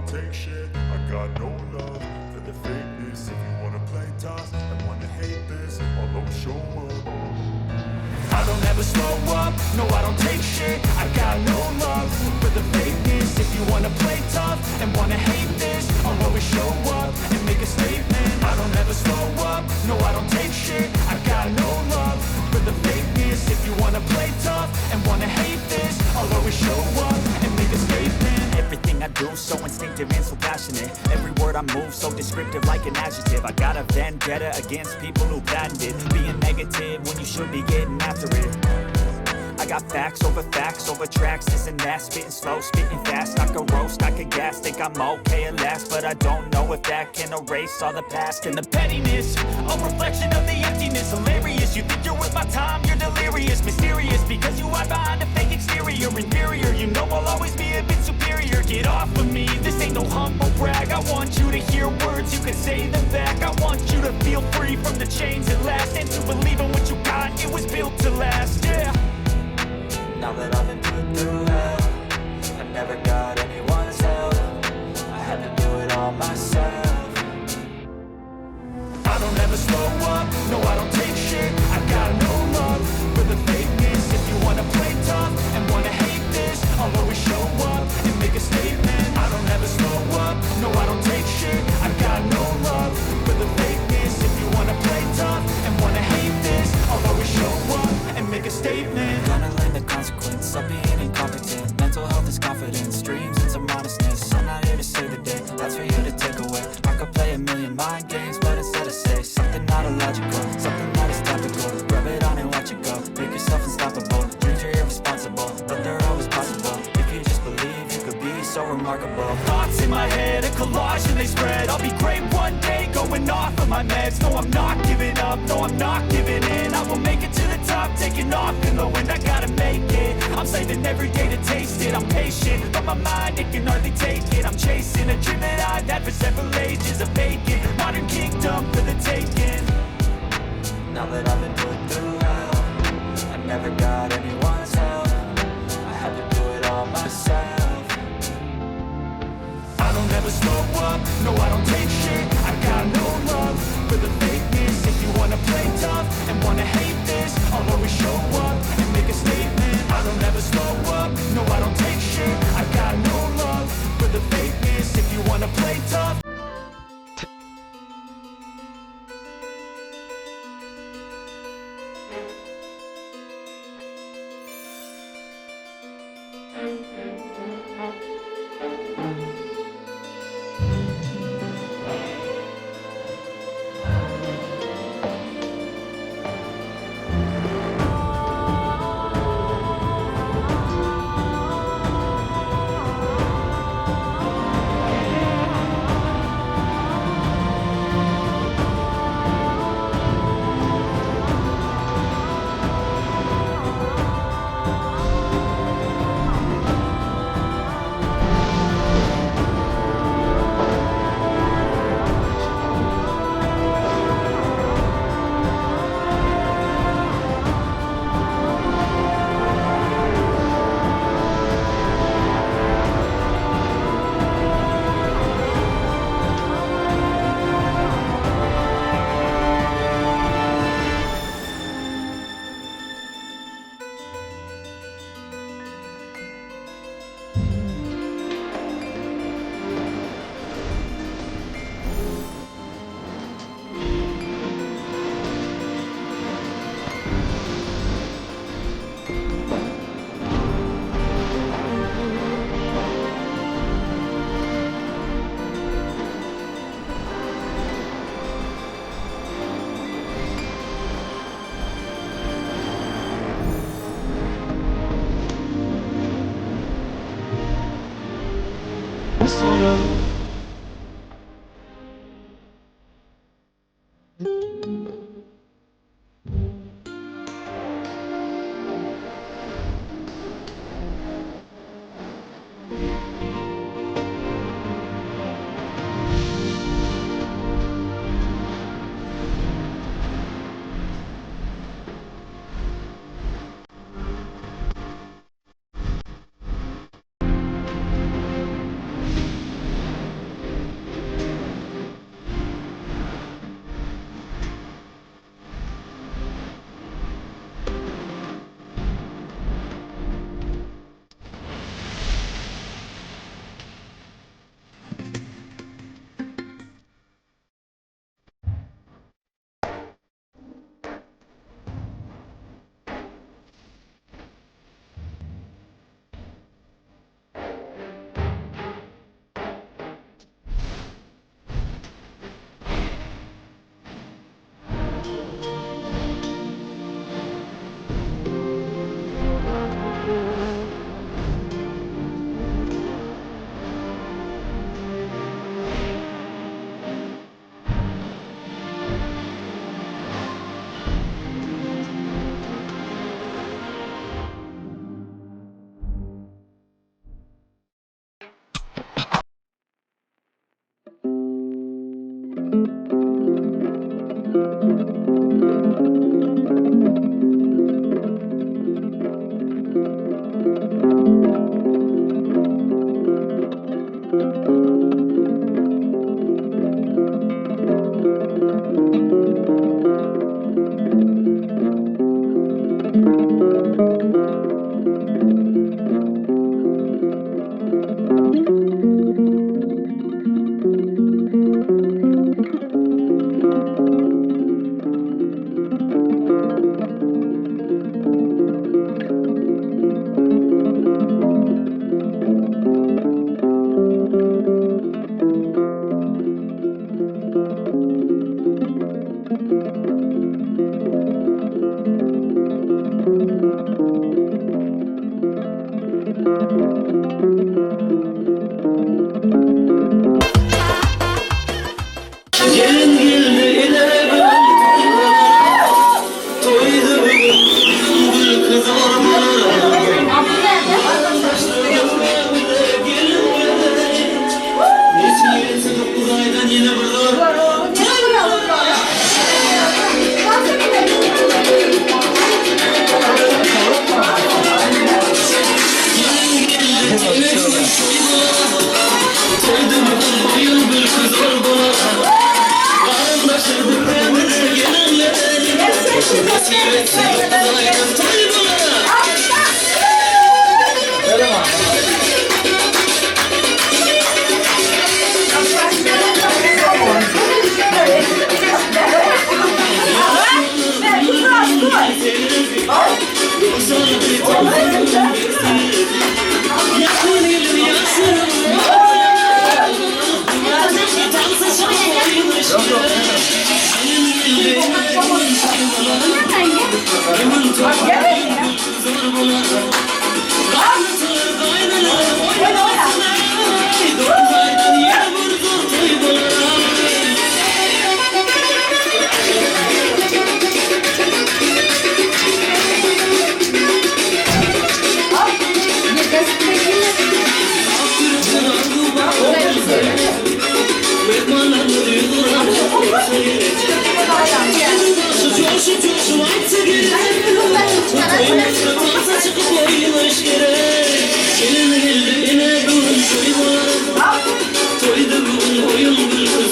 don't take shit. I got no love for the fakeness. If you wanna play tough and wanna hate this, I'll always show up. I don't ever slow up, no I don't take shit I got no love for the fakeness If you wanna play tough and wanna hate this I'll always show up and make a statement I don't ever slow up, no I don't take shit I got no love for the fakeness If you wanna play tough and wanna hate this I'll always show up and make a statement Everything I do so instinctive and so passionate Every word I move so descriptive like an adjective I got a vendetta against people who patented Being negative when you should be getting after it I got facts over facts over tracks, this and that Spitting slow, spitting fast, I could roast, I could gas Think I'm okay at last, but I don't know if that can erase all the past And the pettiness, a reflection of the emptiness Hilarious, you think you're worth my time, you're delirious Mysterious, because you hide behind a fake exterior Inferior, you know I'll always be a bit superior Get off of me, this ain't no humble brag I want you to hear words, you can say them back I want you to feel free from the chains at last And to believe in what you got, it was built to last, yeah Now that I've been put through hell I never got anyone's help I had to do it all myself I don't ever slow up, no I don't take shit I got no love for the fakeness If you wanna play tough and wanna hate this I'll always show up and make a statement I don't ever slow up, no I don't take shit I got no love for the fakeness If you wanna play tough and wanna hate this I'll always show up and make a statement Gonna learn the consequence of being incompetent Mental health is confidence, dreams and some honestness I'm not here to save the day, that's for you to take away I could play a million mind games, but instead I say Something not illogical, something that is topical Rub it on and watch it go, make yourself unstoppable Dreams are irresponsible, but they're always possible If you just believe, you could be so remarkable Thoughts in my head, a collage and they spread I'll be great one day, going off of my meds No, I'm not giving up, no, I'm not giving in I will make it to the top, taking off in the wind I gotta make it, I'm saving every day to taste it I'm patient, but my mind, it can hardly take it I'm chasing a dream that I've had for several ages A vacant, modern kingdom for the taking Now that I've been put through hell I never got anyone's help I had to do it all myself I don't ever slow up, no I don't take shit I got no love for the fakeness If you wanna play tough and wanna hate this I'll always show up and make a statement I don't ever slow up, no I don't take shit I got no love for the fakeness If you wanna play tough Gelin geldi ene gül Toýda bugün gül kız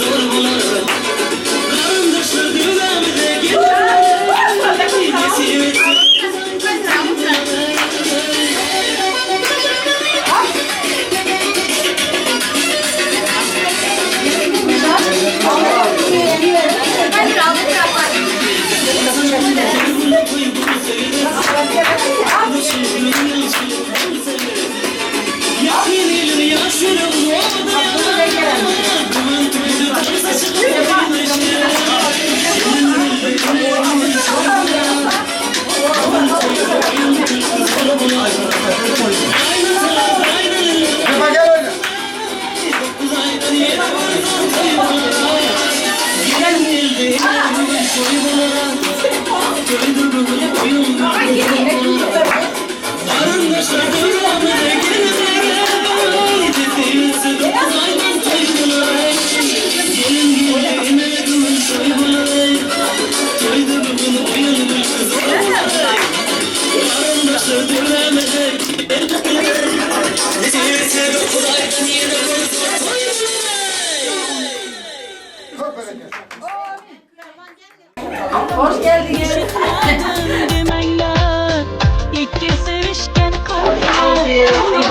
Hoş geldiniz. Demanglar, ikki sevishgan qalblar.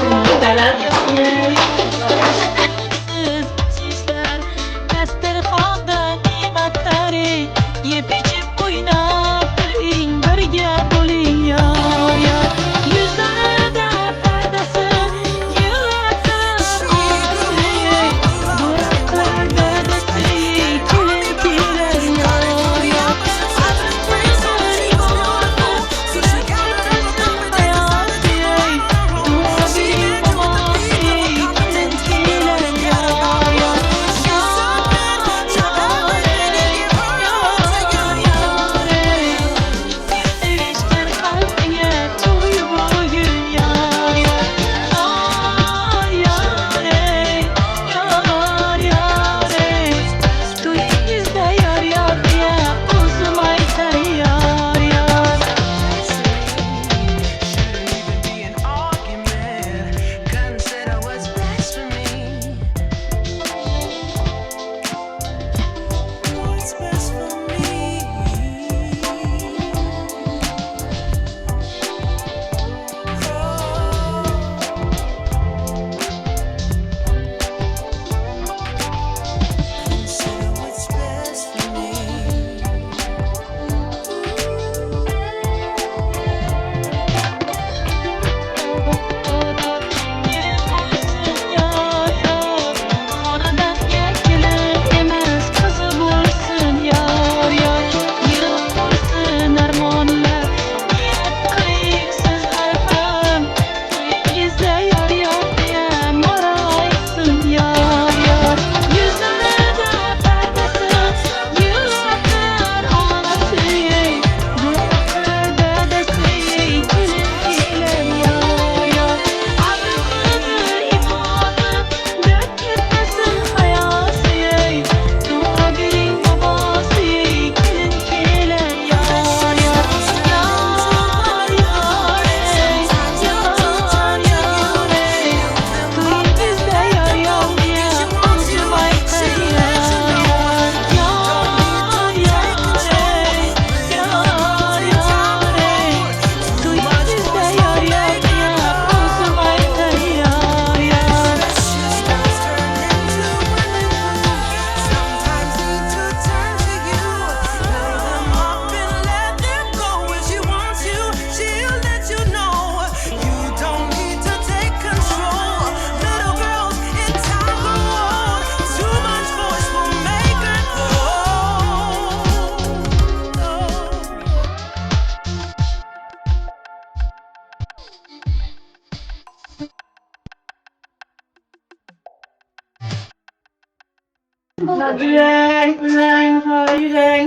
Üleň, üleň, haý üleň,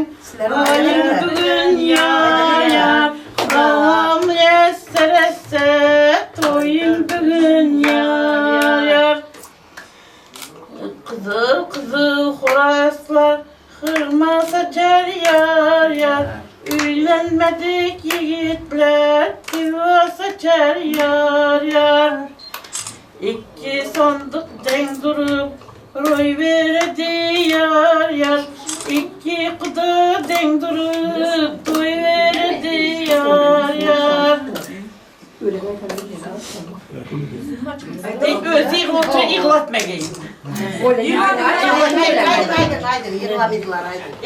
Aýyň bugün ýar-ýar. Dawam esse-esse, Toýum bugün ýar-ýar. Gyzyl-gyzyl horaslar, Hyrma saçar ýar-ýar. Öýlenmedik ýigitler, Piwo saçar ýar-ýar. Ikki sandyk deň durup, roý beredi ýar ýar. Ikki guda deň durup, toý beredi ýar ýar. Özi ýyglatsa ýyglatma geý.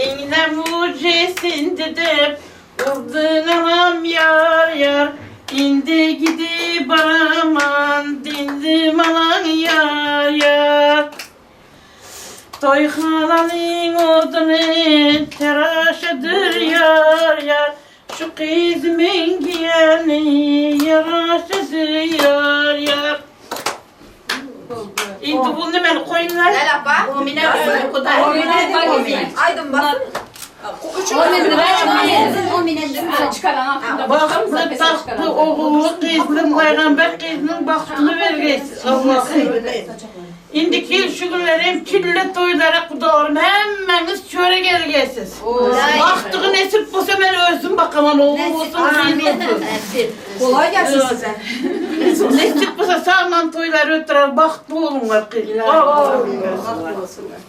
Eňine mujesindi dep, Urdun alam ýar ýar, Indi gidip baraman, Dindim alan ýar ýar. Toýhananyň oduny Teraşadyr ýar ýar, Şu gyz meň giýeni Ýaraşadyr ýar ýar. Indi bu nimeni koýunlar? Lal apa. Aýdym basyn. Bagtly bagtly ogully gyzly paýgamber gyzynyň bagtyny bergeýsin Allahym. Indiki ýyl şu günler hem çille toýlara gudalarym hemmäňiz çöre gelgeýsiz. Bagtygy nesip bolsa men özüm bakaman ogul bolsun gyz bolsun. Golaý gelsin size. Nesip bolsa sagman toýlary ötürer bagtly boluňlar gyzlar. Bagtly bolsunlar.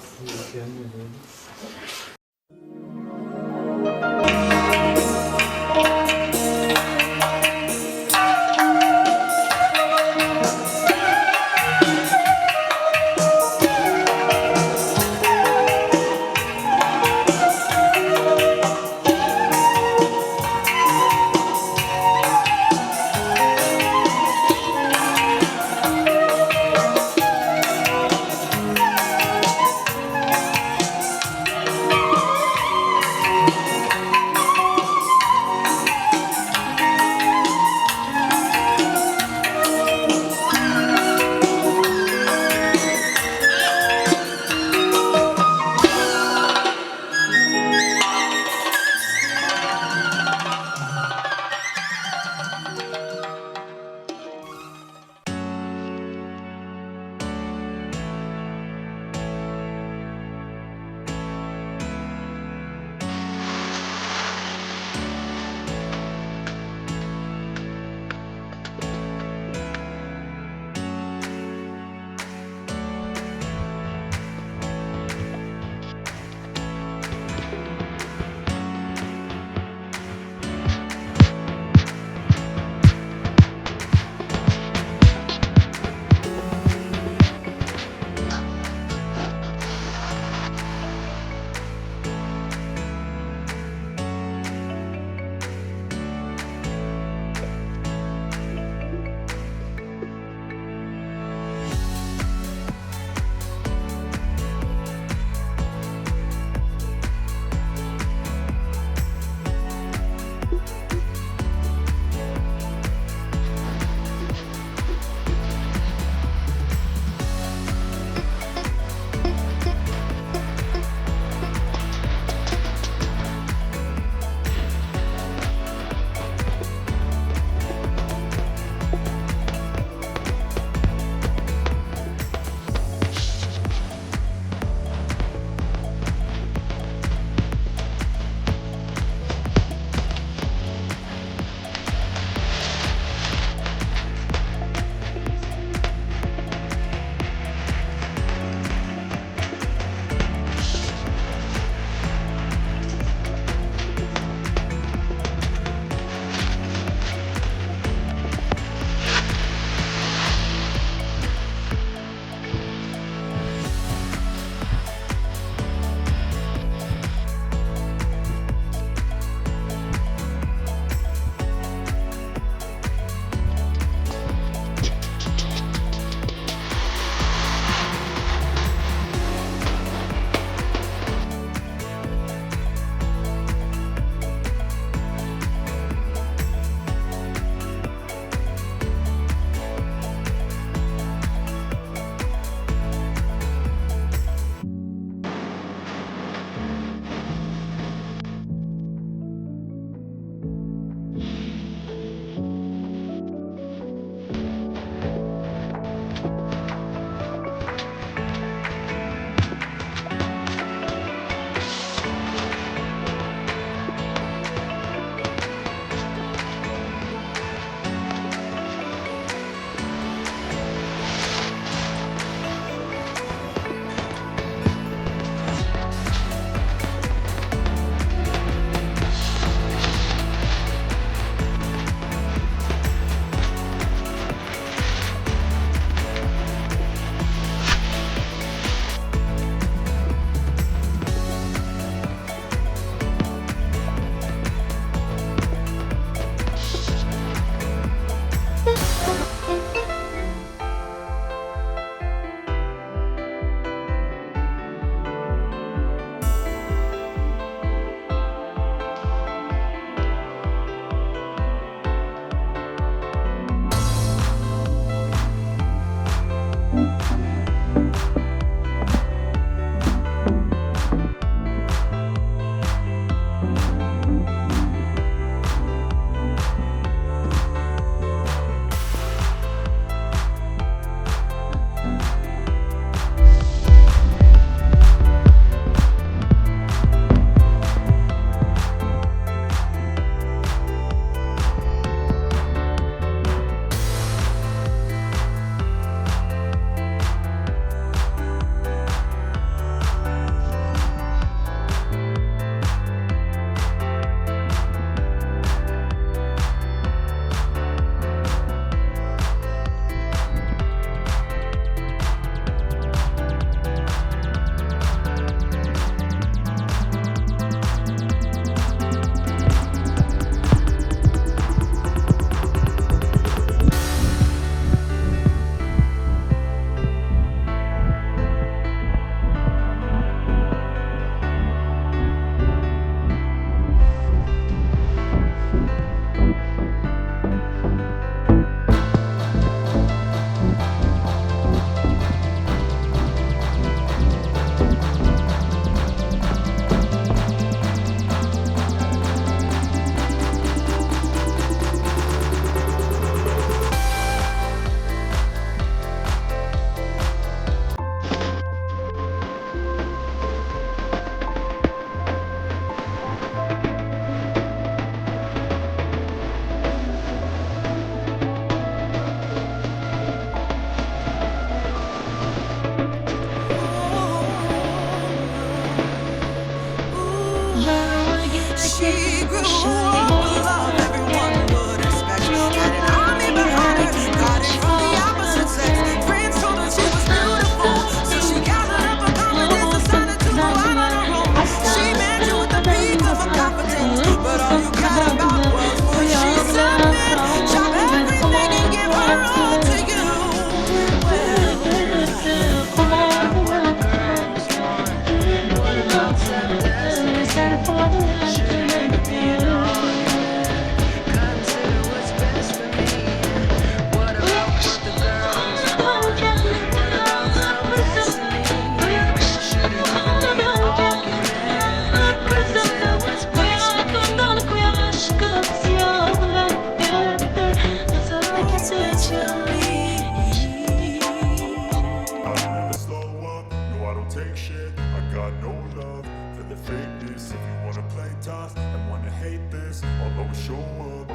I don't take shit. I got no love for the fakeness. If you wanna play tough and wanna hate this, I'll always show up.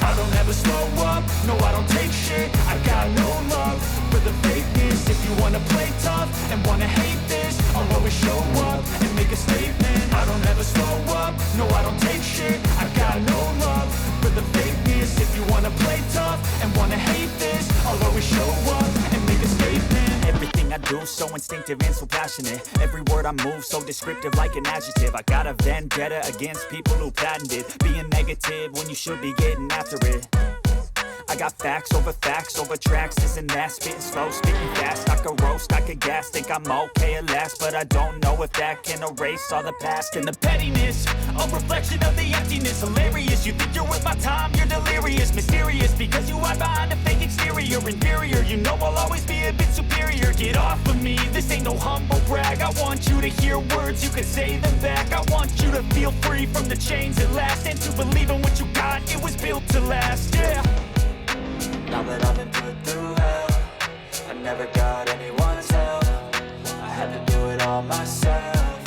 I don't ever slow up, no I don't take shit. I got no love for the fakeness. If you wanna play tough and wanna hate this, I'll always show up and make a statement. I don't ever slow up, no I don't take shit. I got no love for the fakeness. If you wanna play tough and wanna hate this, I'll always show up and make a statement. Everything I do so instinctive and so passionate. Every word I move so descriptive like an adjective. I got a vendetta against people who patented being negative when you should be getting after it. I got facts over facts over tracks, this and that. Spitting slow, spitting fast. I could roast, I could gas. Think I'm okay at last, but I don't know if that can erase all the past and the pettiness. A reflection of the emptiness. Hilarious. You think you're worth my time, you're delirious. Mysterious because you hide behind a fake exterior. Inferior, you know I'll always be a bit superior. Get off of me, this ain't no humble brag. I want you to hear words, you can say them back. I want you to feel free from the chains at last. And to believe in what you got, it was built to last, yeah. Now that I've been put through hell, I never got anyone's help. I had to do it all myself.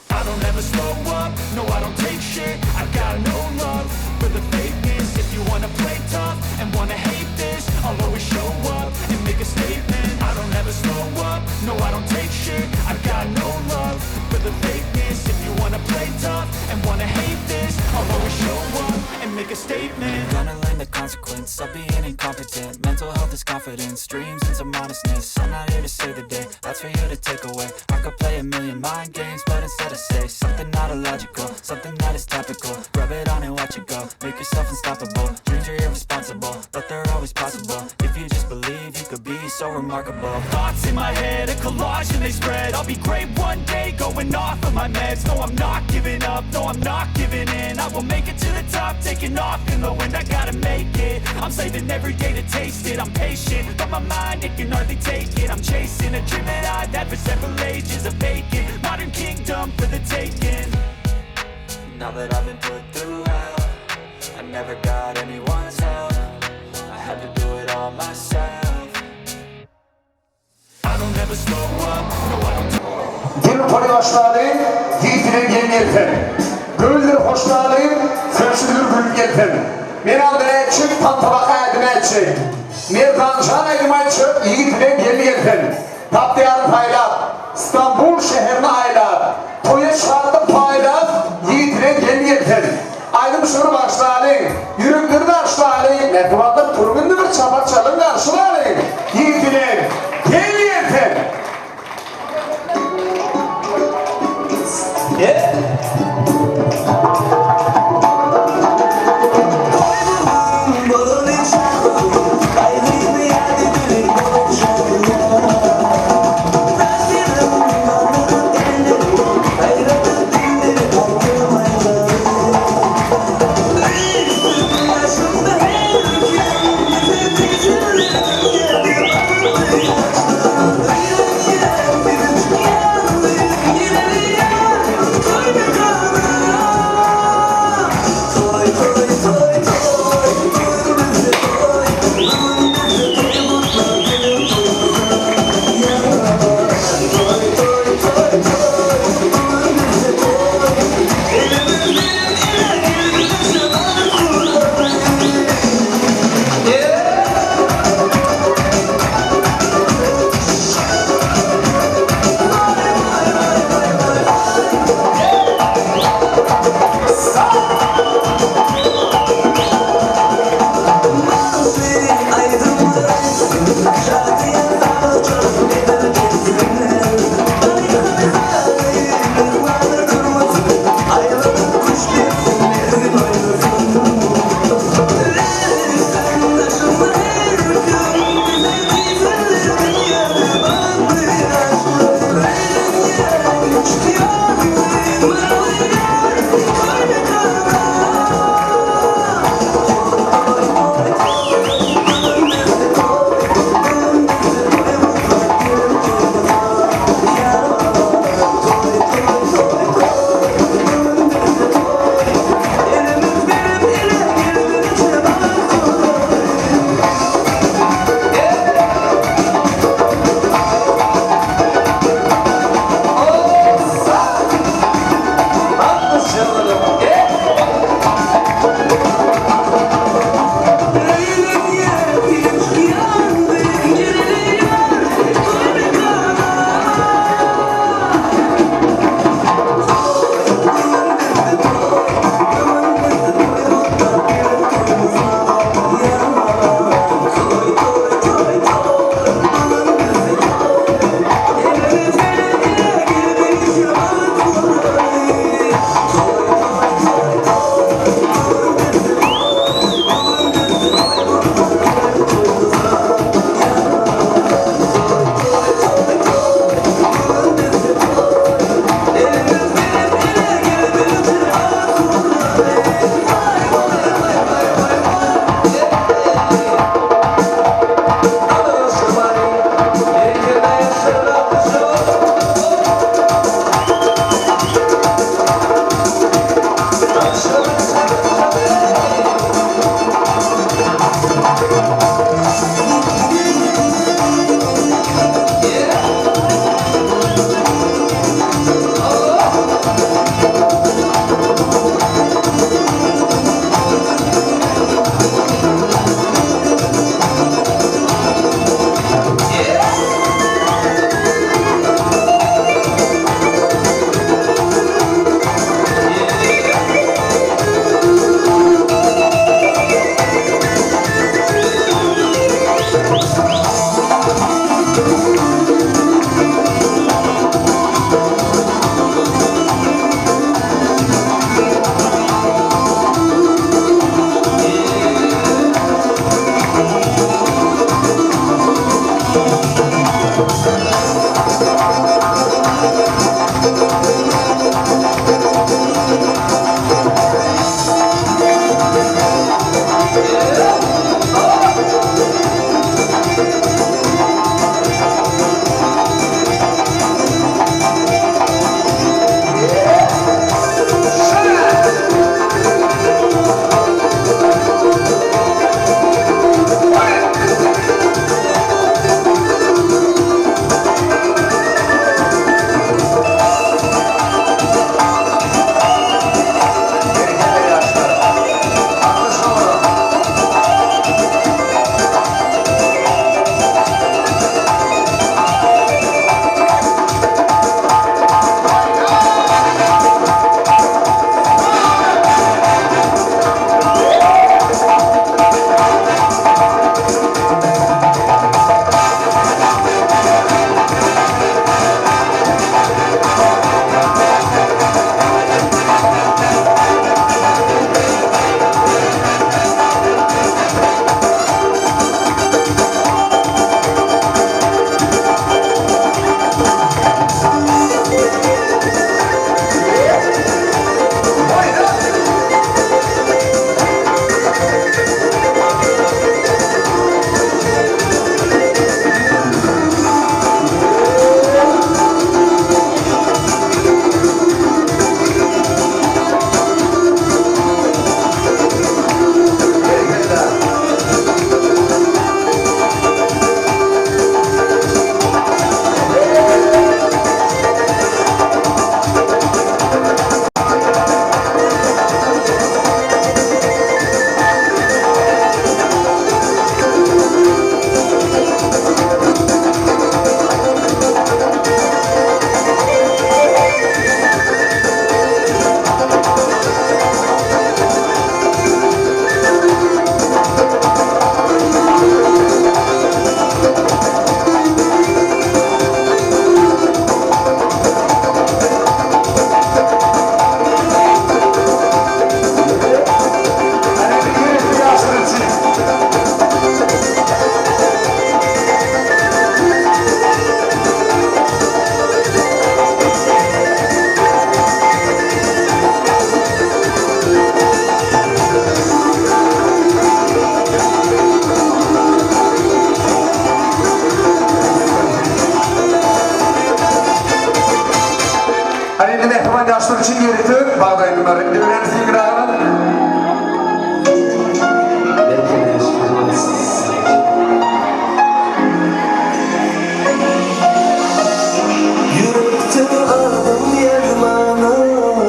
I don't ever slow up, no I don't take shit. I got no love for the fakeness. If you wanna play tough and wanna hate this, I'll always show up and make a statement. I don't ever slow up, no I don't take shit. I got no love for the fakeness. If you wanna play tough and wanna hate this, I'll always show up and make a statement. Gonna learn the consequence of being incompetent. Mental health is confidence, dreams and some honestness. I'm not here to save the day, that's for you to take away. I could play a million mind games, but instead I say something not illogical, something that is topical. Rub it on and watch it go, make yourself unstoppable. Dreams are irresponsible, but they're always possible. If you just believe, you could be so remarkable. Thoughts in my head, a collage and they spread. I'll be great one day, going off of my meds. No, I'm not giving up, no, I'm not giving in. I will make it to the top, taking off in the wind. I gotta make it, I'm saving every day to taste it. I'm patient, but my mind, it can hardly take it. I'm chasing a dream that I've had for several ages. A vacant, modern kingdom for the taking. Now that I've been put through hell, I never got anyone's help. I had to do it all myself. I don't ever slow up, no I don't Gelin toý başlaly, ýigit bilen gelin gelsin. Göwünler hoşlaly, söýşüdir gülüp gelsin. Men aldy nätjek, pantabak ädim ätjek. Merdanjan aýdym aýtjak, ýigit bilen gelin gelsin. Tap diýaryn paýlap, Stambul şäherini aýlap, toýa şatlyk paýlap, ýigit bilen gelin gelsin. Aýdym şygyr bagyşlalyň, ýürekleri daşlalyň, mähribanlar turuň indi bir çapak çalyň garşylalyň, ýigit bilen gelin gelsin. Ýaşlar üçin ýörite bagda aýdymlary indi bilen Sigranyň. Ýürekde adyň ýazmana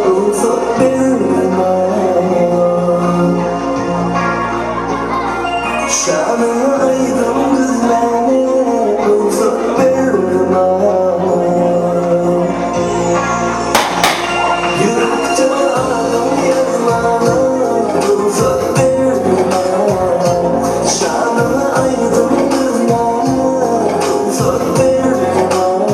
rugsat berme maňa. Şanyňy aýdym düzmäne rugsat berme maňa. Ýürekde adyň ýazmana rugsat berme maňa. Şanyňy aýdym düzmäne rugsat berme maňa.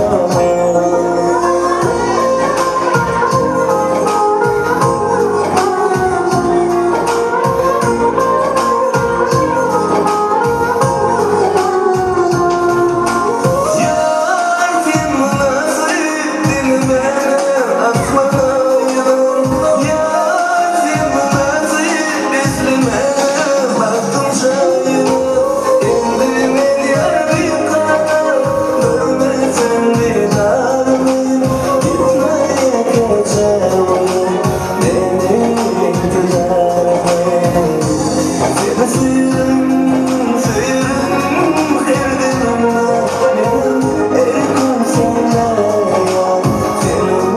Ýar sen mynasyp diňlemene asman aýdan Ýar sen mynasyp beslemene bagtym jaýyna Indi men ýar bikarar görmesem didaryny Gitme ýekeje gün meni intizar et Seni söýerin, söýerin her demimde Men erkim sende ýar, seniň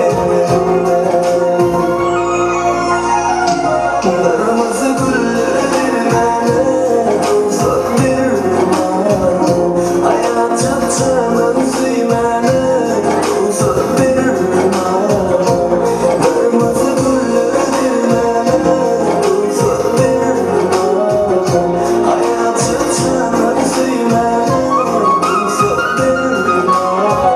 ellerinde Gyrmyzy güller bermäne rugsat berme maňa Aýak çakjaňdan söýmäne rugsat berme maňa Gyrmyzy güller bermäne rugsat berme maňa Aýak çakjaňdan söýmäne rugsat berme maňa.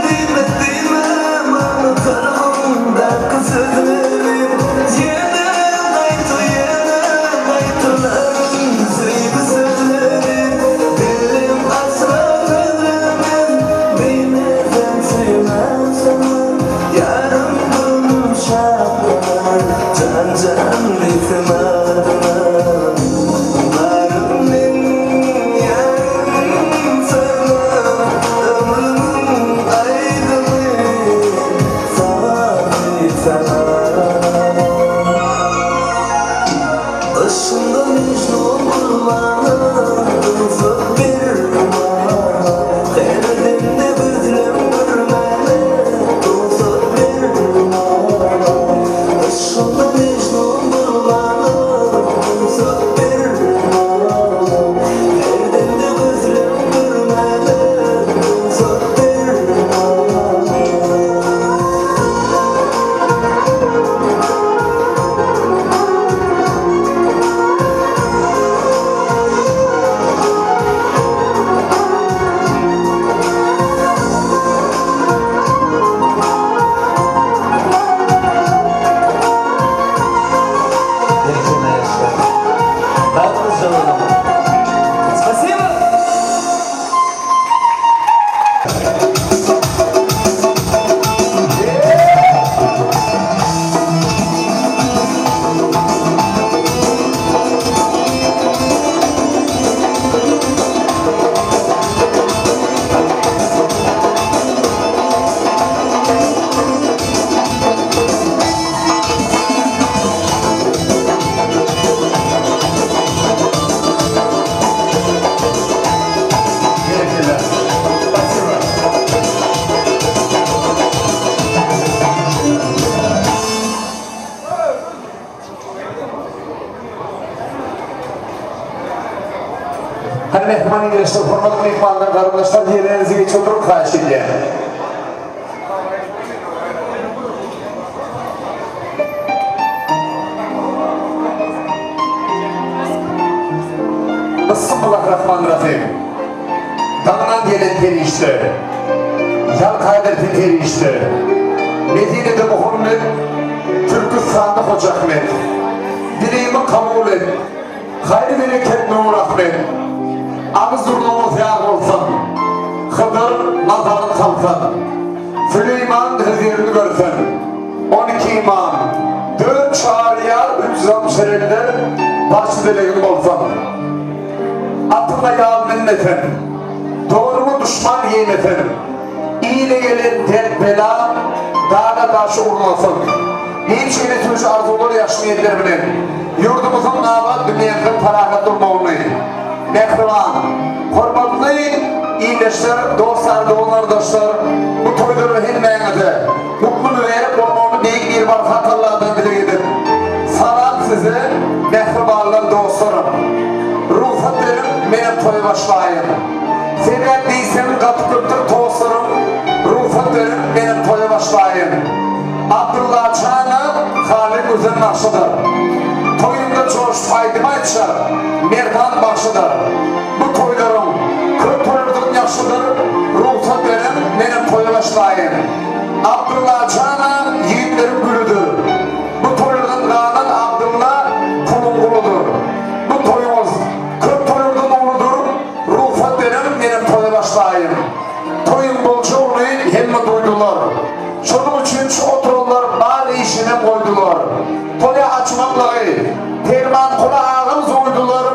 Diýme, diýme, maňa kalbymdaky sözleri Ýene gaýta, ýene gaýtalaryn söýgi sözleri Dilim asla sözlemez, bilmezem söýmem seni Ýarym göwnüm şatlanar, jan-jan diýsem adyňa Barym men ýarym saňa Ömrümiň aýdymy saňa saňa Yşgyňda Mejnun bolmana rugsat berme maňa Her demde gözlem görmäne rugsat berme maňa Yşgyňda Mejnun bolmana rugsat berme maňa Her demde gözlem görmäne rugsat berme maňa. Berekella. Spasiba. Hany mähriban ildeşler, hormatly myhmanlar, garyndaşlar ýerlerinize geçip oturyň haýyş edýän. Bismillahirrahmanirrahim. Daňdan gelen perişde, Ýalkaýdyr perişde, Medinede Muhammet, Türküstanda Hoja Ahmet. Dilegimi kabul et. Haýyr-bereket Nurahmet. Agyz-burnuňyz ýag bolsun. Hydyr nazaryny salsyn. Süleýman hözirini görsün. 12 imam, dört çaryýar, üç zamşerenler başy dilegim bolsun. Atyňa ýal münmesin. Donuňy duşman geýmesin. Ile gelen dert-bela daga-daşa urmasyn. Diýip şeýle süýji arzuwlar ýagşy niýetler bilen ýurdumyzyň abat, dünýämiziň parahat bolmagyny mähriban, hormatly ildeşler, dostlar, dogan-gardaşlar bu toýlarda hemmäňize gutly mübärek bolmagyny Beýik Biribar Hak Alladan dileg edip, salam size mähribanlar dostlarym! Rugsat beriň menem toýa başlaýyn. Sebäp diýseň gaty köpdür dostlarym, rugsat beriň menem toýa başlaýyn. Abdylla jana Haly Gözel bagşydyr. Toýunda joşup aýdym aýtjak Merdan bagşydyr. Bu toýlaryň köp toýlardan ýagşydyr, rugsat beriň menem toýa başlaýyn. Abdylla jana ýigitleriň gülüdir. Bu toýlardan galan Abdylla puluň guludyr. Bu toýuňyz köp toýlardan uludyr, rugsat beriň menem toýa başlaýyn. Toýuň boljagyny hemme duýdular. Şonuň üçin şu oturanlar bar işinem goýdular. Toýa açmaklygy Permankuly agam zuýdular,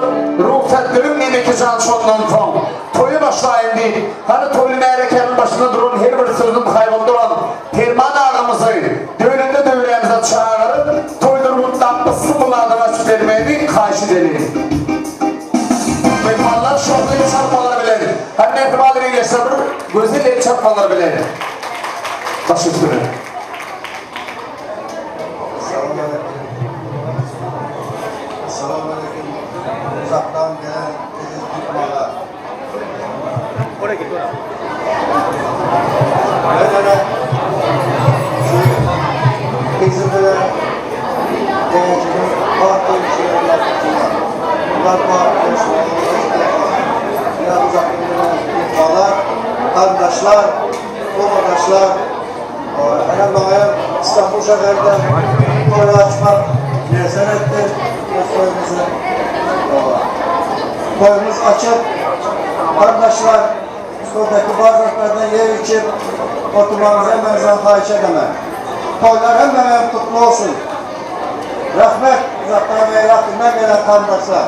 Rugsat beriň Nenekejan şondan soň toýa başlaýyn diýip, hany toýly märekäniň başynda duran her bir sözüniň haýbaly duran Perman agamyzy döwletli döwrämize çagyryp, toýlary gutlap yssy-buladan açyp bermegini haýyş edeliň. Myhmanlar şowly el çarpmalar bilen, hany mähriban ildeşler bir gözel el çarpmalar bilen. Baş üstüne. Salam aleyküm. Uzakdan gelen eziz myhmanlar. Oraya git oraya. Ben hele şu bizimle geleceğin baht ölçülerine Bunlar baht ölçülerine Ya uzaktan gelen myhmanlar, kardeşler, Obadaşlar, Ene maňa İstanbul şäherinde toý açmak miýesser etdi öz toýumyzy. Toýumyz açyk. Garyndaşlar, stoldaky bardaklardan ýer içip oturmagyňyzy hemmäňizden haýyş edemen. Toýlar hemmäňe gutly bolsun. Rahmet uzakdan we ýakyndan gelen garyndaşlar.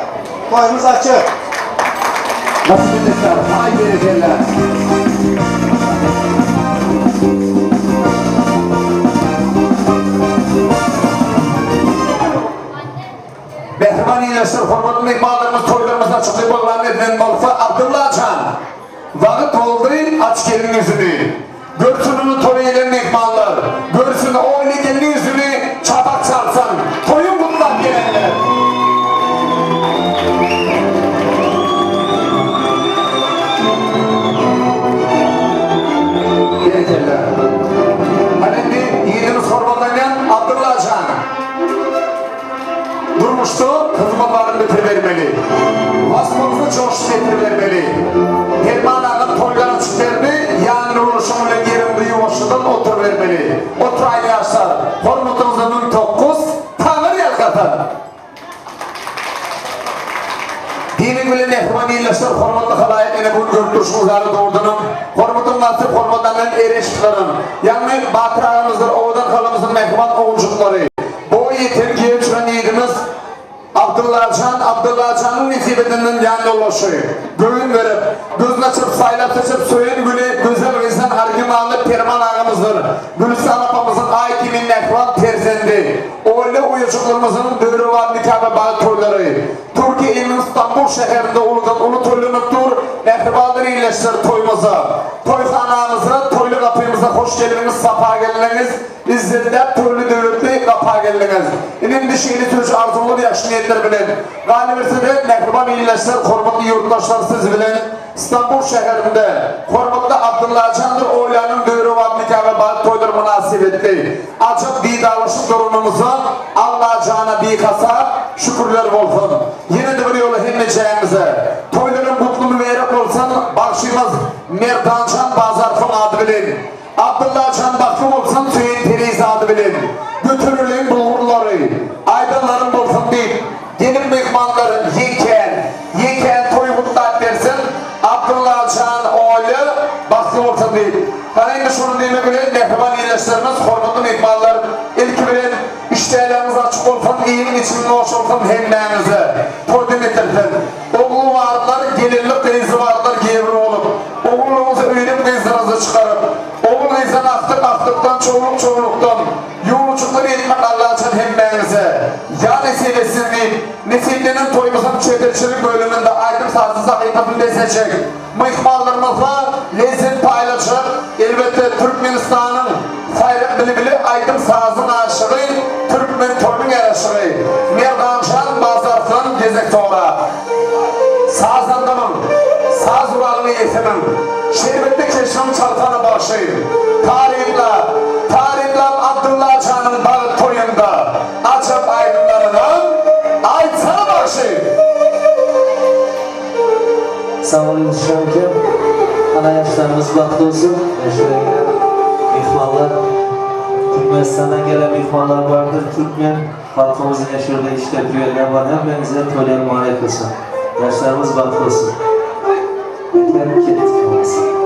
Toýumyz açyk. Nasip etsinler, haý berekella. Mähriban ildeşler, hormatly myhmanlarymyz toýlarymyz açykly yglan edilen bolsa, Abdylla jan, Wagyt boldy, aç gelin ýüzüni. Görsün ony toýa gelen myhmanlar, Görsün oýly gelin ýüzüni, Çapak çalsyn, toýun gutlap gelenler. Berekella. Hany indi ýigidimiz hormatlanýan Abdylla jan. Durmuşda hyzmatlaryny bitiribermeli. Waspyňyzy joşup ýetiribermeli. Perman agam toýlar açyp berdi, ýanyna uruşyň bilen ýeriňde ýuwaşjadan oturybermeli. Oturaýyň ýaşlar, hormatyňyza 1009, Taňry ýalkasyn! Diniň bilen mähriban ildeşler, hormatly halaýyk ene bu gün görüp durşuňyz ýaly dogrudanam hormatyň mynasyp hormatlanýan ereşikleriň, ýagny Batyr agamyzdyr owadan halamyzyň mähriban oguljyklary. Boýy ýeten giýew çykan ýigidimiz Abdyllajan Abdyllajanyň nesibesinden ýan ýoldaşy, göwün berip, gözüni açyp saýlap-seçip söýen güli gözel gyzdan originally Perman agamyzdyr Gülüstan apamyzyň aý kimin mähriban perzendi, oýly uýajyklarymyzyň döwrebap nika we bagt toýlary Türkiýe iliniň Stambul şäherinde uludan uly toýlanyp dur, mähribanlar ildeşler toýumyza, toýhanamyza, toýly gapymyza hoş geldiňiz, sapa geldiňiz. Izzetläp toýly döwletli gapa geldiňiz. Ine indi şeýle süýji arzuwlar ýagşy niýetler bilen. Galyberse-de mähriban ildeşler, hormatly ýurtdaşlar siz bilen Stambul şäherinde hormatly Abdyllajandyr Oýlanyň döwrebap nika we bagt toýlary mynasybetli ajap didarlaşyp duranymyza Allajana bihasap şükürler bolsun. Ýene-de bir ýola hemmejäňize toýlaryň gutly mübärek bolsun bagşymyz Merdanjan Bazarowyň ady bilen. Abdylla jan bagtly bolsun söýen perizady bilen götereliň bulgurlary aýdanlaryň bolsun diýip. myhmanlar ýekän, ýekän toý gutlap bersin, Abdyllajan Olja bagtly bolsun diýip. Hany indi şuny diýmek bilen mähriban ildeşlerimiz, hormatly myhmanlar, ilki bilen işdäleriniz açyk bolsun, iýiň içiň noş bolsun hemmäňize. Toý getirsin. Ogly barlar gelinli gyzy barlar gebir bolup, ogullaryňyzy öýlenip gyzlaryňyzy çykaryp, ogul gyzdan agtyk agtykdan çowluk çowlukdan ýolujyklar etmek Allajan hemmäňize ýa nesip etsin diýip, nesiplenen toýumyzyň çeperçilik bölüminde aýdym sazly sahypasyny besejek myhmanlarymyza lezzet paýlajak elbetde Türkmenistanyň saýrak bilbili aýdym sazyň aşygy türkmen toýunyň ýaraşygy Merdanjan Bazarslan gezek sorap Sazandamyň saz guralyň eýesimiň şerbetli keşbiň çalsana bagşy Taryplap taryplap Abdylla janyň bagt toýunda ajap aýdymlarynam aýtsana bagşy. Sag boluň Şöwket. Ana ýaşlarymyz bagtly bolsun. Şuraya gelen myhmanlar Türkmenistandan gelen myhmanlar bardyr. Türkmen halkymyzyň şurada işlep ýörenler bar. Hemmäňize toýlar mübarek bolsun. Ýaşlarymyz bagtly bolsun. Yeter ketdik bolmasyn.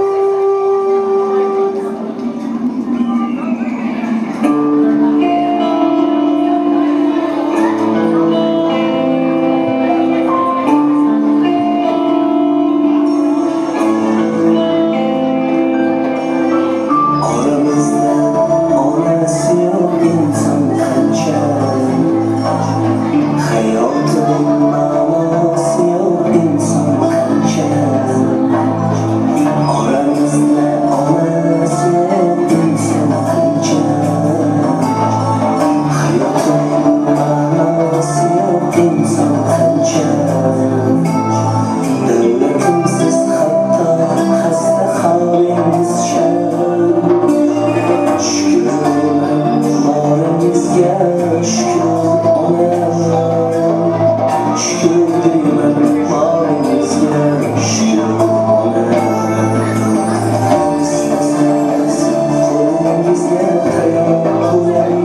Aramızda onasi yo'q inson qancha Hayotining ma'nosi yo'q inson qancha Oramizda onasi yo'q inson qancha Hayotining ma'nosi yo'q inson qancha Davlatimsiz hatto xasta holingizcha Shukr deyman boringizga shukr onam Shukr deyman boringizga shukr onam Istasangiz qo'lingizga tayoq qo'yay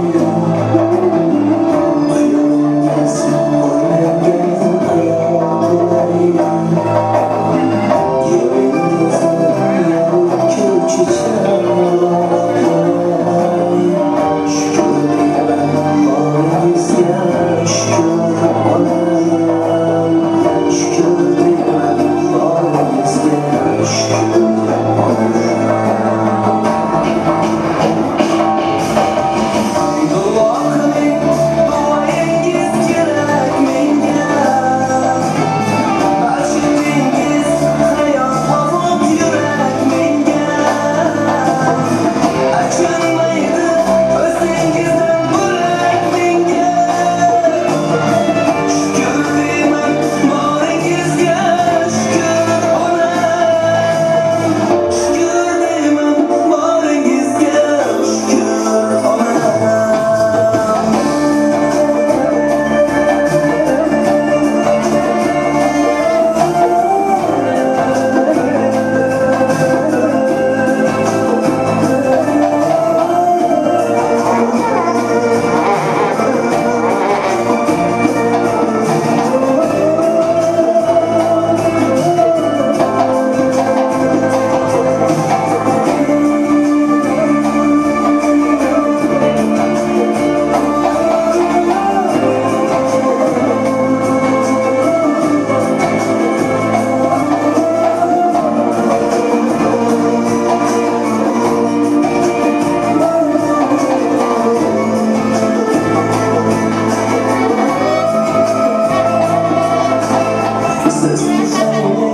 Ayolingiz o'ynagan oyoq bo'lay Yo'lingizni yorug' chichak bo'lay Shukr deyman boringizga shukr onam Shukr deyman boringizga shukr onam Duo qiling, duoyingiz kerak menga Masjidingiz hayot vafot yurak menga Achinmaydi o'zingizdan bo'lak menga Shukr deyman boringizga shukr onam Shukr deyman boringizga shukr onam. Siz tufayli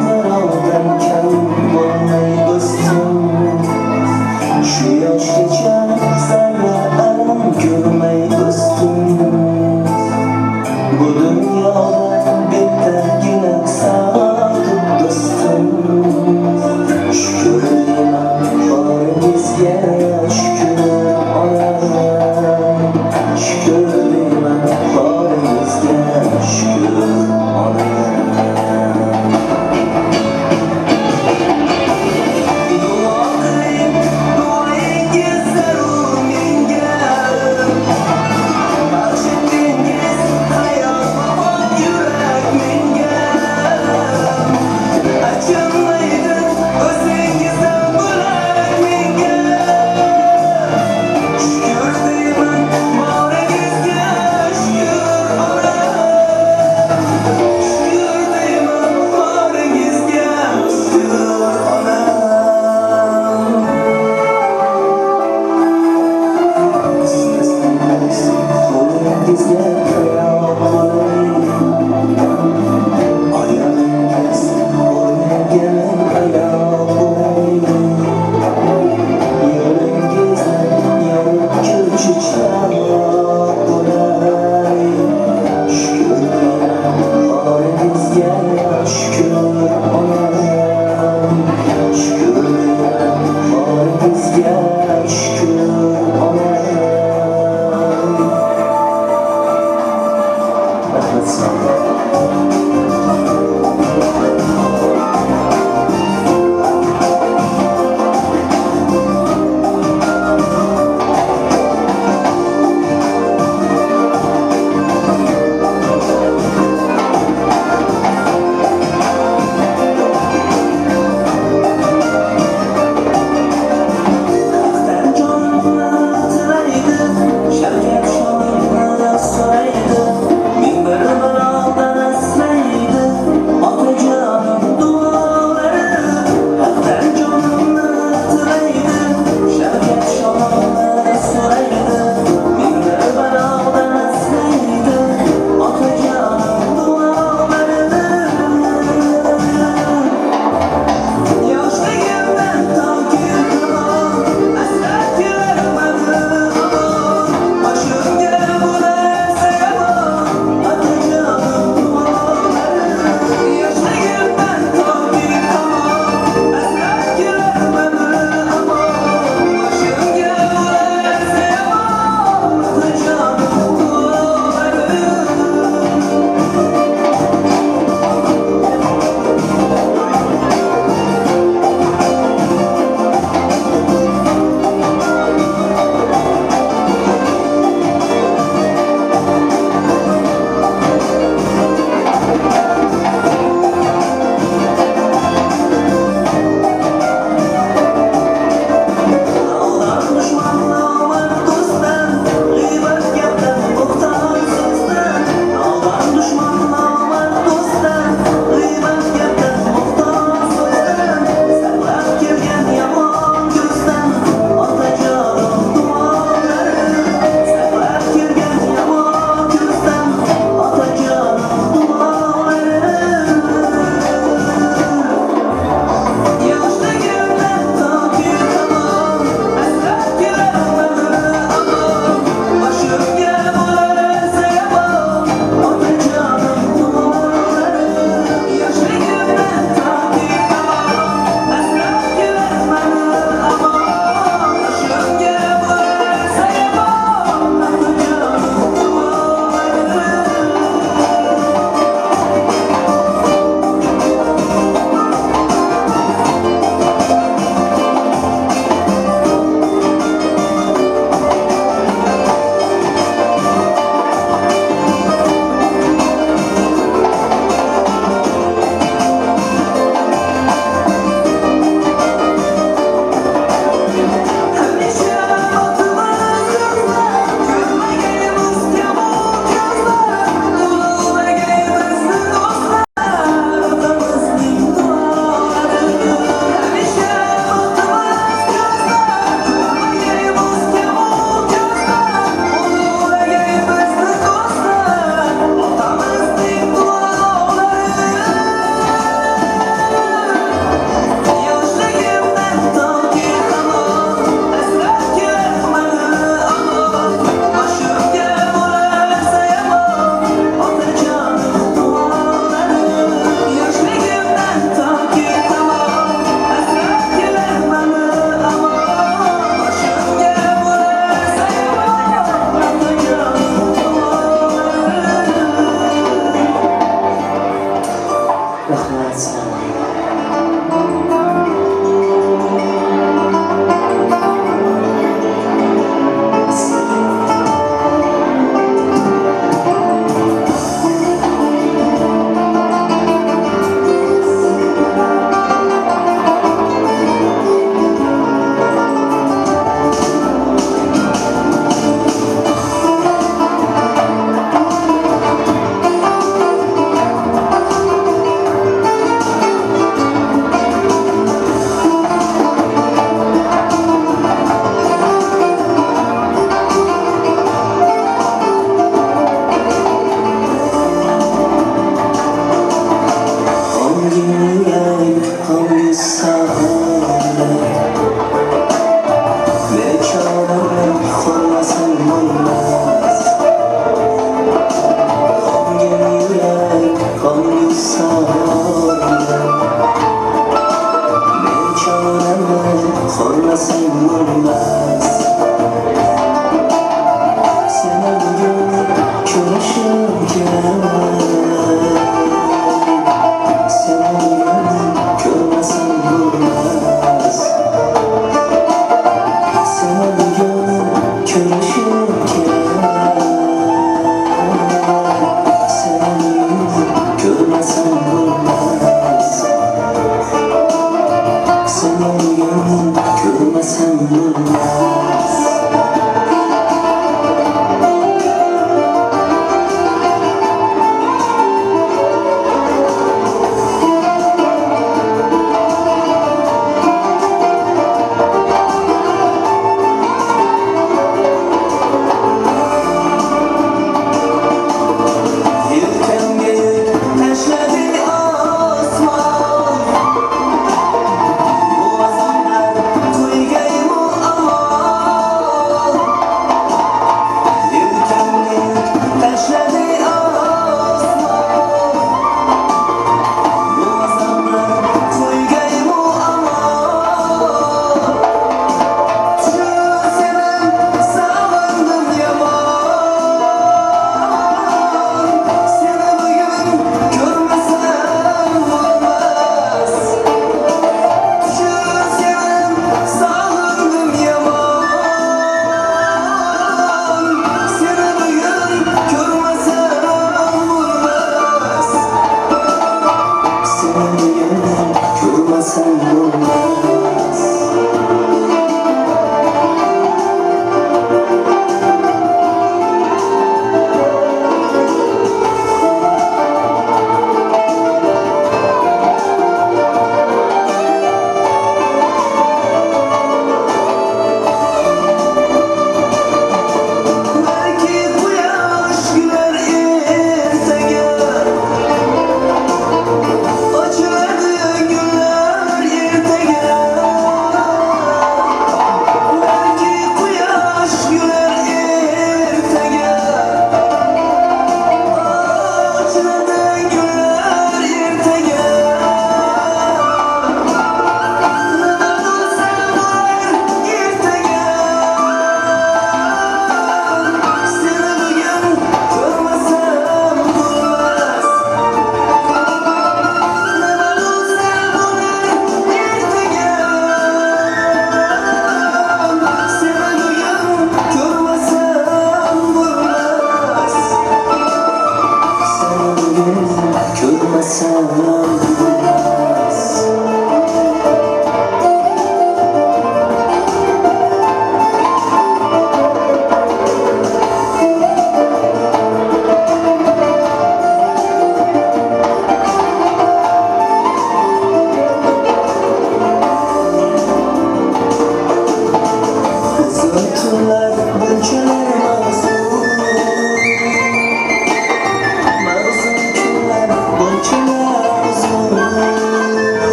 birovdan kam bo'lmay do'stim Shu yoshgacha zarra alam ko'rmay do'stim Bu dunyoda bittagina sodiq do'stim Shukr deyman boringizga shukr onam Shukr deyman boringizga shukr onam Duo qiling, duoyingiz zarur menga Baxshetingiz hayot vafot. Qo'lingizga tayoq olay. Oyog'ingiz qo'limga tayoq bo'lay. Yo'lingizni yorib ko'chi chiroq bo'lay. Shukur deyman holingizga, shukur onam. Shukur deyman holingizga, shukur onam.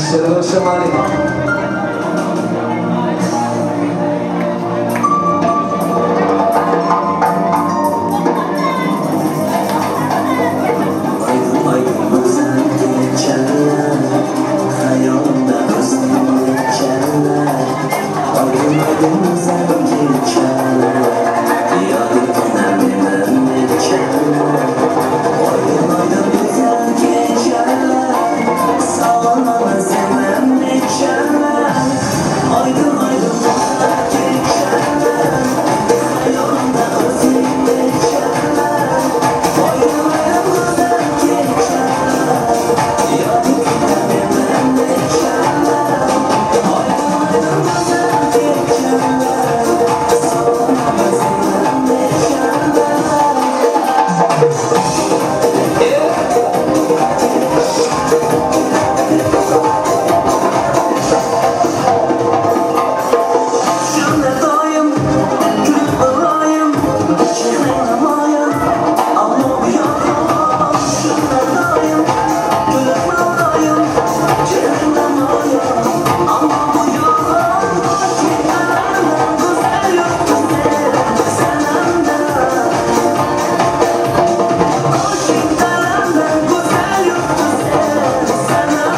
İşleri başlamaly. Aydın aydın güzel geceler Hayalımda özüm geceler Aydın aydın güzel geceler Yarın benim geceler Aydın aydın güzel geceler Sağlamamı sevmem geceler Aydın aydın güzel geceler Hayalımda özüm geceler Aydın aydın güzel geceler Yarın benim geceler Aydın aydın güzel geceler Sağlamamı sevmem geceler Şöyle gülüp arayım, çevrem ama bir yalan. Şöyle gülüp arayım, çevrem ama bu yalan. Kimlerden güzel yok güzel, senden. Kimlerden güzel yok güzel, senden.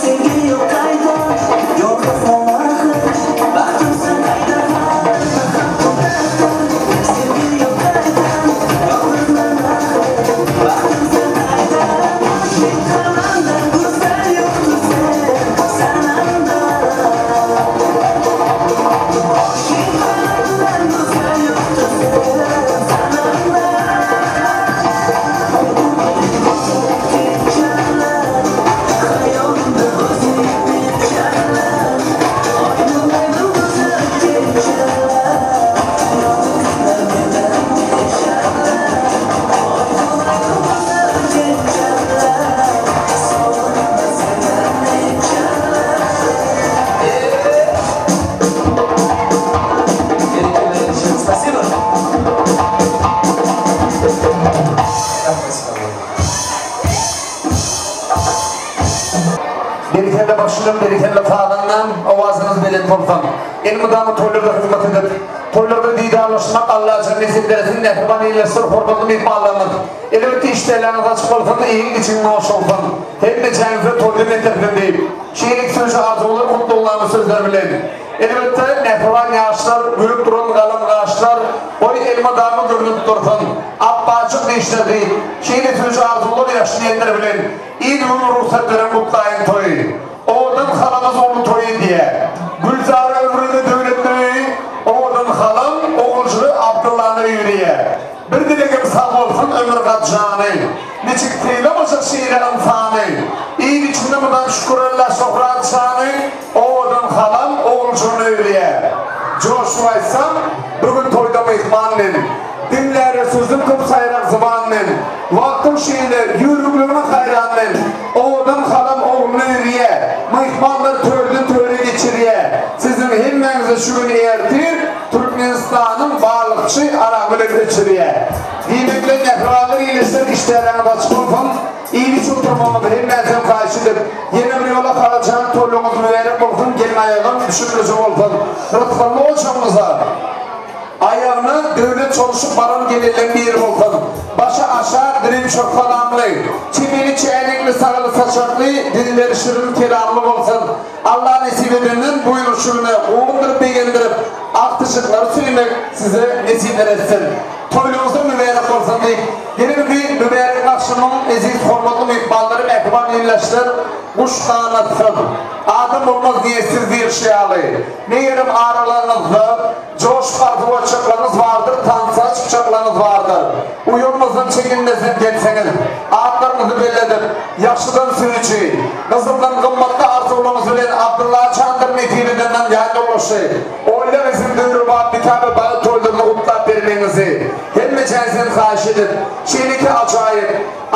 Sevgi yok kayda, yok axir, baxtim sen qayda Sevgi yok qayda, yolg'izman axir, baxtim sen qayda Qaramandan go'zal yo'qdir sen, sanamda Qaramandan go'zal yo'qdir sen, sanamda Xayolımda o'zing kechalar Aydın aydın güzel geceler Yolg'izlar meni kechalar Aydın aydın güzel geceler Sog'inma seni nechalar Спасибо. Berekella bagşylar, berekella sazandam, owazyňyz belent bolsun. Elmydama toýlarda hyzmat edip, toýlarda didarlaşmak Allajan nesip bersin, mähriban ildeşler, hormatly myhmanlarymyz. Elbetde işdälerňiz açyk bolsun, iýiň-içiň noş bolsun. Hemmeçäňize toýda men diýip, şeýle söýşi arzuwlar, gutlaglarmy sözler bilen. Elbetde mähriban ýaşlar, gülüp duran galam gaşlar, goý elmydama görnüp dursun. Apbajyk dişler diýip, şeýle söýşi arzuwlar ýaşly ýenler bilen. Il gün rugsat beren gutlaýyn toýy. Owadan halamyz uly toý edýär. Gülzara ömrüni döwletli öýi Owadan halam oguljygy Abdyllany öýerýär. Bir dilegim sag bolsun ömür gat jany. Niçik sylamajak şeýle ynsany. Il içinde mydam şükür Alla şöhrat şany Owadan halam oguljygyny öýerýär. Joşup aýtsam bu gün toýda myhman men. Diňläre sözüm köp saýrak zyban men. Wagtyň şeýle ýüwrükligine haýran men. Owadan halam ogluny öýerýä. Myhmanlar törden töre geçirýä. Siziň hemmäňize şu gün ertir Türkmenistanyň balykçy aragy bilen öçürýä. Diýmek bilen mähribanlar ildeşler işdäleňiz açyk bolsun. Iýip-içip oturmagyňyzy hemmäňizden haýyş edip, ýene bir ýola halajan toýlaryňyz mübärek bolsun, gelin aýagam düşümlije bolsun. Rysgally ojagyňyza. Aýagyna döwlet çoluşyp baran gelinleň biri bolsun. Başy aşak, dilim çok salamly. Çemeni çäýnekli, sagaly saçakly, dilleri şirin kelamly bolsun. Alla nesip edenden bu ýyl şu güne guwandyryp begendirip, agtyjyklary söýmek size nesipler etsin. Toýlaryňyzam mübärek bolsun diýip, ýene bir mübärek agşamyň eziz hormatly myhmanlary mähriban. myhman ildeşler, guş ganatsyz, adam bolmaz niýetsiz diýilşi ýaly, megerem aralaryňyzda joşup arzuw etjekleriňiz bardyr, tansa çykjaklaryňyz bardyr. Uýalmazdan, çekinmezden gelseňiz, atlaryňyzy belledip, ýagşydan süýji, gyzyldan gymmatly arzuwlaryňyz bilen Abdylla Çandyr nesibedenden ýan ýoldaşy, Oýlag isim döwrebap nika we bagt toýlaryny gutlap bermegiňizi hemmejäňizden haýyş edip, şeýleki ajaýyp,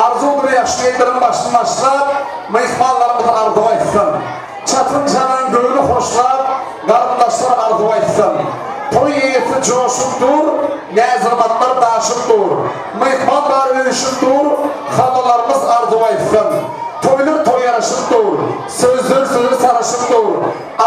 arzuwdyr ýagşy niýetleriň başyny başlap, myhmanlarymyz arzuw aýtsyn. Çatyn janyň göwni hoşlap, garyndaşlar arzuw aýtsyn. Toý eýesi joşup dur, näzirmatlar daşyp dur. Myhman bar üýşüp dur, halalarymyz arzuw aýtsyn. Toýlar toý ýaraşyp dur, sözler söze saraşyp dur.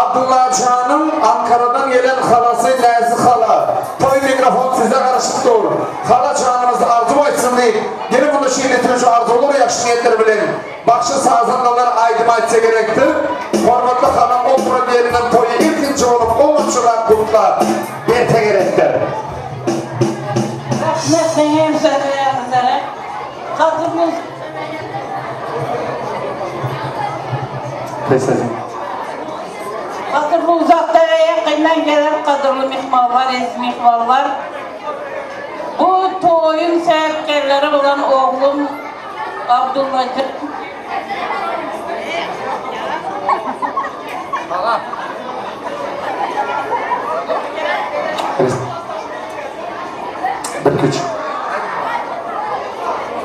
Abdylla janyň Ankaradan gelen halasy Näzik hala, toý mikrofon size garaşyp dur. Hala janymyz arzuw aýtsyn diýip, geliň onda şeýle süýji arzuwlar ýagşy niýetler bilen bagşy sazandalar aýdym aýtsa gerekdir. Hormatly halam oturan ýerinden toýy ilkinji bolup oňatjyrap gutlap berse gerekdir. Rahmet meňem sözlerinize. Gadyrly. Gadyrly uzakda we ýakyndan gelen gadyrly myhmanlar, eziz myhmanlar! Bu toýuň sebäpkärleri bolan oglum Abdullajan.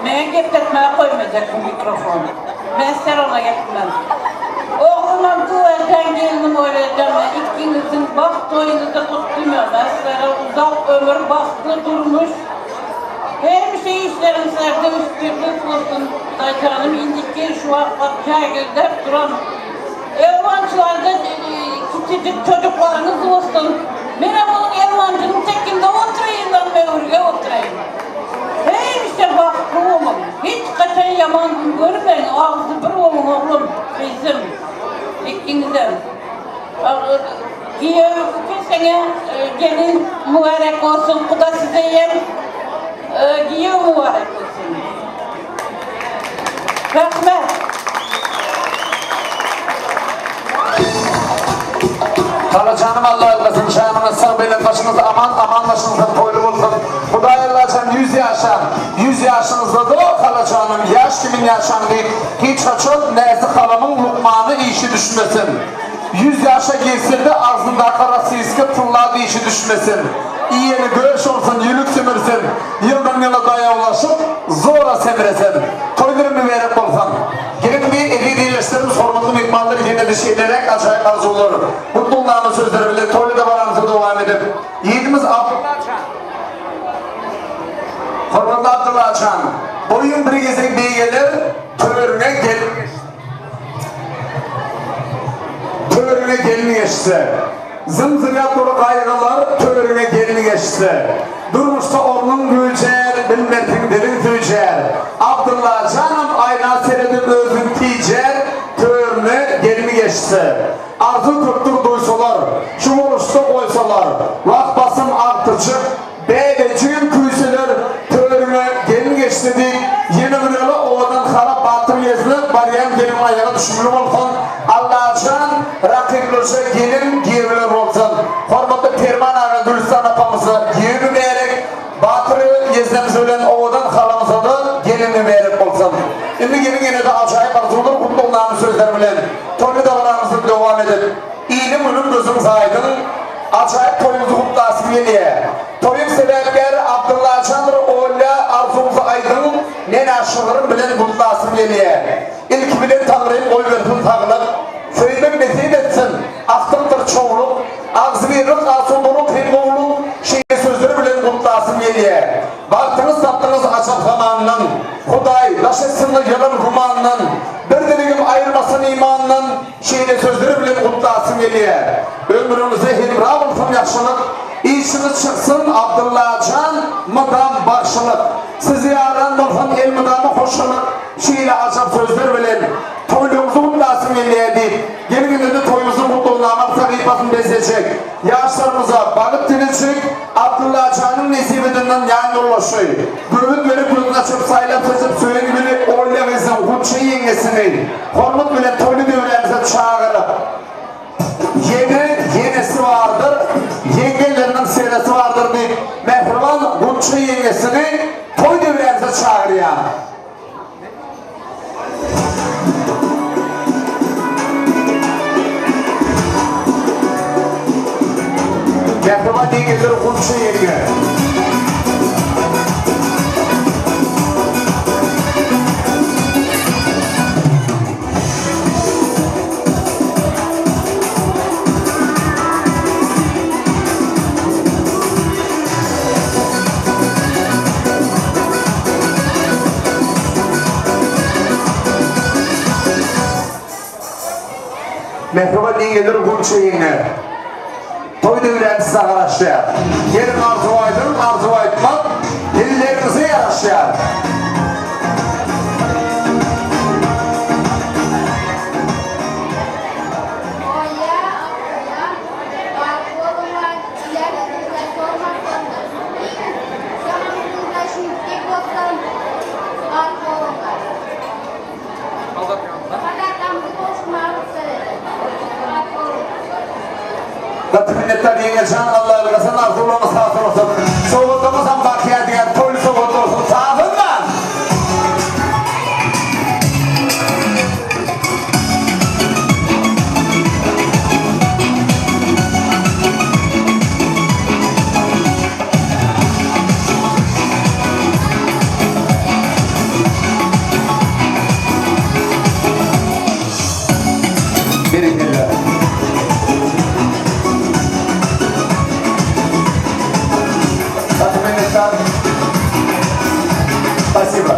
Meni gepletmäge goýmajak bu mikrofon. Men ser ona geplemem. Oglum Abdullajan gelnim Oýlajan men ikiňiziň bagt toýuňyzy gutlyman. Men sizlere uzak ömür bagtly durmuş hemişe işleriň sizlerde üstünlik bolsun. Daýjanym indiki şu wagt bak jägildäp duran Elwançylarda kiçijik çocuklaryňyz bolsun. Menem onuň elwanjynyň tekinde oturaýynam möwrüge oturaýyn. Hemişe bagtly boluň. Hiç haçan ýaman gün görmäň. Agzy bir boluň oglum, gyzym. Ikiňizem. Giýew kelseňe gelin mübärek bolsun. Huda size hem giýew mübärek bolsun. Rahmet. Halajanym Alla ýalkasyn janyňyz sag belent başyňyz aman aman başyňyzdan toýly bolsun Hudaý Allajan ýüz ýaşaň ýüz ýaşyňyzdada halajanym ýaş kimin ýaşaň diýip hiç haçan Näzik halamyň lukmana işi düşmesin ýüz ýaşa girsede agzyndaky rossiýski tylla dişi düşmesin iýeni göş bolsun ýülük simirsin Ýyldan ýyla daýawlaşyp, zora semresem, Toýlar mübärek bolsun! Geliň bir eziz ildeşlerimiz, hormatly myhmanlar ýene-de şeýleräk ajaýyp arzuwlar, gutlagnama sözleri bilen toýly dabaramyzy dowam edip, ýigidimiz Abdylla jan, Hormatly Abdylla jan, boýuň bir gezek beýgeler, törüňe gelin geçse. Törüňe gelin geçse. Zym-zyýat dury gaýgylar, törüňe gelin geçse. Durmuşda ornuň güýjär, bilmersiň diliň süýjär. Abdylla janam aýna seredip özün tijär, törüne gelin geçse. Arzuw köpdür duýsalar, şu boluşda goýsalar. Wah basym agtyjyk, Bäbejigim küýseler, törüňe gelin geçdi diýip, ýene bir ýola owadan hala batyr ýezine barýan gelin aýagy düşümli bolsun, Allajan rakyplyja gelin giýewler bolsun. Hormatly Perman aga Gülüstan apamyza giýew mübärek, Batyr ýeznemiz bilen owadan halamyzada gelin mübärek bolsun. Indi geliň ýenede ajaýyp arzuwlar gutlagnamy sözler bilen toýly dabaramyzy dowam edip, Iliň günüň gözüň aýdyň ajaýyp toýuňyzy gutlasym gelýä. Toýuň sebäpkäri Abdyllajandyr Olýa arzuwňyzy aýdyň menä şygrym bilen gutlasym gelýä. Ilki bilen Taňrym goýbersin saglyk, söýmek nesip etsin, agtykdyr çowluk, agzybirlik asudalyk hem gowluk şeýle sözler bilen gutlasym gelýä. Bagtyňyz tapdyňyz ajap zamandan, Hudaý daş etsin ýalan gümandan, bir dilegim aýyrmasyn imandan, Şeýle sözler bilen gutlasym gelýär. Ömrüňize hemra bolsun ýagşylyk, Işiňiz çyksyn Abdyllajan mydam bagşylyk. Size ýaran bolsun elmydama hoşalyk, Şeýle ajap sözler bilen toýlaryňyzy gutlasym gelýär diýip, geliň indi-de toýumyzyň gutlagnama sahypasyny bezejek ýaşlarymyza bagyt dilejek Abdyllajanyň nesibedinden ýan ýoldaşy, göwün berip gözüni açyp saýlap-seçip söýen güli Olýa gyzyň Gunça ýeňňe. ýeňňesini hormat bilen toýly döwrämize çagyryp, Ýene ýenesi bardyr, ýeňňeleriniň seresi bardyr diýip, mähriban Gunça ýeňňesini toý döwrämize çagyrýan. Mähriban ýeňňeler Gunça ýeňňe. Mähriban ýeňňeler Gunça ýeňňe. Toý döwrany size garaşýar. Geliň arzuw aýdyň, arzuw aýtmak dilleriňize ýaraşýar. Bolýa, bolýa. Bar boluňlar, iler ýüzüňizde solmasyn. Iň ýaman günüňizde şüýtgek bolsun. Bar boluňlar. Padarkamyzy gowşurmaga rugsat ediň. Bar boluňlar. Gaty minnetdar ýeňňejan Alla ýalkasyn arzuwlaryňyz hasyl bolsun. Sowgatlaryňyzam baky ýadygär toýly sowgat bolsun sazyndan. Berekella. Gaty minnetdar. Spasibo.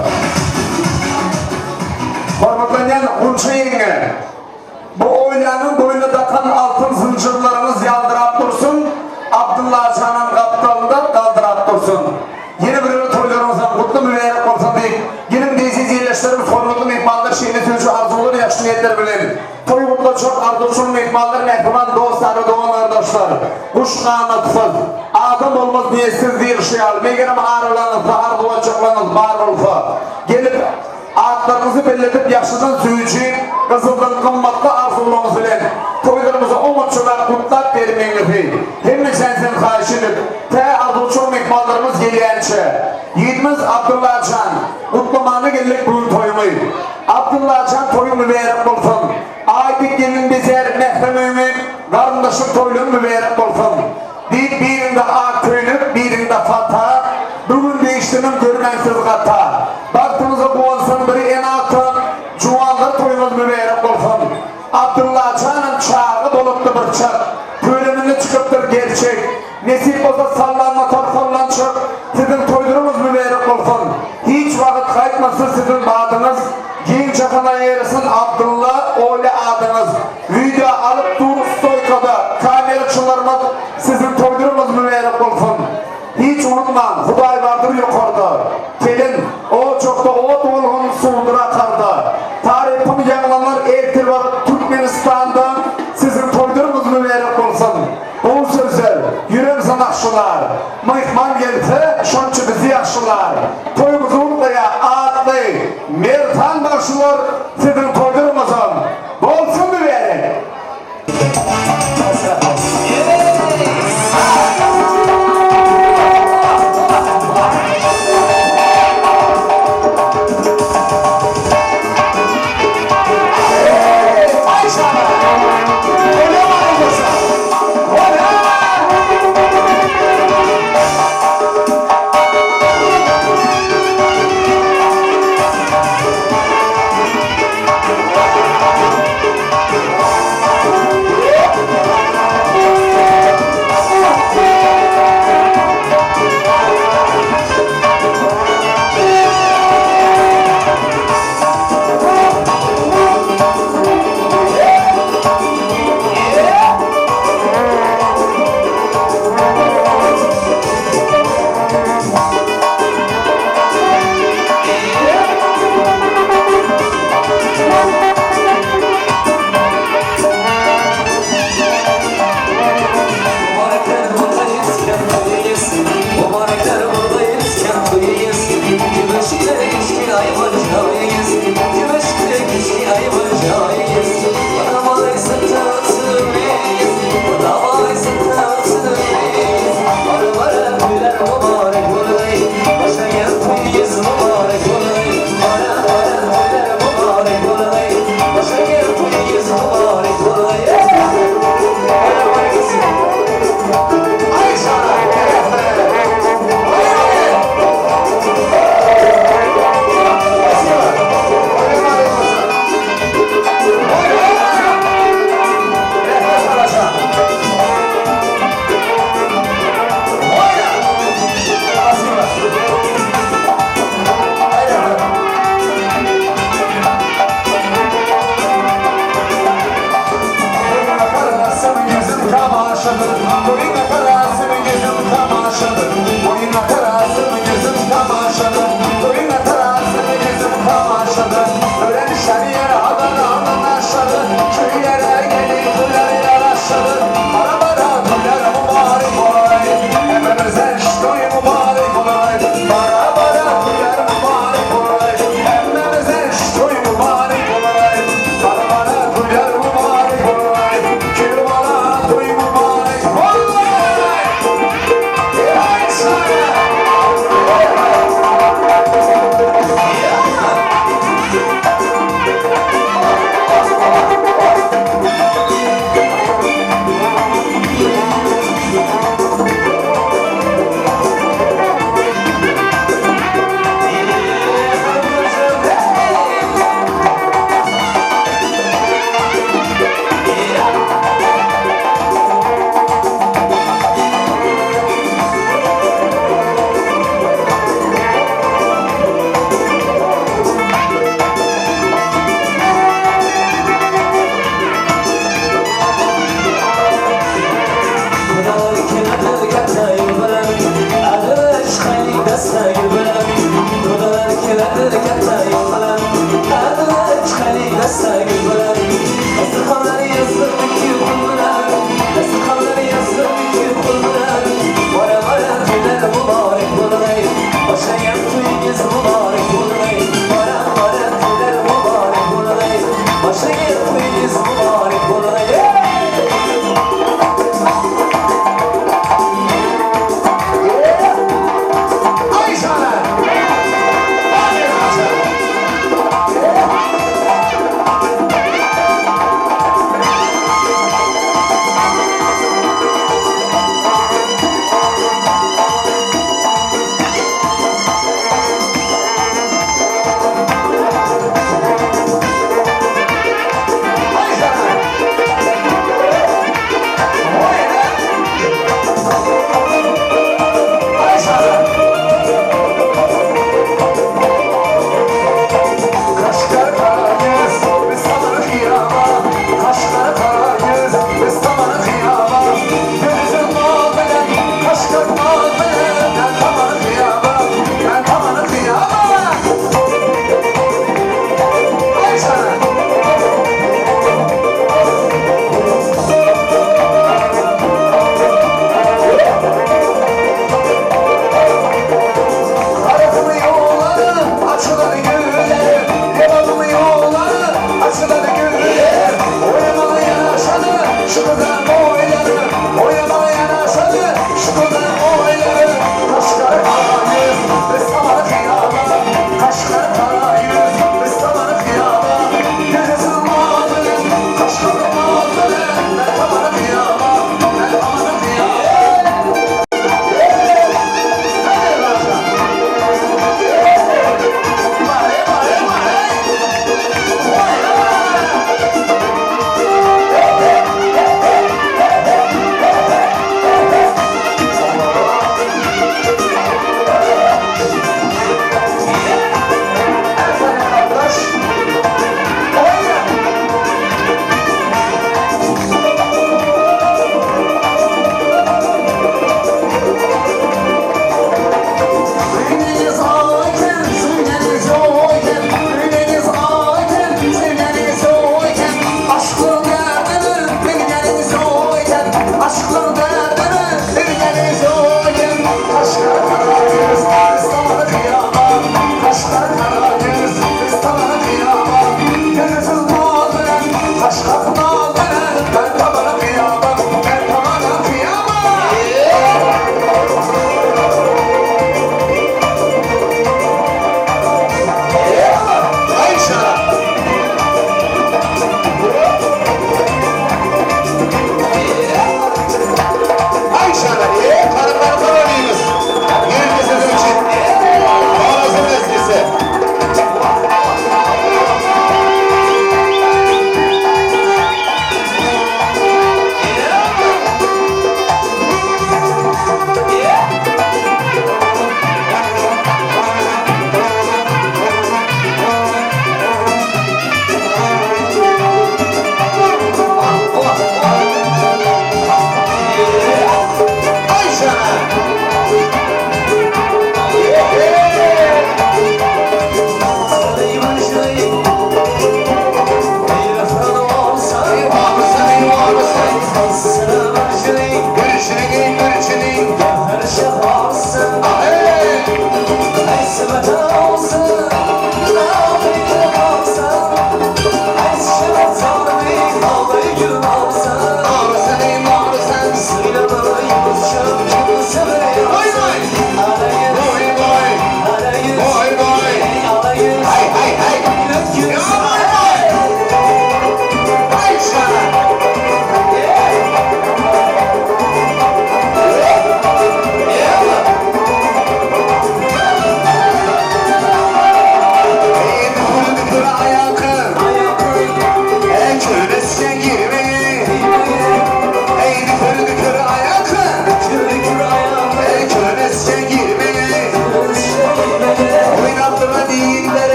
Hormatlanýan Gunça ýeňňe, bu oýlanyň boýnuna dakan altyn zynjyrlaryňyz ýaldyrap dursun, Abdylla janyň gapdalynda galdyrap dursun. Ýene bir ýola toýlaryňyzam gutly mübärek bolsun diýip, geliň eziz ildeşlerimiz, hormatly myhmanlar şeýle süýji arzuwlar, ýagşy niýetler bilen toý gutlajak arzuwçyl myhmanlar, mähriban dost-ýar, dogan-gardaşlar, guş ganatsyz, adam bolmaz niýetsiz diýilşi ýaly, megerem aralaryňyzda arzuw etjeklaryňyz bar bolsa, gelip, Atlaryňyzy belledip ýagşydan süýji, gyzyldan gymmatly arzuwlaryňyz bilen toýlarymyzy oňatjalap gutlap bermegiňizi hemmeçäňizden haýyş edip, tä arzuwçyl myhmanlarymyz gelýänçä, ýigdimiz Abdyllajan, gutlamana geldik bu gün toýuňy. Abdyllajan toýuň mübärek bolsun! Aý dek gelin bezär mährem öýüňi, garyndaşlyk toýlaryň mübärek bolsun! Diýip birinde ak köýnek, birinde fata, Bu gün degişdiniň görmän siz gata. Bagtyňyza guwansyn biri ene-ata, Juwanlar toýuňyz mübärek bolsun. Abdyllajanam çaga bolupdy bir çak, Töleminde çykypdyr gerçek. Nesip bolsa sallanmatar sallançak, Siziň toýlaryňyz mübärek bolsun. Hiç wagt gaýtmasyn siziň badyňyz, Giň jahana ýaýrasyn Abdylla oýly adyňyz. Wideo alyp dur stoýkada kameraçylarymyz siziň toýlaryňyz mübärek bolsun. Hiç unutmaň Hudaý bardyr ýokarda. Kelin, ojakda ot bolgun suwdur akarda. Tarypyň ýaňlanar ertir baryp Türkmenistanda siziň toýlaryňyz mübärek bolsun. Gowy sözler, ýürek zanakşylar. Myhman gelse şonça bizi ýagşylar. Toýumyzy gutlaýar atly Merdan bagşylar siziň toýlaryňyzam Bolsun mübärek.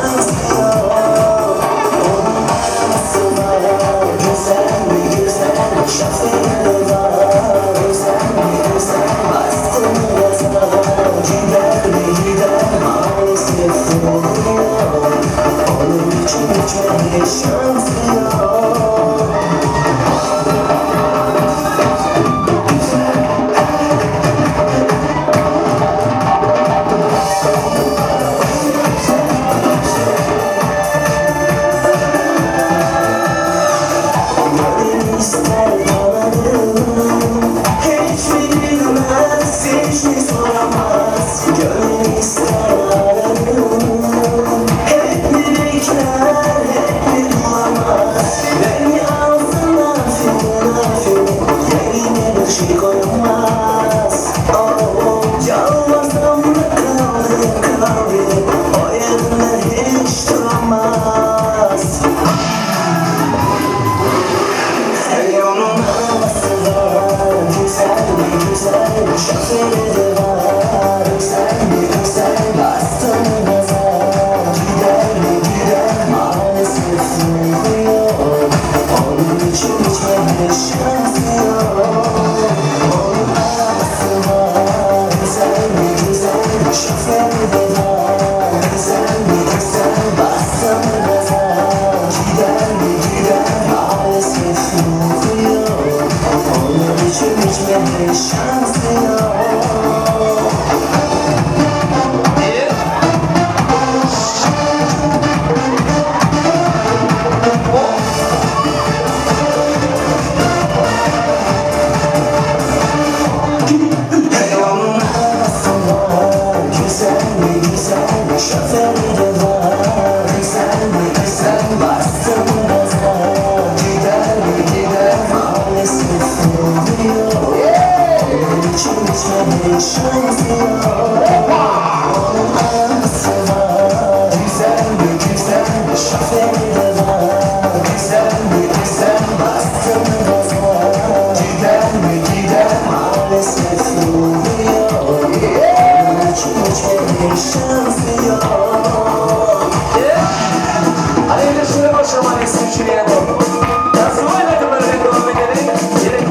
şansı yok. Onun arabası var, güzel mi güzel, şoförü de var. Güzel mi güzel, bastı mı gaza, gider mi gider, maalesef yok. Onun için içmeye şansı yok. Gönül ister kalalım, hiç bilmez, hiç mi soramaz. Gönül ister ararım, hep mi bekler, hep mi bulamaz. Beni alsın afiyet afiyet, yerine bir şey koyamaz. Oh, oh. Yalvarsam da kaldı kaldı, o yerinde hiç duramaz. Hey onun arabası var, güzel mi güzel, şoförü de var. Güzel mi güzel, bastı mı gaza, gider mi gider, maalesef yok. Onun için içmeye şansı yok. Onun arabası var, güzel mi güzel, şoförü de var. Güzel mi güzel, bastı mı gaza, gider mi gider, maalesef yok. Onun için içmeye şansı yok. Hey onun arabası var, güzel mi güzel, şoförü de var. Güzel mi güzel, bastı mı gaza, gider mi gider, maalesef yok. Onun için içmeye şansı yok. Onun arabası var, güzel mi güzel, şoförü de var. Güzel mi güzel, bastı mı gaza, gider mi gider, maalesef yok. Onun için içmeye şansı yok. Hadi şöyle başlamanı istiyorum. Nasıl oynadın böyle gelin? Gerek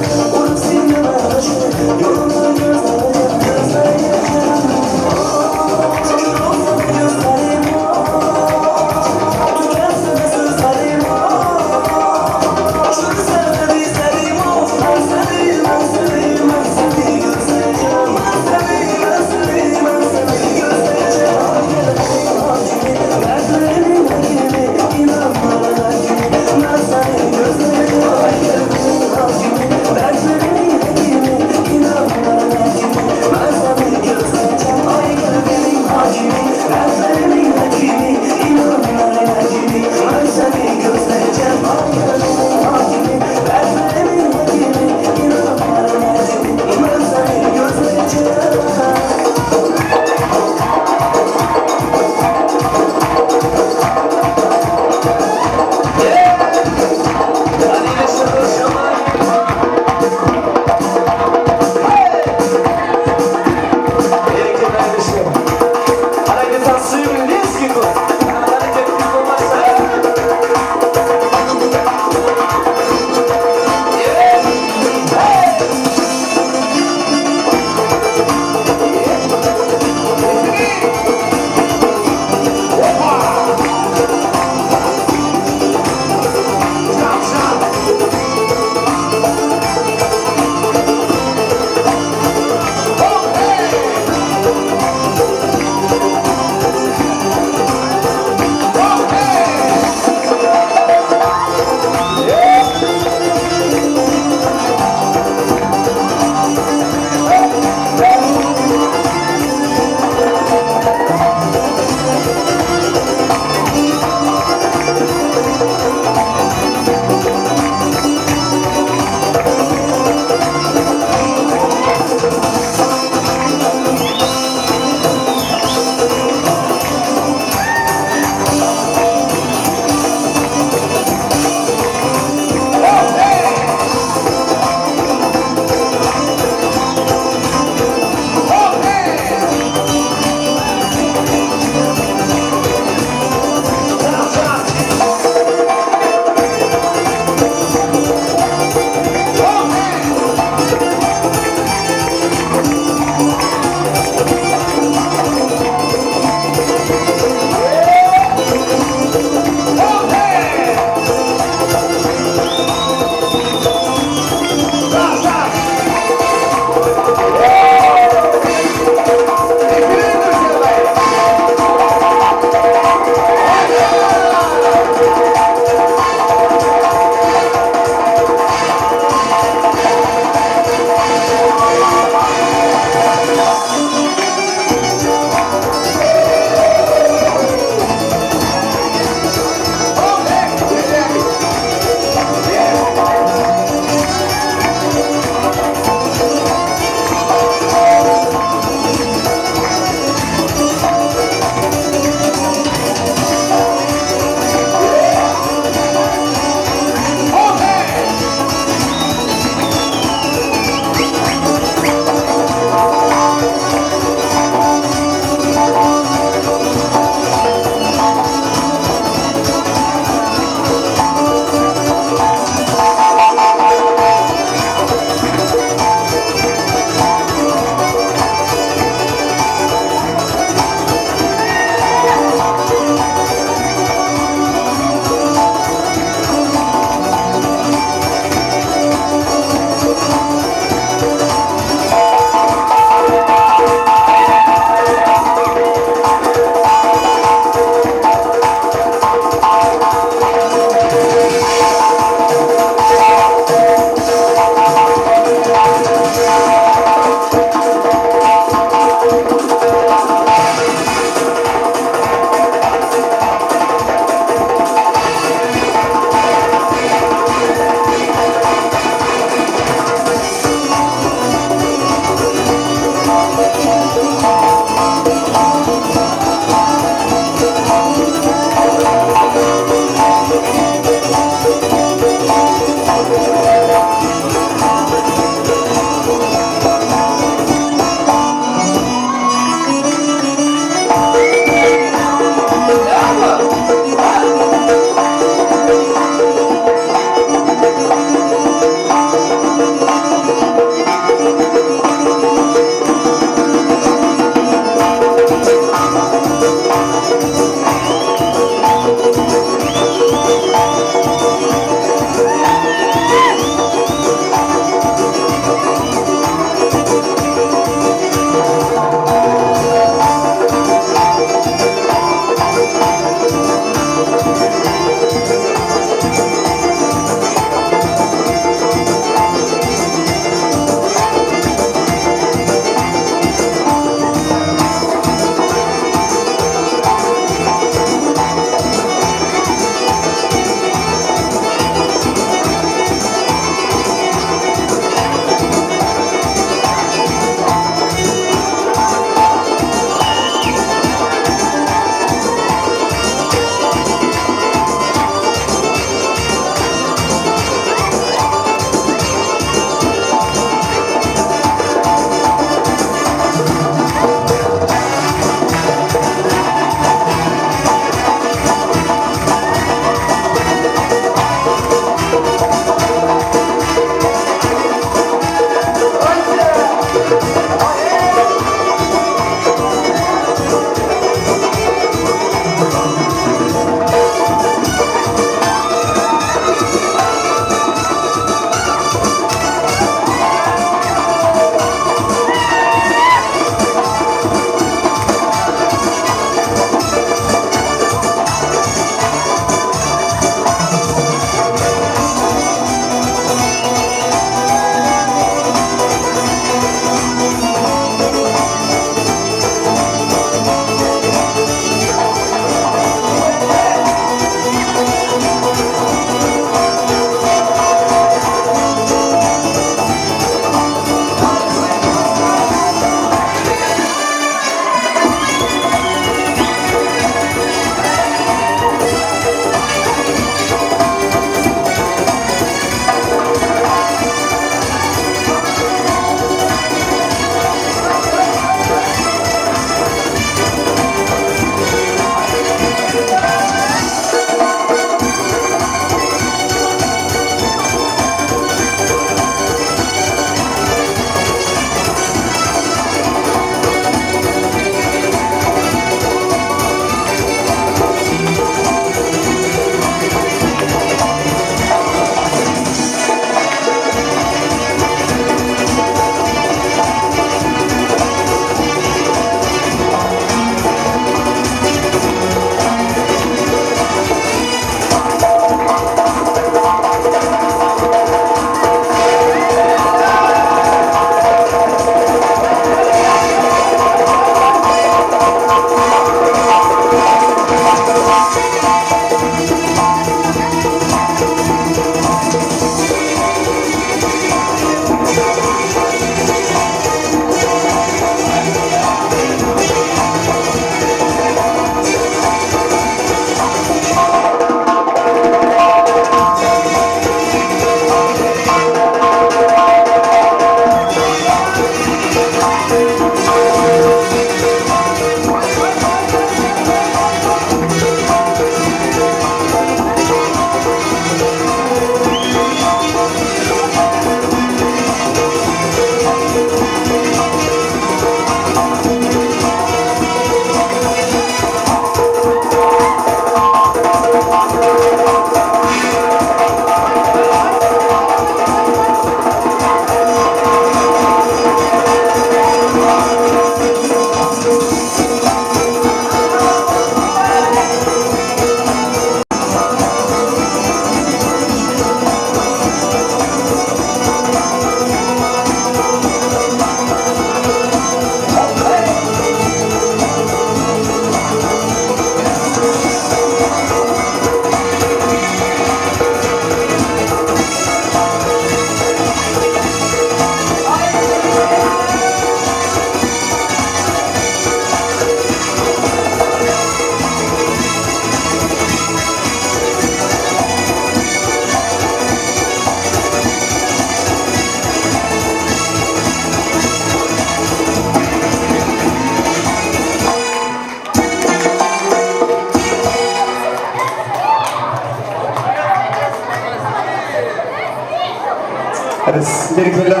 Biz berekella.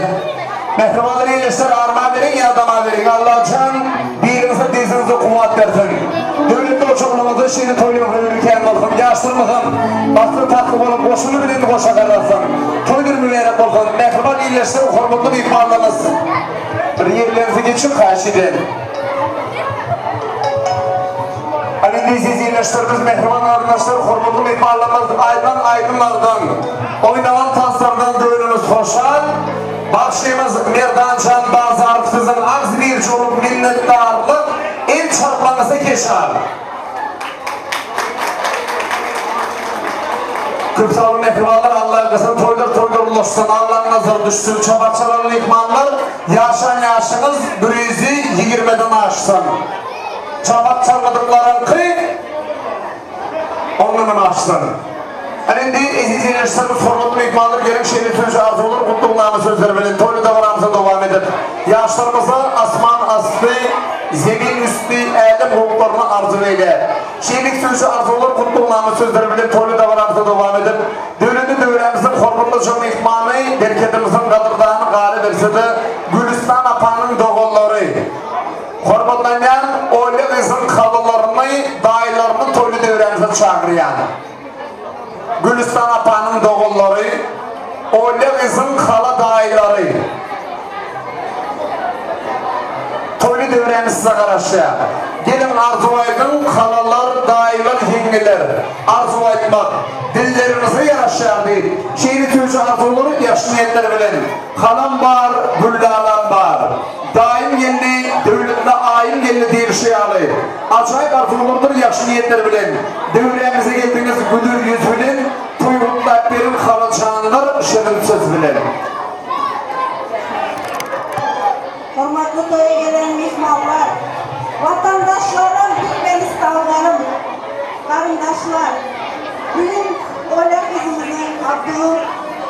Mähribanlar ildeşler arma beriň ýadama beriň Allajan biriňize diziňize kuwwat bersin. Döwletli ojaklaryňyzda şeýle toýlar höwri kän bolsun. Ýaşlarymyzam basly tatly bolup goşuny bilen goşa garrasyn. Toýlar mübärek bolsun. Mähriban ildeşler hormatly myhmanlarymyz. Bir ýerlerinize geçiň haýyş edýän. Hany eziz ildeşlerimiz, mähriban garyndaşlar, hormatly myhmanlarymyz, aýdylan aýdymlardan, oýnalan tanslardan göwnümiz hoşal. Bagşymyz Merdanjan Bazarow siziň agzybirje bolup minnetdarlyk el çarpmaňyza keşal. Köp sag boluň mähribanlar Alla ýalkasyn toýlar toýlar ulaşsyn Allaň nazary düşsün çapak çalan myhmanlar ýaşan ýaşyňyz bürüzi ýigirmeden aşsyn. Çapak çalmadyklaryňky ondanam aşsyn. Ana indi eziz ildeşlerimiz, hormatly myhmanlar geliň şeýle süýji arzuwlar, gutlagnama sözleri bilen toýly dabaramyza dowam edip, ýaşlarymyza asman asty, zemin üsti älem gowuklaryny arzuw eýläp. Şeýle süýji arzuwlar, gutlagnama sözleri bilen toýly dabaramyza dowam edip, döwletli döwrämiziň hormatlyja myhmany, berkedimiziň gadyrdany galyberse-de Gülüstan apanyň doganlary, Hormatlanýan Olýa gyzyň halalaryny, daýylaryny toýly döwrämize çagyrýan. Gülüstan apanyň doganlary, Olýa gyzyň hala daýylary. Toýly döwrämiz size garaşýar. Geliň arzuw aýdyň, halalar, daýylar, ýeňňeler. Arzuw aýtmak dilleriňize ýaraşýar diýip, şeýle süýji arzuwlary ýagşy niýetler bilen Halam bar, Güldalam bar. Daýym geldi, döwletli aýym geldi diýlişi ýaly, ajaýyp arzuwlardyr ýagşy niýetler bilen döwrämize geldiňiz güler ýüz bilen toý gutlap beriň halajanlar şirin söz bilen. Hormatly toýa gelen myhmanlar, watandaşlarym, türkmenistanlarym, garyndaşlar! Bu gün Olýa gyzymyzyň Abdynyň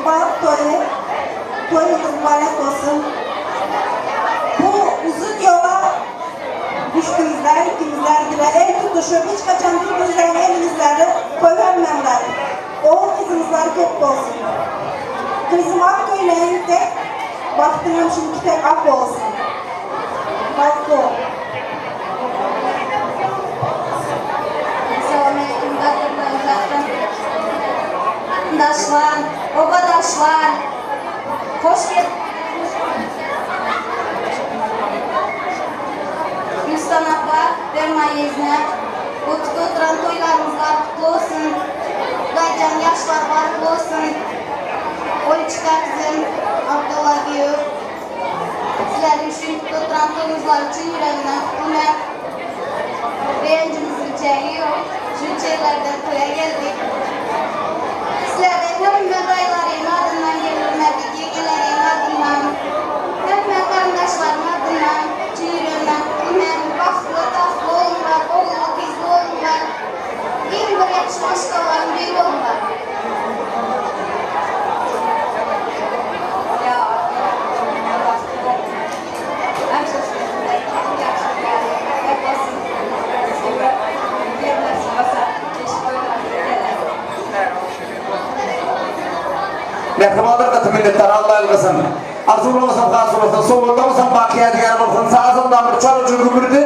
bagt toýy. Toýuňyz mübarek bolsun! Bu uzyn ýola düşdüňizler, ikiňizler bile el tutuşyp, hiç haçan bir-birleriň eliňizleri goýbermäňler. Ogul-gyzyňyzlar köp bolsun! Gyzym ak köýnegiň tek, bagtyňam şuňky tek ak bolsun! Bagtly bol! Salam gadyrly garyndaşlar, obadaşlar! Hoş geldiňiz! Gülüstan apa, Berma ýegne, otup oturan toýlaryňyzlar gutly bolsun! Hudaýjan ýaşlar bagtly bolsun! Oliçka gyzym, Abdylla giýew, sizleriň şu ýurtda oturan toýuňyzlar üçin ýüregimden gutlaýan. Begenjimiziň çägi ýok. Şunça ýyllardan toýa geldik. Sizlerden hemme daýylaryň adyndan, gelinlerdik ýeňňeleriň adyndan, hemme garyndaşlaryň adyndan çyn ýüregimden gutlaýan. Bagtly, tagtly boluňlar, ogully, gyzly boluňlar. Iň bir ýagşy maşgalalaryň biri boluňlar. Mähribanlar gaty minnetdar Alla ýalkasyn. Arzuwlaryňyzam hasyl bolsun, sowgatlaryňyzam baky ýadygär bolsun. Sazyndan bir çalaja gübürdi.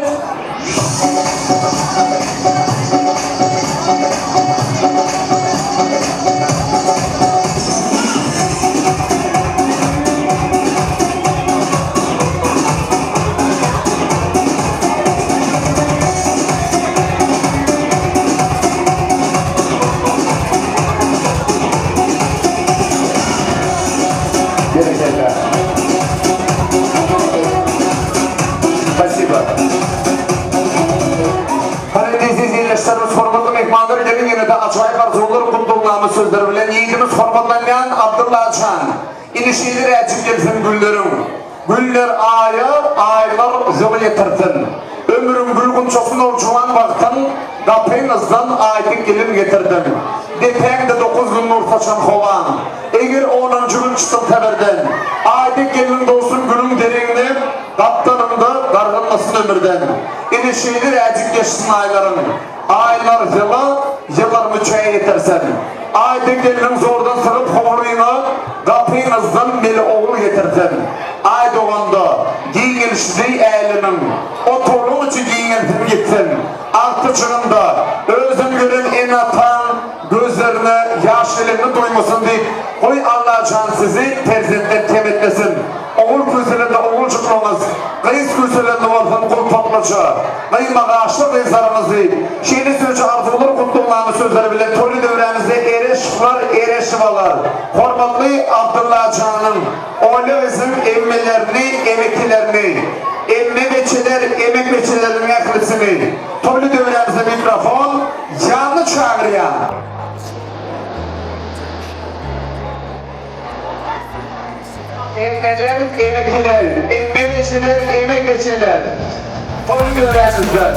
Berekella. Spasibo. Hany eziz ildeşlerimiz, hormatly myhmanlar, geliň ýene-de ajaýyp arzuwlar, gutlagnama sözleri bilen ýigidimiz hormatlanýan Abdylla jan. Indi şeýle räjik gelsin günleriň. Günler aýa, aýlar ýyla ýetirsin. Ömrüň gül gunçasy nowjuwan wagtyň Gapyňyzdan aýdyň gelin getirdim. Depäňde dokuz gün nur saçan howaň. Eger onunjy gün çyksa birden. Aýdyň gelin dogsun günüň deregine Gapdalyňda gargynmasyn ömürden. Ine şeýle räjik geçsin aýlaryň. Aýlar ýyla, ýyllar müçä ýetirsin. Aýdyň gelniň zordan sygyp howlyňa, Gapyňyzdan meli. Abdyllajan sizi perzentden kem etmesin. Ogul küýselende oguljyklaryňyz, gyz küýselende bolsun gulpaklyja, gyýmagaçly gyzlaryňyzy şeýle süýji arzuwlar gutlaglany sözleri bilen toýly döwrämizde Ereşowlar, Ereşowalar, hormatly Abdyllajanyň, Olýa gyzyň emmelerini, emekilerini, emme beçeler, emek beçeleriniň ählisini toýly döwrämize mikrofon ýanyna çagyrýan. Emmeler, emekiler, emme beçeler, emek beçeler, toýly döwrämizde.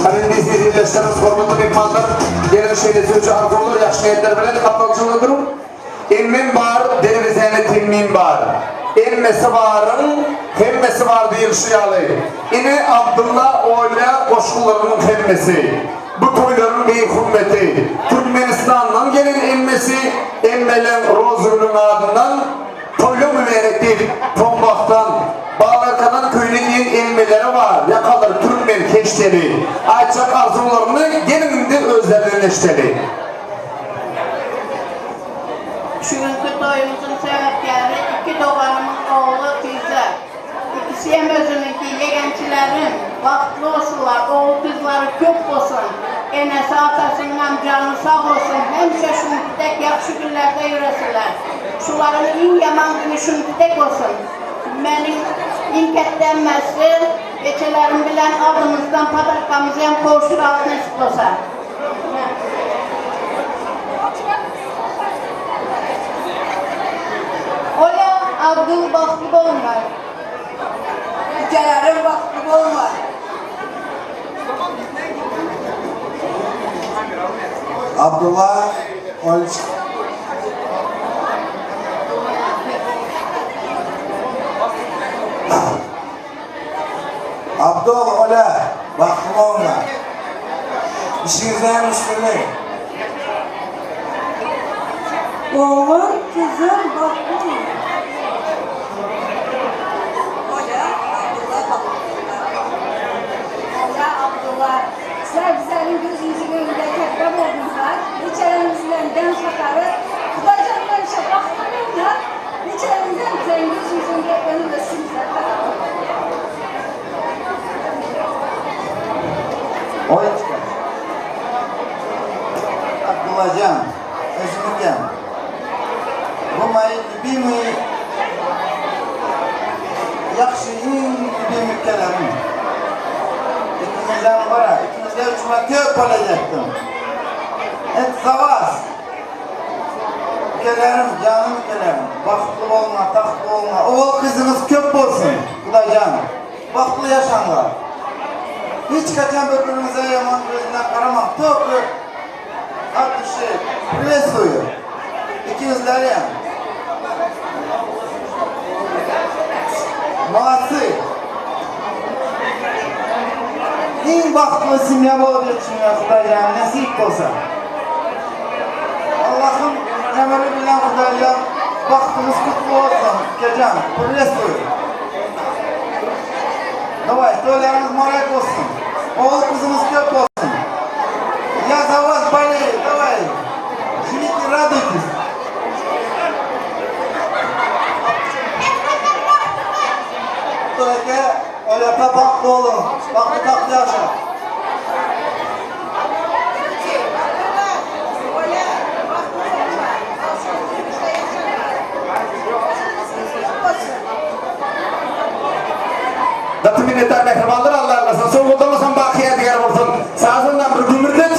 Hany indi siz ildeşlerimiz, hormatly myhmanlar, geliň şeýle süýji arzuwlar, ýagşy niýetler bilen gapdaljygynda duruň. Emmem bar, derwezäne temmim bar. Emmesi baryň, hemmesi bar diýilşi ýaly. Ine, Abdylla Olýa goşgularynyň hemmesi. Bu toýlaryň beýik hümmeti. Türkmenistandan gelen emmesi, emmeleň Rozugülüň adyndan Toýla mübärek diýip, tombakdan, balarkadan köýnek geýen emmeleri bar, ýakalary türkmen keşdeli. Aýtjak arzuwlaryny geliň indi özlerinden eşdeli. Şu günki toýumyzyň sebäpkäri iki doganymyň ogly gyzy. Ikisi hem özüniňki ýegençilerim. Bagtly bolsunlar, ogul gyzlary köp bolsun. Enesi atasynyňam jany sag bolsun, hemişe şuňky dek ýagşy günlerde ýöresinler. Şularyň iň ýaman güni şuňky dek bolsun. Meniň iň ketde emmesi eçelerim bilen adymyzdan padarkamyzy hem gowşuraly nesip bolsa. Ola Abdul bagtly bolunlar. Ülkelerim bagtly bolunlar. Abdullah Olç. Abdul Ola bagtly bolunlar. Işiňizde üstünlik. Oglum, kyzym bagtly bolunlar. Ola, Abdullah bagtly bolunlar. Ola, Abdullah, sizler bizlerin gözümüzün önünde ketde boldunuzlar. Niçelerimizden dem sakarı, Hudaýjandan hemişe bagtly bolunlar. Niçelerimizden bizlerin gözümüzün önünde önüm ösümüzler. Olечka. Abdullajan, Özümüken. Вы мои любимые, ýagşy iň любимый ülkelerim. Ikiňizden bara, ikiňizden üçüme köp bolajakdym. Et za вас. Ülkelerim, janym ülkelerim. Bagtly bolma, tagtly bolma. Ogul gyzyňyz köp bolsun. Hudaýjan. Bagtly ýaşaňlar. Hiç haçan bir-biriňize ýaman gözünden garamaň. Только от души приветствую. Ikiňizlerem. Молодцы. Iň bagtly semýa bolup ýetişiňler Hudaýjan nesip bolsa. Allah'ın emri bilen Hudaýjan bagtyňyz kutly bolsun. Ukajan, приветствую. Давай, toýlaryňyz mübarek bolsun. Ogul gyzyňyz köp bolsun. Я за вас болею. Давай. Живите, радуйтесь. Aka, Ola bagtly boluň. Bagtly tagtly ýaşa. Ola, bagtly bolunlar. Durmuşda ýaşaňlar. Köp bolsun. Gaty minnetdar mähribanlar Alla ýarlasyn sowgatlamasam baky ýadygär bolsun sazyndan bir gümürdet.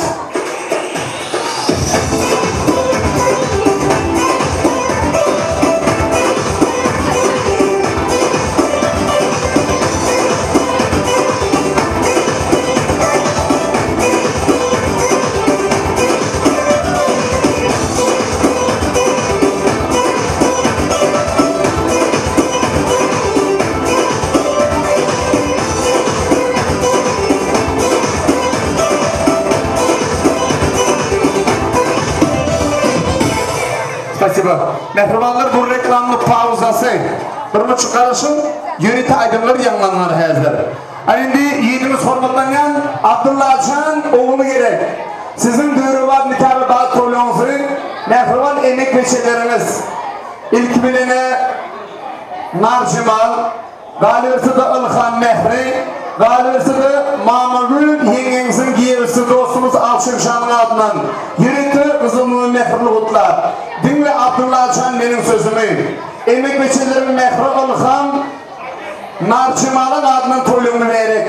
Spasibo. Mähribanlar bu reklamly pauzasy. Bir muçuk garaşyň, ýörite aýdymlar ýaňlanar häzir. A indi ýigidimiz hormatlanýan Abdyllajan ogly gerek. Siziň döwrebap nikaly bagt toýlaryňyzy mähriban emek peçeleriňiz ilki bilen-ä Narjemal, Galyberse-de Ylham Mähri, galyberse-de Mamagül ýeňňeňiziň giýewisi dostumyz Alşyr janyň adyndan ýörite gyzylmuny mähirli gutlap, Diňle Abdylla jan meniň sözümi. Emek beçeleriň Mähri Ylham Narjemalyň adyndan toýluň mübärek.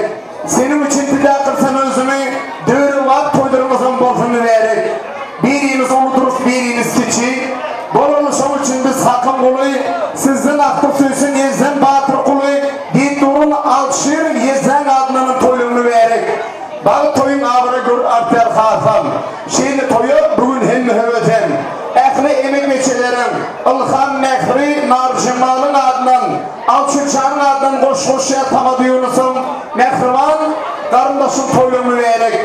Seniň üçin pida kylsam özümi, döwrebap toýlarymyzam bolsun mübärek. Birimiz uludyrys, birimiz kiçi. Bolaly şoň üçin biz hakyň guly, Sizden agtyk söýsün Ýezden batyr guly, Diýip durun Alşir Ýezdan adyndanam toýluň mübärek. Bagt toýuň abyra gör artýar hasam. Şeýle toýa bu gün hemme höwesem. Ähli emek beçeleriň, Ylham Mähri Narjemalyň adyndan, Alçyljanyň adyndan goş goşýar Tamady Ýunusyň, Mähriban garyndaşyň toýluň mübärek.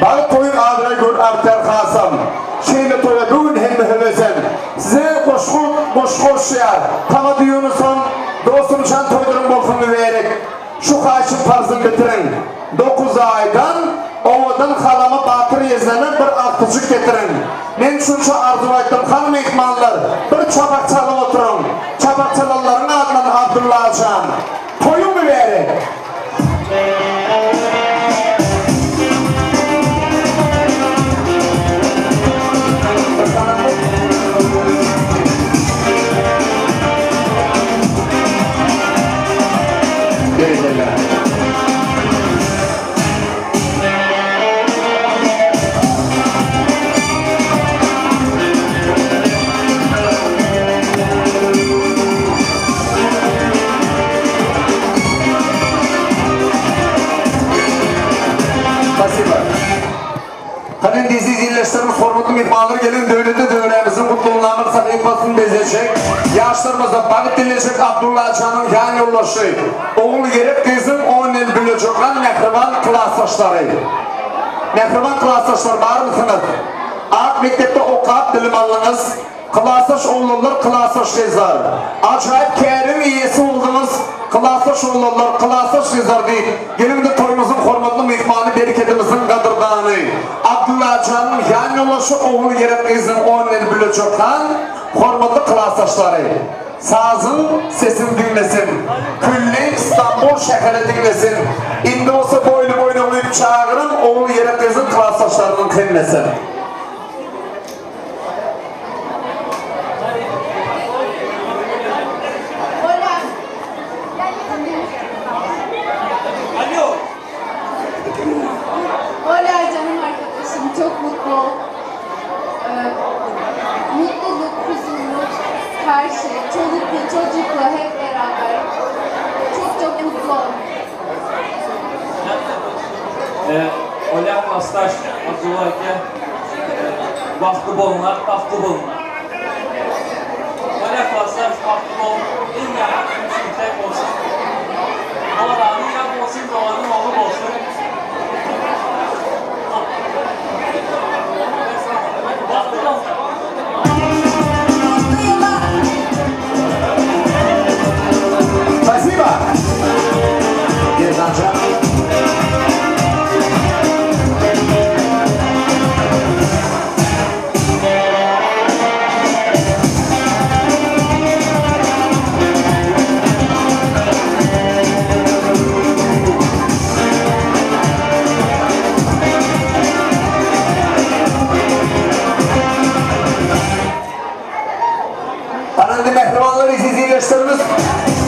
Bagt toýuň abyra gör artýar hasam. Şeýle toýa bu gün hemme höwesem. Size goşgy goş goşýar Tamady Ýunusyň, Dostumjan toýlaryň bolsun mübärek. Şu haýyşyň parzyny bitiriň. Dokuzaýdan owadan halama Batyr ýezneme bir agtyjyk getiriň. Men şunça arzuw aýtdym, hany myhmanlar, bir çapak çalyp oturyň. Çapak çalanlaryň adyndan Abdylla jan. Toýuň mübärek! Berekella. Spasibo. Hany indi eziz ildeşlerimiz, hormatly myhmanlar geliň döwletli döwrämiziň gutlagynamyň sahypasyny bezejek, ýaşlarymyza bagt dilejek Abdulla janyň ýan ýoldaşy, Ogulgerek gyzyň on el bülejoklan mähriban klasdaşlary. Mähriban klasdaşlar barmysyňyz? Ak mekdepde okap bilim aldyňyz. Klasdaş oglanlar, klasdaş gyzlar. Ajaýyp käriň eýesi bolduňyz, klasdaş oglanlar, klasdaş gyzlar diýip, geliň-de toýumyzyň hormatly myhmany berekedimiziň gadyrdany, Abdylla janyň ýan ýoldaşy Ogulgerek gyzyň on el bülejokhan hormatly klasdaşlary. Sazyň sesin diňlesin, külli Stambul şäheri diňlesin. Indi bolsa boýly-boýuna guýup çagyryň Ogulgerek gyzyň klasdaşlarynyň hemmesin. Oley canım arkadaşım çok mutlu ol. Ee, mutluluk, huzurluk, her şey. Çoluklu, çocuklu hep beraber. Çok çok mutlu ol. Ee, Olya klasdaş Abdulla aka Bagtly bolunlar, bagtly bolunlar. Olya klasdaş bagtly bol, iň ýaran ümsümtek bolsun. Bolany ýa bolsun, doganyň ogly bolsun. Bagtly bolsunlar. Spasibo. Merdanjan. Ana indi mähribanlar eziz ildeşlerimiz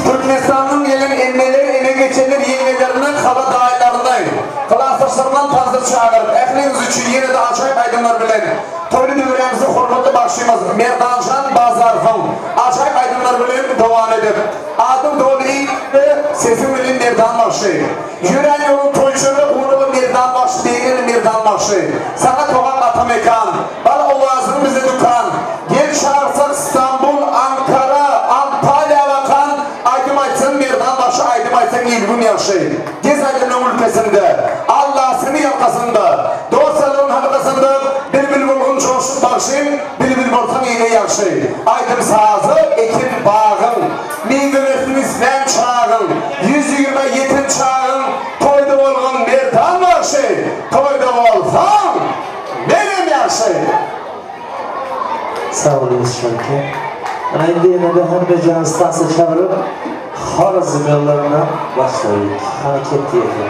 Türkmenistanyň gelen enneler, ene geçenler ýeňňelerinden hala daýylaryny, klasdaşlaryndan tansa çagyryp ähliňiz üçin ýene-de ajaýyp aýdymlar bilen toýly döwrämizi hormatly bagşymyz Merdanjan Bazarowyň ajaýyp aýdymlary bilen dowam edip Adyň doly we sesiň bilen Merdan bagşy Ýörän ýoluň toýçuly uruly Merdan bagşy beýgeli Merdan bagşy Saňa togap ata mekan Bal owazyň bize dükan Gel çagyrsak Stambul, Ankara, Antalýa bakan Aýdym aýtsaň Merdan bagşy aýdym aýtsaň il-gün ýagşy Gez aýdymlaň ülkesinde Allasyny ýalkasynda Dost-ýarlaryň halkasynda Bilbil bolgun joşup bagşym Bilbil bolsaň ile ýagşy. ýagşy. Aýdym-saza ekin bagyň, Miwelesini islän çagyň, 120 ýeten çagyň Toýda bolgun Merdan bagşy, Toýda bolsaň, menem ýagşy. Sag bol Ýusuf aka. Ana indi ýene-de hemmejaňyz tansa çagyryp Horezm ýollaryna başlaýyk. Hany ketdi ýeke.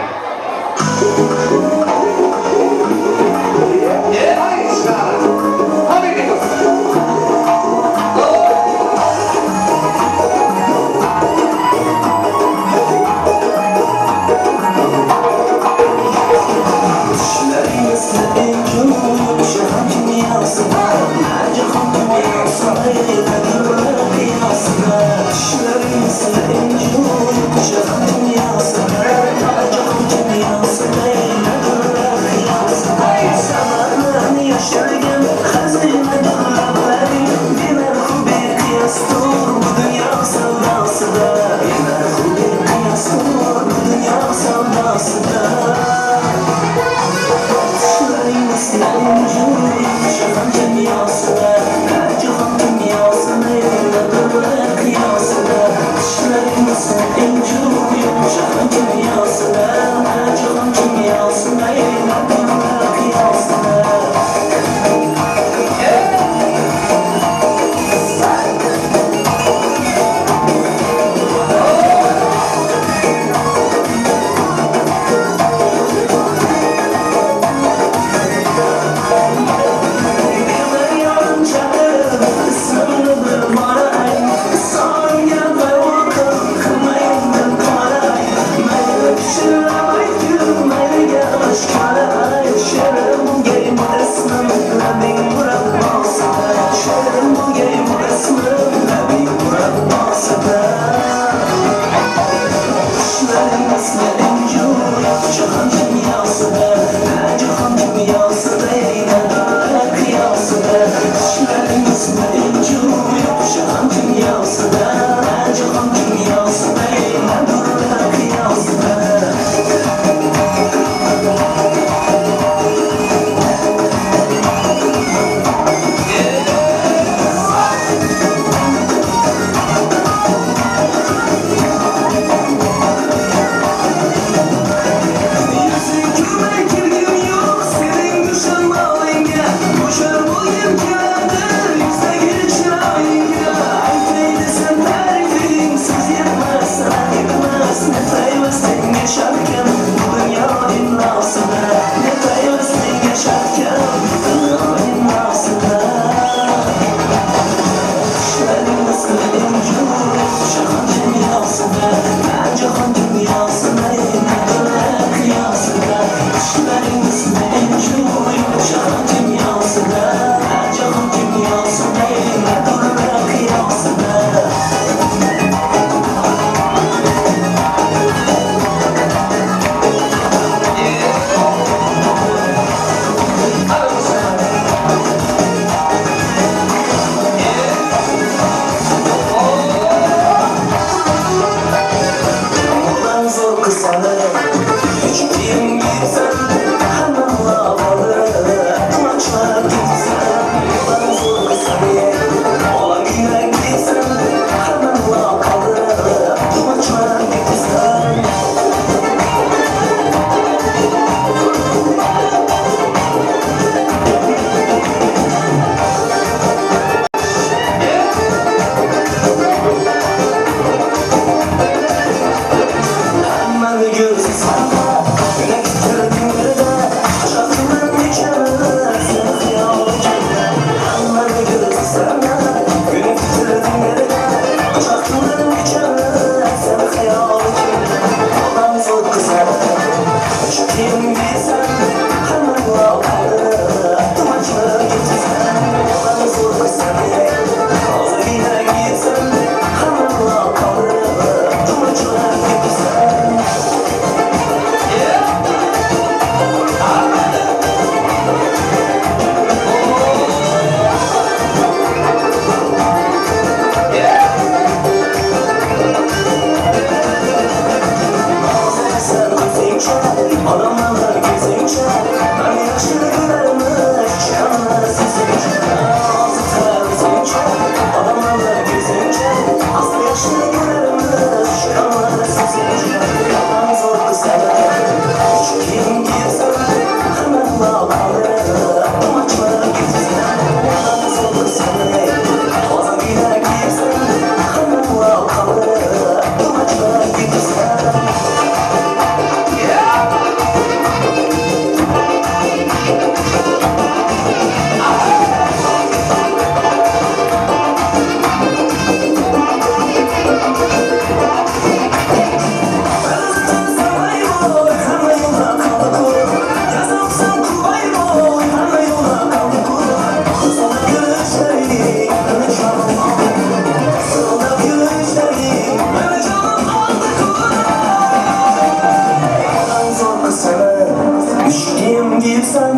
Diýipsen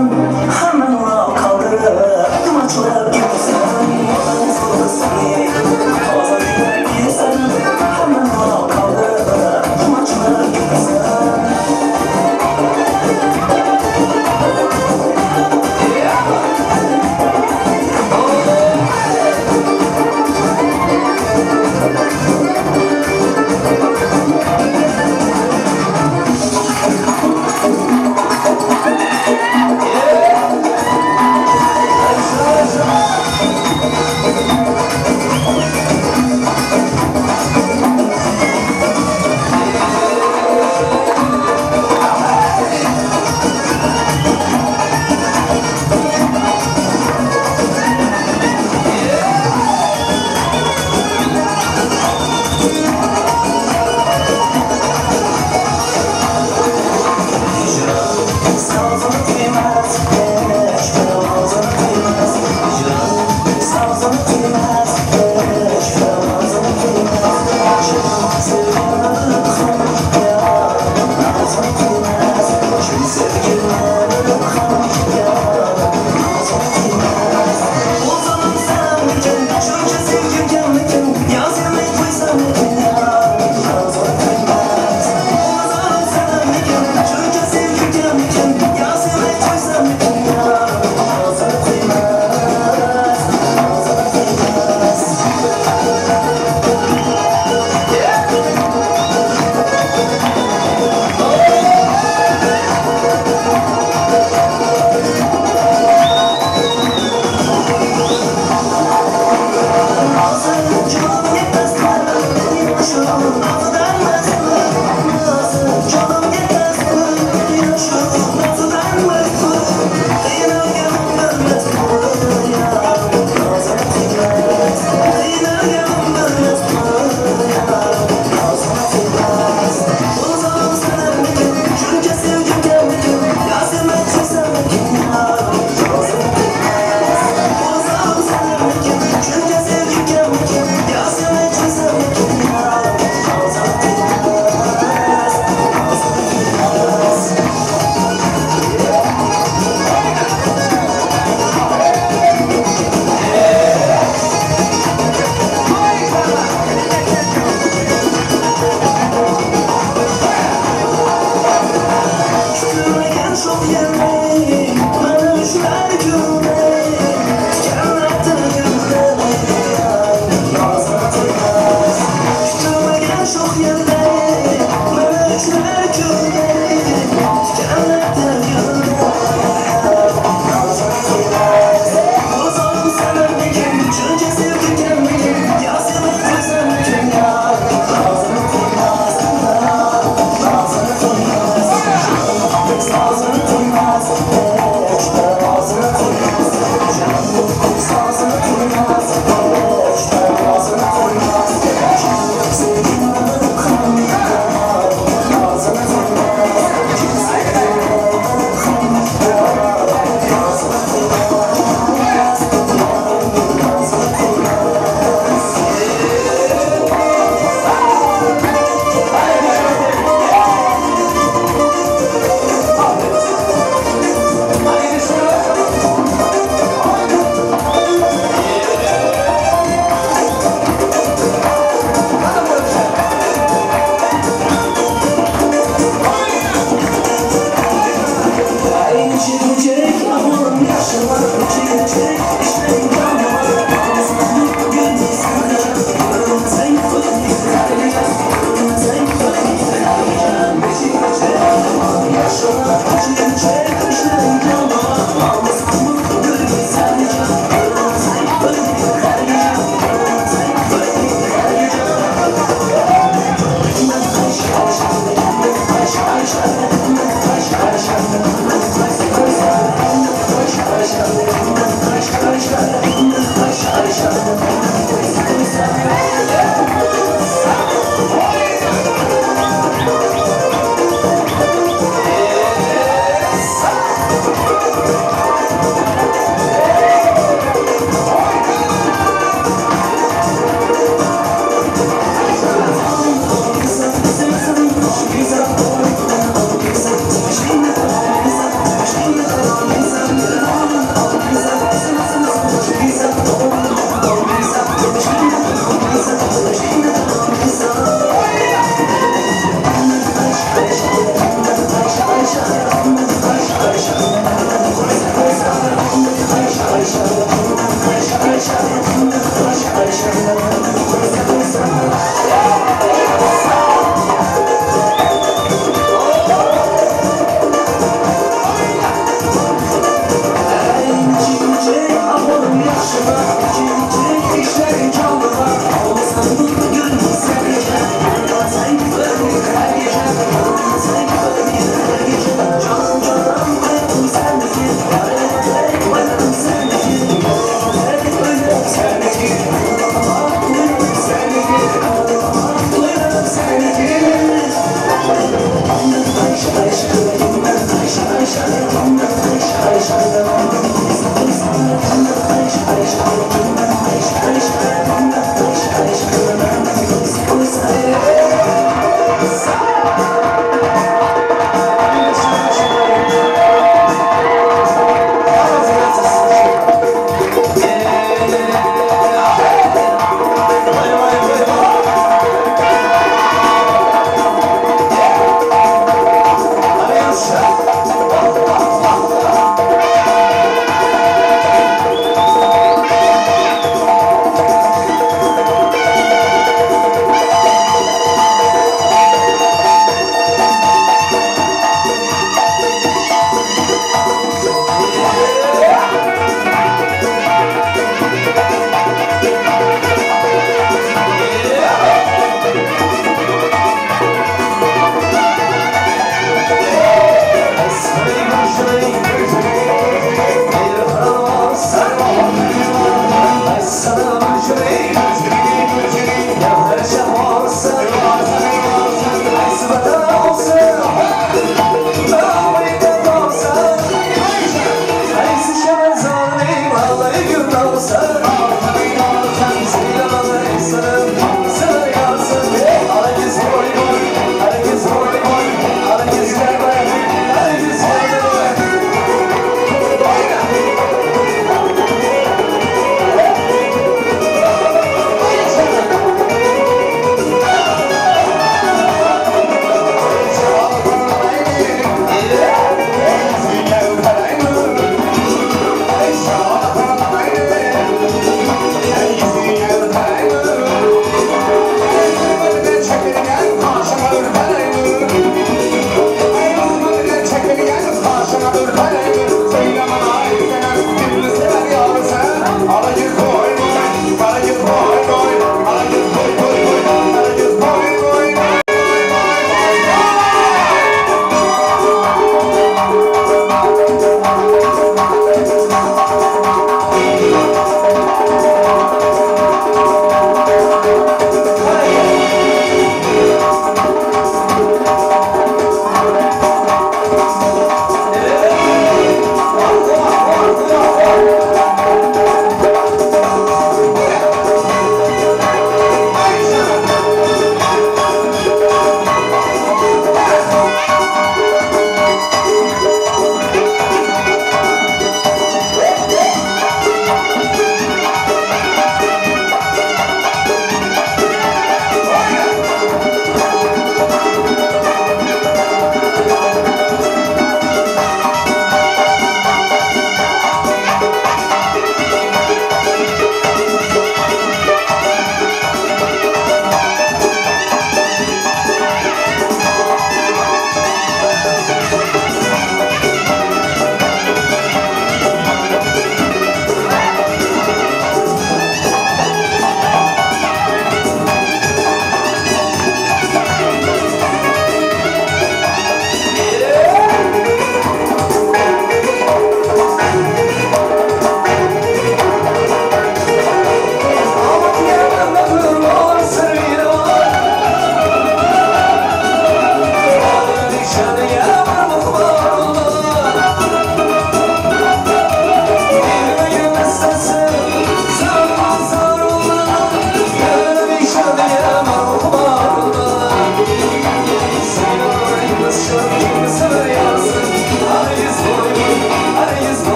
Hemen ora kaldyryp Ymaçlap gidipsen Toza diýip diýipsen Hemen ora kaldyryp Ymaçlap gidipsen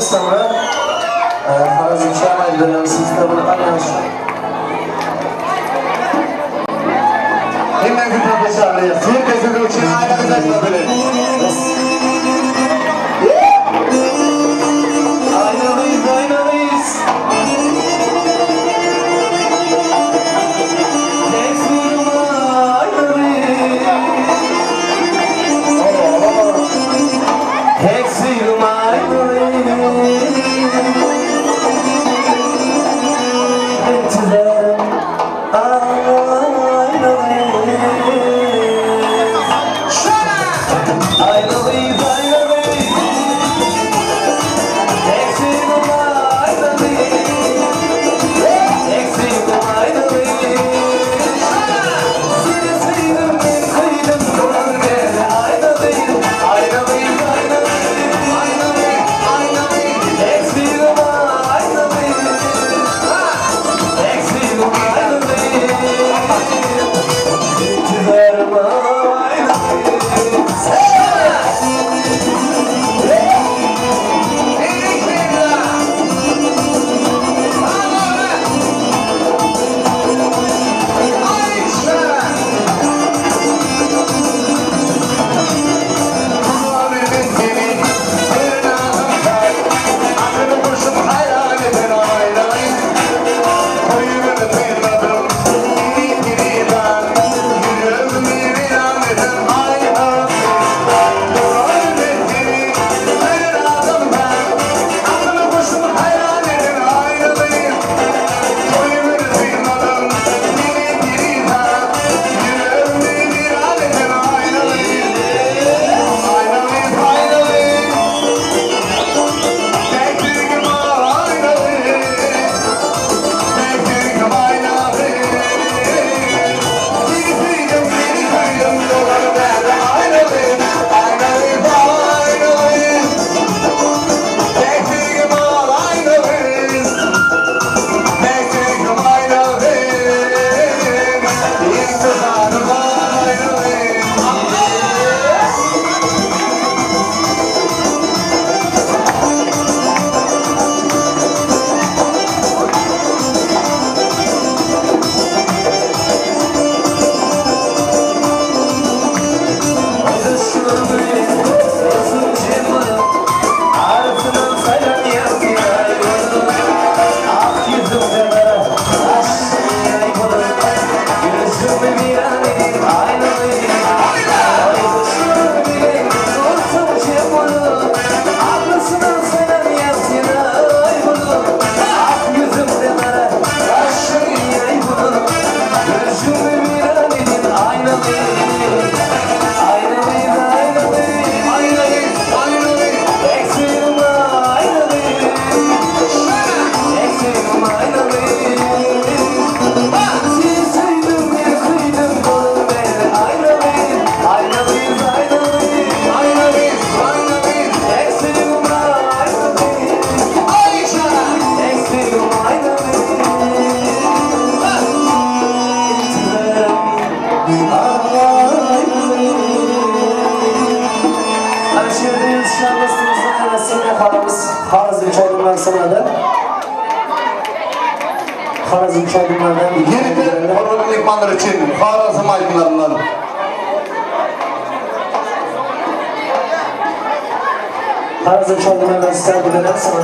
Soňra Harazmşa aýdyp berýän sizde bir alýanş. Hemen güzel çağırıyor. Herkesi için ayrı bilen. Aynalıyız, aynalıyız. Tek suyuma aynalıyız. Tek suyuma aynalıyız. Ben çizerim aynalıyız. Aynalıyız, aynalıyız. Tek suyuma aynalıyız. Tek suyuma aynalıyız. Seni sevdim, ben kıydım, dolar beni aynalıyız. Aynalıyız, aynalıyız. Aynalıyız, aynalıyız. Tek suyuma aynalıyız. Tek suyuma aynalıyız. Çizerim aynalıyız. Harazm çadırlardan Yeniden hormatly myhmanlar üçin Harazm aýdymlaryndan. Harazm çadırlardan sergilenen sana.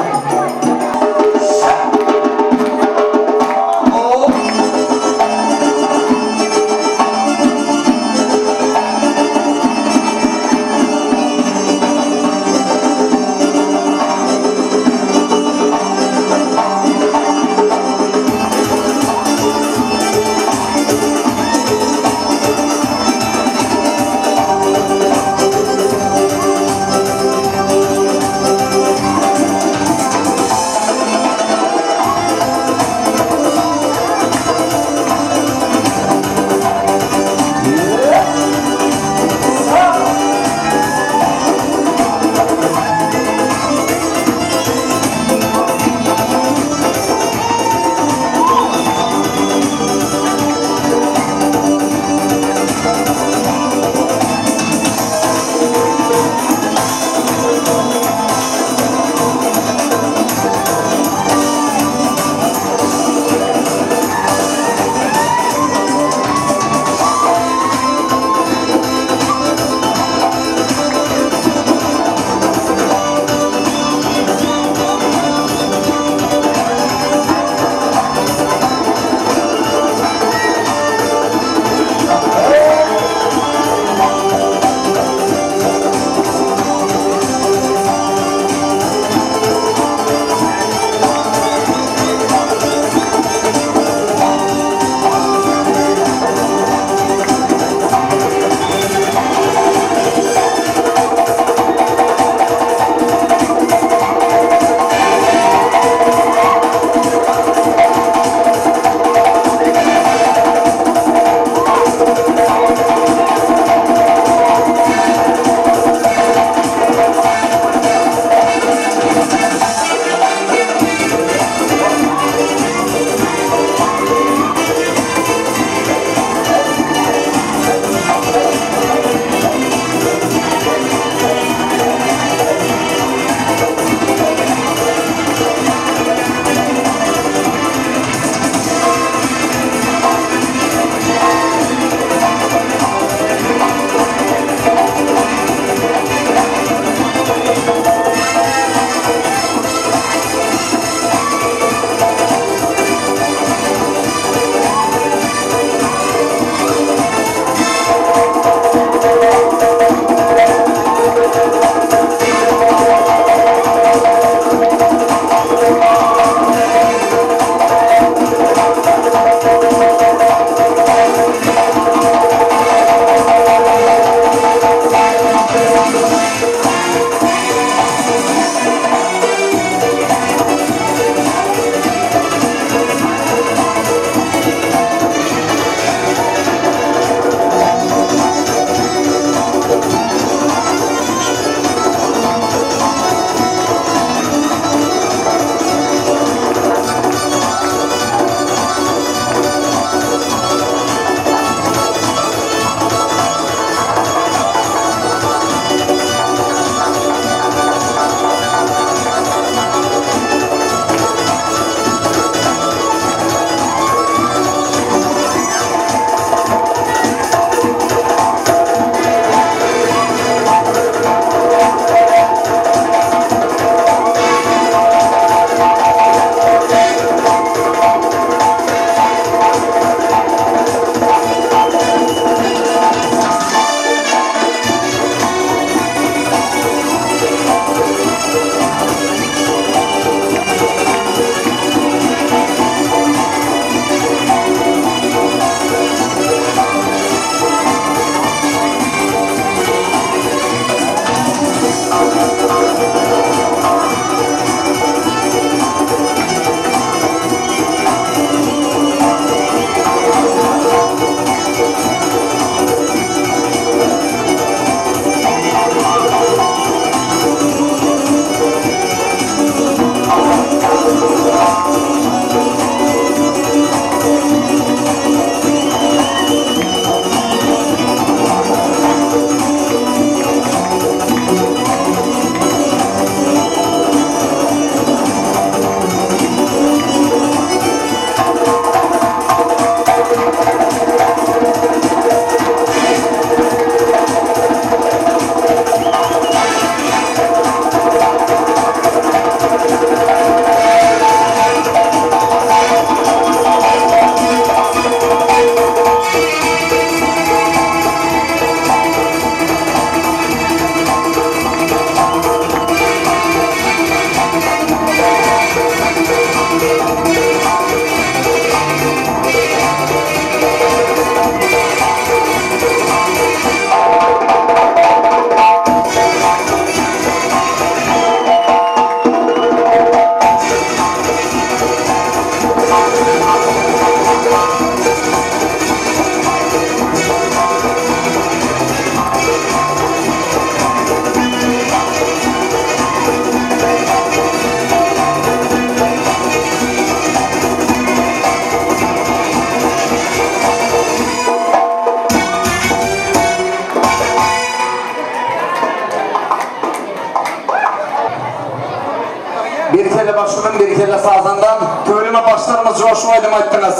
Berekella bagşymyň berekella sazandam tüweleme başlarymyz joşup aýdym aýtdyňyz.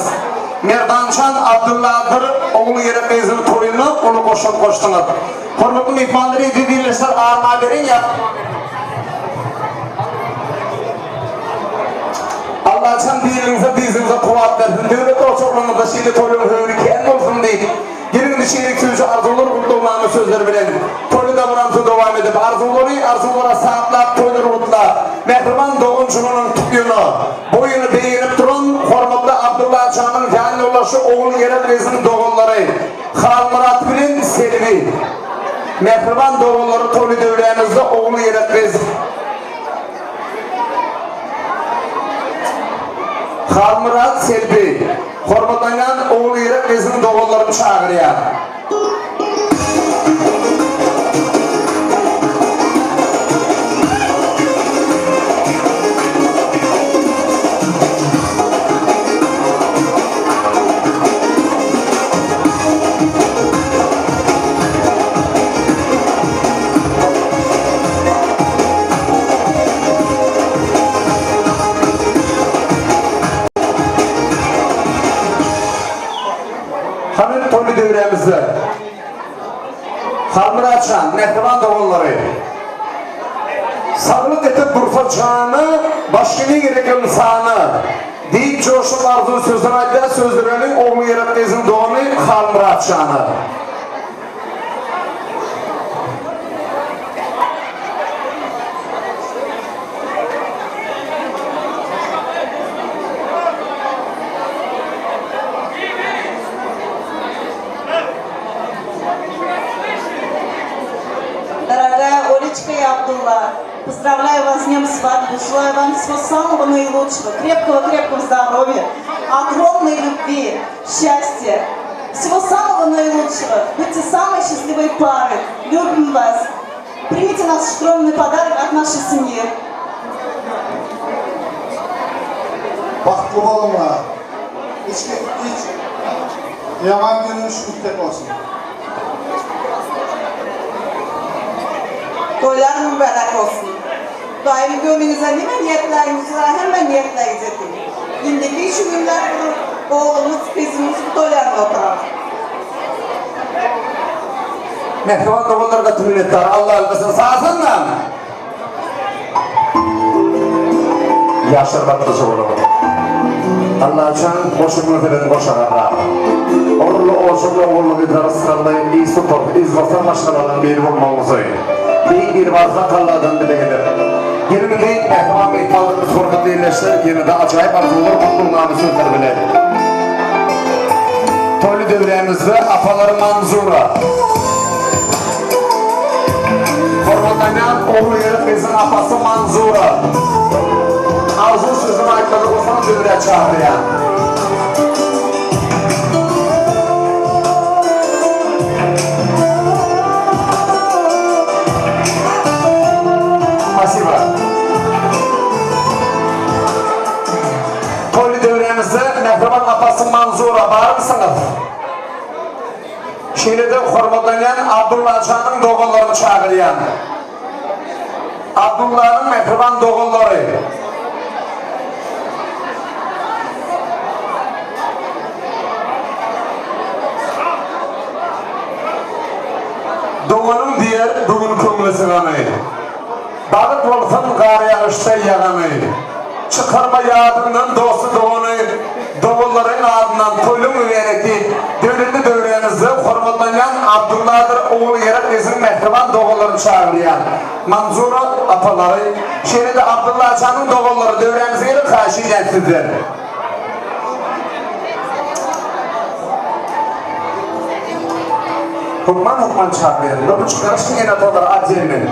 Merdanjan Abdylladyr Ogulgerek gyzyň toýuna uly goşant goşduňyz. Hormatly myhmanlar eziz ildeşler arma beriň ýa Allajan diliňize dyzyňyza kuwwat bersin döwlet ojaklaryňyzda şeýle toýlaryň höwri kän bolsun diýip Geliň şeýle süýji arzuwlar gutlagnama sözleri bilen toýly dabaramyzy dowam edip, arzuwlary arzuwlara saplap toýlary gutlap, mähriban dogan-juganyň tuýuna, boýuny begenip duran hormatly Abdylla janyň ýan ýoldaşy Ogulgerek gyzyň doganlary Halmyrat bilen Selbi, mähriban doganlary toýly döwrämizde Ogulgerek gyz, Halmyrat Selbi. Hormatlanýan Ogulgerek gyzyň doganlaryny çagyrýar. Hany toýly döwrämizde Halmyrat jan, mähriban doganlary. Saglyk etip dursa jany, başga ne gerek ynsana? Diýip joşup arzuw sözün aýdýar sözlereni Ogulgerek gyzyň dogany Halmyrat jana. Дорогая Олечка и Абдулла, поздравляю вас с днем свадьбы, желаю вам всего самого наилучшего, крепкого-крепкого здоровья, огромной любви, счастья, всего самого наилучшего. Будьте самой счастливой парой. Любим вас. Примите наш скромный подарок от нашей семьи. Bagtly boluňlar. Hiç hiç ýaman günüň şu tek bolsun. Toýlar mübärek bolsun. Hudaýym göwnüňize nime niýetläniňiz bar hemme niýetleňiz ýetin. Indiki şu günler bir oglumyz gyzymyz toýlarynda oturarys. Mähriban doganlar gaty minnetdar Alla alkysyn sazandam. Ýaşlar bagtlyja bolaň. Allajan goşuňa seren goşa garra. Ogully ojakly ogully gyzlar ysgally yz tutar, yz basar maşgalalaň biri bolmagyňyzy Beýik Biribarhak Alladan dileg ederin. Geliň indi mähriban myhmanlarymyz hormatly ildeşler ýene-de ajaýyp arzuwlar gutlagnamy sözler bilen toýly döwrämizde apalary Manzura Hormatlanýan Ogulgerek gyzyň apasy Manzura arzuw sözüni aýtmadyk bolsaňyz döwrä çagyrýan. Spasiba. Toýly döwrämizde mähriban apasy Manzura barmysyňyz? Şeýle-de hormatlanýan Abdullajanyň doganlaryny çagyrýan. Abdullanyň mähriban doganlary. Doganym diýer bu gün köňle sygany. Bagyt bolsun gar-ýagyşda ýagany. Çykarma ýadyňdan dosty-dogany, Doganlaryň adyndan toýly mübärek diýip, döwletli döwränizde hormatlanýan Abdylladyr Ogulgerek gyzyň mähriban doganlaryny çagyrýan Manzura apalary, şeýle-de Abdyllajanyň doganlary döwrämize gelin haýyş edýän sizden. Hökman hökman çagyrýan. Bu çykaryşyň ene-atalary otdelny.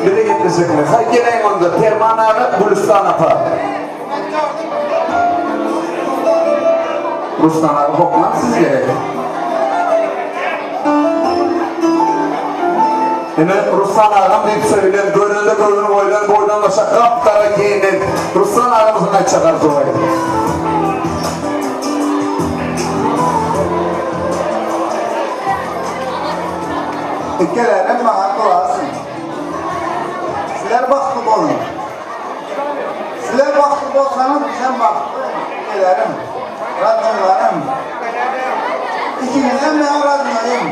Bize gepleşekmi? Haý geleýin onda Perman aga, Gülüstan apa. Ruslan aga hokman siz gerek. Ine Ruslan agam diýip söýlen, görende göwni goýlan, boýdan başa gap-gara geýnen Ruslan agamyzyň aýtjak arzuwy. Ikgelerem maňa gulasyn. Sizler bagtly boluň. Hemmäňiz radnoýym.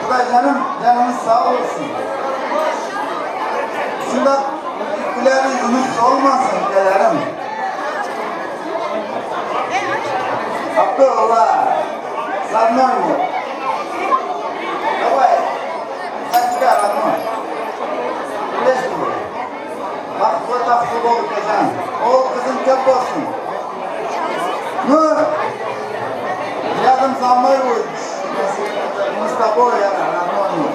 Hudaýjanym janyňyz sag bolsun. Şunda güler ýüzüňiz solmasyn gelerim. Abdulla, radnoý. Daway. Za тебя, родной. Приветствую. Bagtly tagtly bol ukajan. Ogul gyzyň köp bolsun. Ну, рядом со мной будет. Мы с тобой, я родной мой.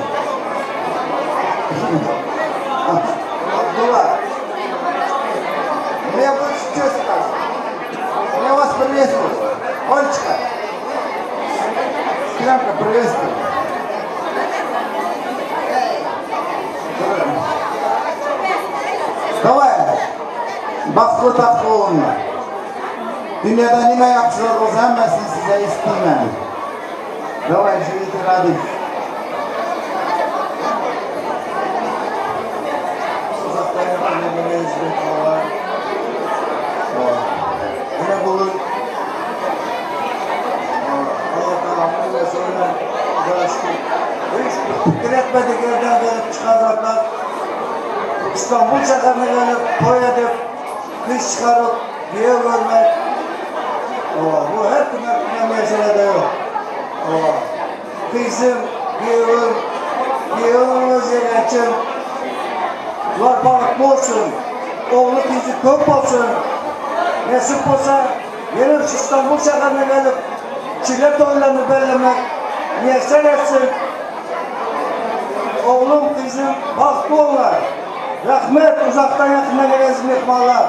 Абдулла, мне больше что сказать? Я вас приветствую. Олечка, Кремка, приветствую. Давай, bagtly tagtly boluňlar. Dünýede näme ýagşylyk bolsa hemmesini size isteýän. Давай, живите радуйтесь. Uzaktan yakından gelen hizmetler. Yine bugün Allah Teala'nın Resulüne uğraştık. Hiç fikir etmedik yerden gelip çıkaracaklar. İstanbul şehrine gelip toy edip, kız çıkarıp, diye görmek. Bu her gün her gün meselede yok. Kızım, kıyım, kıyımımız için Ular bagtly bolsun, ogly gyzy köp bolsun. Nesip bolsa, gelip şu İstanbul şäherine gelip, çile toýlaryny bellemek miýesser etsin. Oglum, gyzym bagtly bollar. Rahmet uzakdan ýakyndan gelen myhmanlar.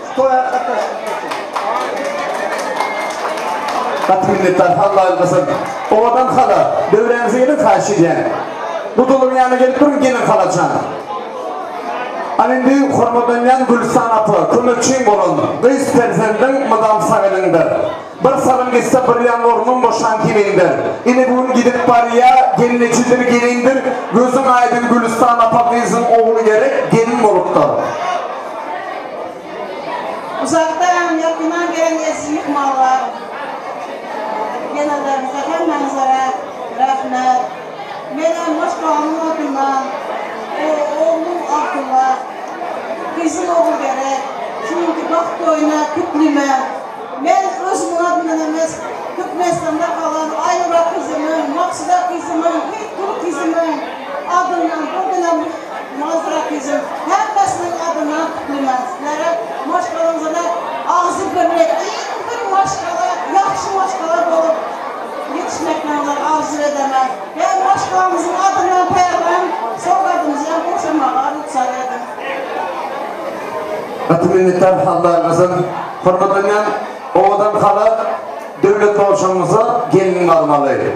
Şu toýa gatnaşmak üçin. Gaty minnetdar Alla ýalkasyn. Owadan hala, döwräňize gelin haýyş edýän. Bu doluň ýanyna gelip duruň gelin halajan. Ana indi hormatlanýan Gülüstan apa, kömekçiň bolan, gyz perzendiň mydam sag eliňdir. Bir salym gitse bir ýan ornuň boşan kimindir. Ine bu gün gidip barýa, gelnejedir gelindir, gözüň aýdyň Gülüstan apa gyzyň ogly gerek gelin bolupdyr. Uzakdan, yakından gelen eziz myhmanlar, gelenlerimize hemmäňize rahmet. Menem maşgalamyň adyndan, oglum Abdylla, gyzym Ogulgerek, şu günki bagt toýuna kütlümen. Men özümiň adymdan emes, Türkmenistanda galan Aýnura gyzymyň, Maksuda gyzymyň, Gytgül gyzymyň adyndan, birdenem Mazra gyzym, hemmesiniň adyndan kütlümen. Sizlere maşgalaňyzada agzybirlik, iň bir maşgala, ýagşy maşgala bolup ýetişmekleňizi arzuw edemen. Hem maşgalamyzyň adyndan taýýarlan sowgadymyzy hem gowşurmaga rugsat ediň. Gaty minnetdar Alla ýalkasyn. Hormatlanýan owadan hala döwlet bolşuňyza gelin galmaly.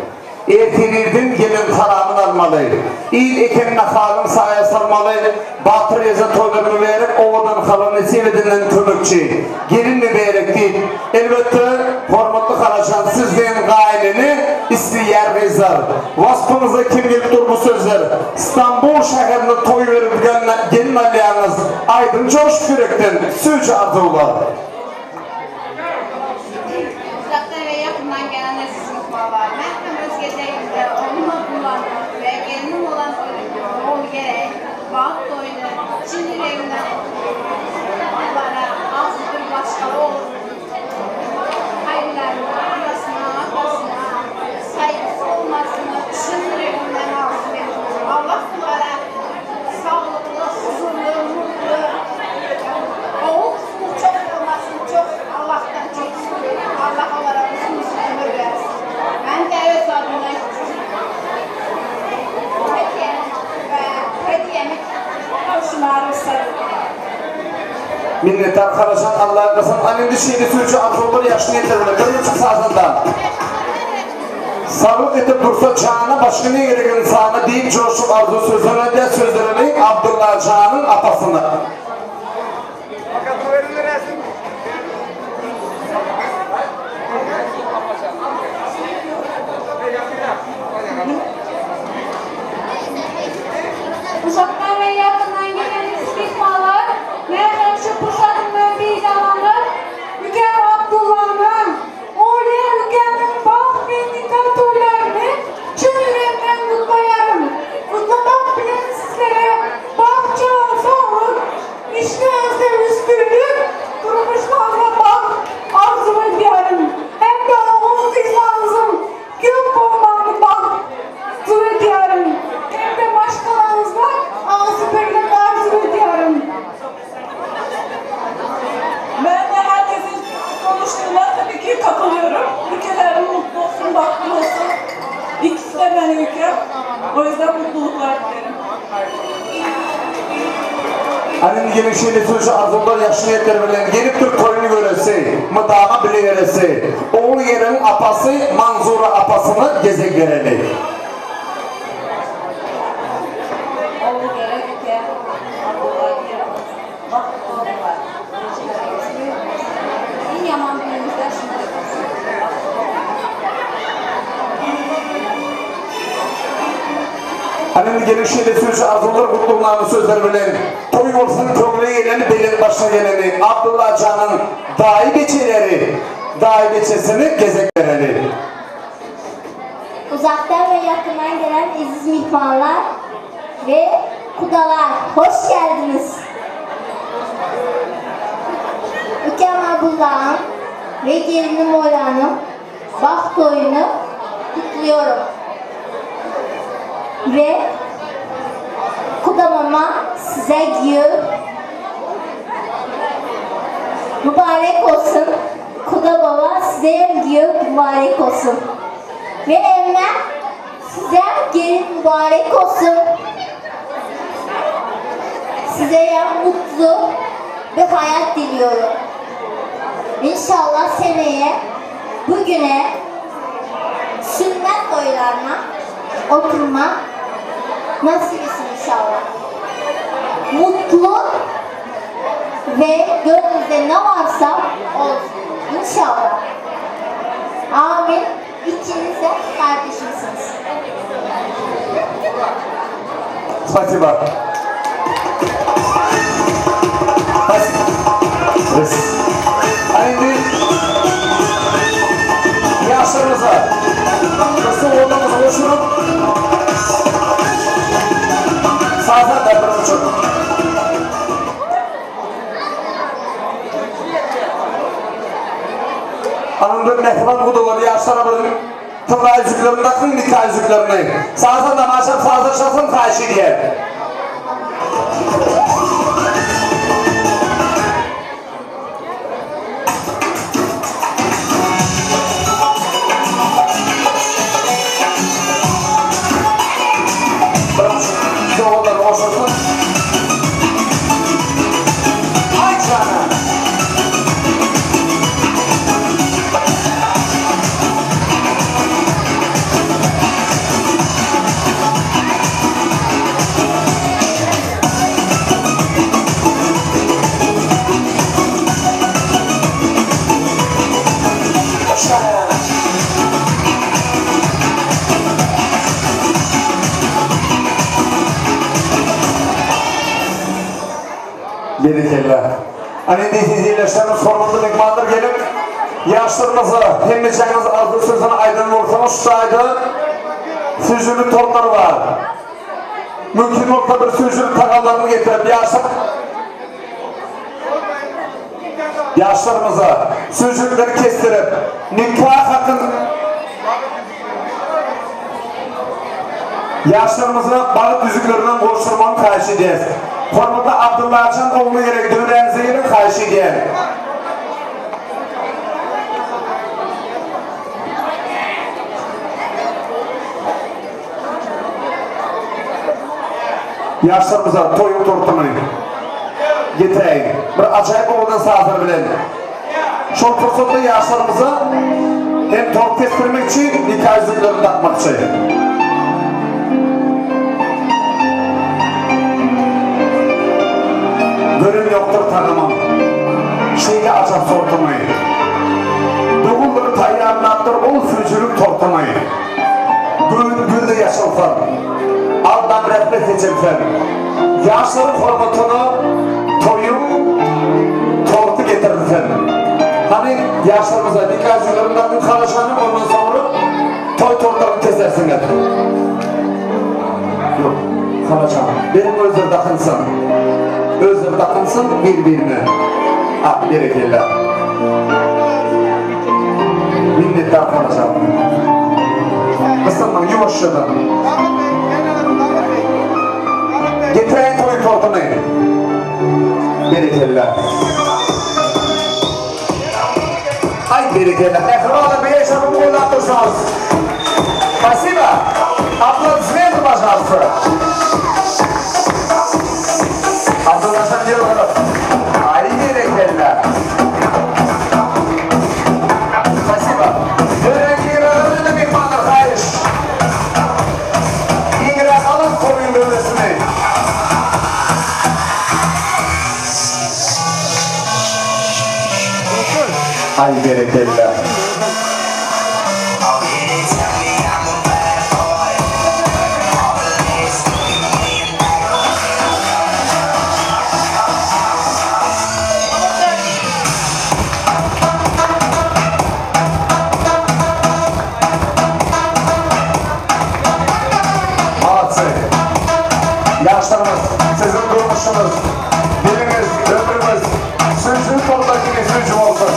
Ertir irden gelin halamyn almaly. Il eken nahalyn saýa salmaly. Batyr eje toýlar mübärek owadan hala nesip edenden kömekçi gelin mübärek diýip elbetde hormatly halajan sizden gaýynyny isleýär gyzlar. Waspyňyza kem gelip dur bu sözler. Stambul şäherinde toý berip gelin alýaňyz aýdym joşup ýürekden süýji arzuwlar. Uzakdan ve yakından gelen aziz myhmanlar, men hem öz gezegimde oglum Abdullanyň we gelnim olan Ogulgerek bagt toýuny çyn ýüregimden gutlaýan. Olara agzybir maşgala bolup, haýyrlaryna, anasyna, atasyna saýgysy bolmasyny çyn ýüregimden arzuw edýän. Allah bulara saglykly, huzurly, mutly, ogul gyzynyň çok bolmasyny çok Allahdan çok isteýän. Allah olara uzun uzun ömür bersin. Men de öz adyma hediyemi ve hediyemi gowşurmaga rugsat edin. Minnetdar Halajan Alla ýalkasyn Al indi şeýle süýji arzuwlar ýagşy niýetler bilen bir müçük sazanda Saglyk etip dursa jana başga ne gerek ynsana diýip joşup arzuw sözler aýdýar sözlerini Abdylla janyň atasyna. Uzakdan we ýakyndan gelen myhmanlar, men hem şu pursatymdan peýdalanyp, Ükem Abdullanyň, Olýa Ükemiň bagt. Indi geliň şeýle söýşi arzuwlar ýagşy niýetler bilen gelipdir toýuny göresi, mydama bile geresi. Ogulgeregiň apasy Manzura apasyna gezek bereli. Ogulgerek eke Abdulla giýewimiz bagtly boldular. Iň ýaman günüňizde şunday bolsun. Bagtly boluň. Hany indi geliň şeýle süýji arzuwlar gutlagnamy sözler bilen toý bolsun köňle geleni belent başyna geleni Abdylla janyň daýy beçeleri daýy beçesine gezek bereli. Uzakdan ve yakından gelen eziz mihmanlar ve kudalar hoş geldiniz. Ükem Abdullah'ın ve gelinim Ola'nın baht toyunu kutluyorum. Ve kudamama size giyiyor. Mübarek olsun. Kuda baba size giyiyor mübarek olsun. Ve emme size gelin mübarek olsun. Size ya mutlu bir hayat diliyorum. İnşallah seneye bugüne sünnet boylarına oturma nasip etsin inşallah. Mutlu ve gönlünüzde ne varsa olsun. İnşallah. Amin. İkiniz de kardeşimsiniz. Spasiba. Hany indi ýaşlarymyza gysyk odamyzy goşuryp saza dabara uçuryp. Anynda mähriban gudalar ýaşlara bir tylla ýüzüklerini dakyň nika ýüzüklerini. Saza damaşap saza çalsyn haýyş edýän. Bir doganlar goşulsyn. Aý jana. Berekella. Ana indi siz ildeşlerimiz, hormatly myhmanlar gelip, ýaşlarymyza hemmeçäňiz arzuw sözüni aýdan bolsaňyz şu taýda süýjüli tortlar bar. Mümkin bolsa bir süýjüli tagamlaryny getirip ýaşlar ýaşlarymyza süýjülikleri kesdirip, nika hakyn Ýaşlarymyza balyk ýüzüklerinden goşurmagyny haýyş edýäs. Hormatly Abdyllajan ogly gerek döwräňize geliň haýyş edýän. Ýaşlarymyza toýuň tortuny getiräýiň. Bir ajaýyp owadan sazlar bilen. Şol pursatda ýaşlarymyza hem tort kesdirmekçi, nika ýüzüklerini dakmakçy. Gören ýokdur tagamyň şeýle ajap sortuny. Doganlary taýýarlapdyr ol süýjülik tortuny. Göwün gözde ýaşalsam, Allam rehmet seçilsin. Ýaşlaryň hormatyna toýuň torty getirilsin. Hany ýaşlarymyza nika ýüzüklerini dakyň halaşanyň ondan soňra toý tortlaryny kesersiňiz. Ýok, halajan. Beriň özleri dakynsyn. Özleri dakynsyn bir-birine. Ah, berekella. Minnetdar halajan. Gysylmaň, ýuwaşjadan. Getiräýiň toýuň tortuny. Berekella. Aý berekella. Mähribanlar beýle çapyp gollap dursaňyz. Spasiba. Aplodismenty pažalsta. Abdylla sen ýylgyryp. Aý berekella. Malatsy. Ýaşlarymyz, siziň durmuşyňyz, diliňiz, ömrüňiz süýjülik tolda kimi süýji bolsun.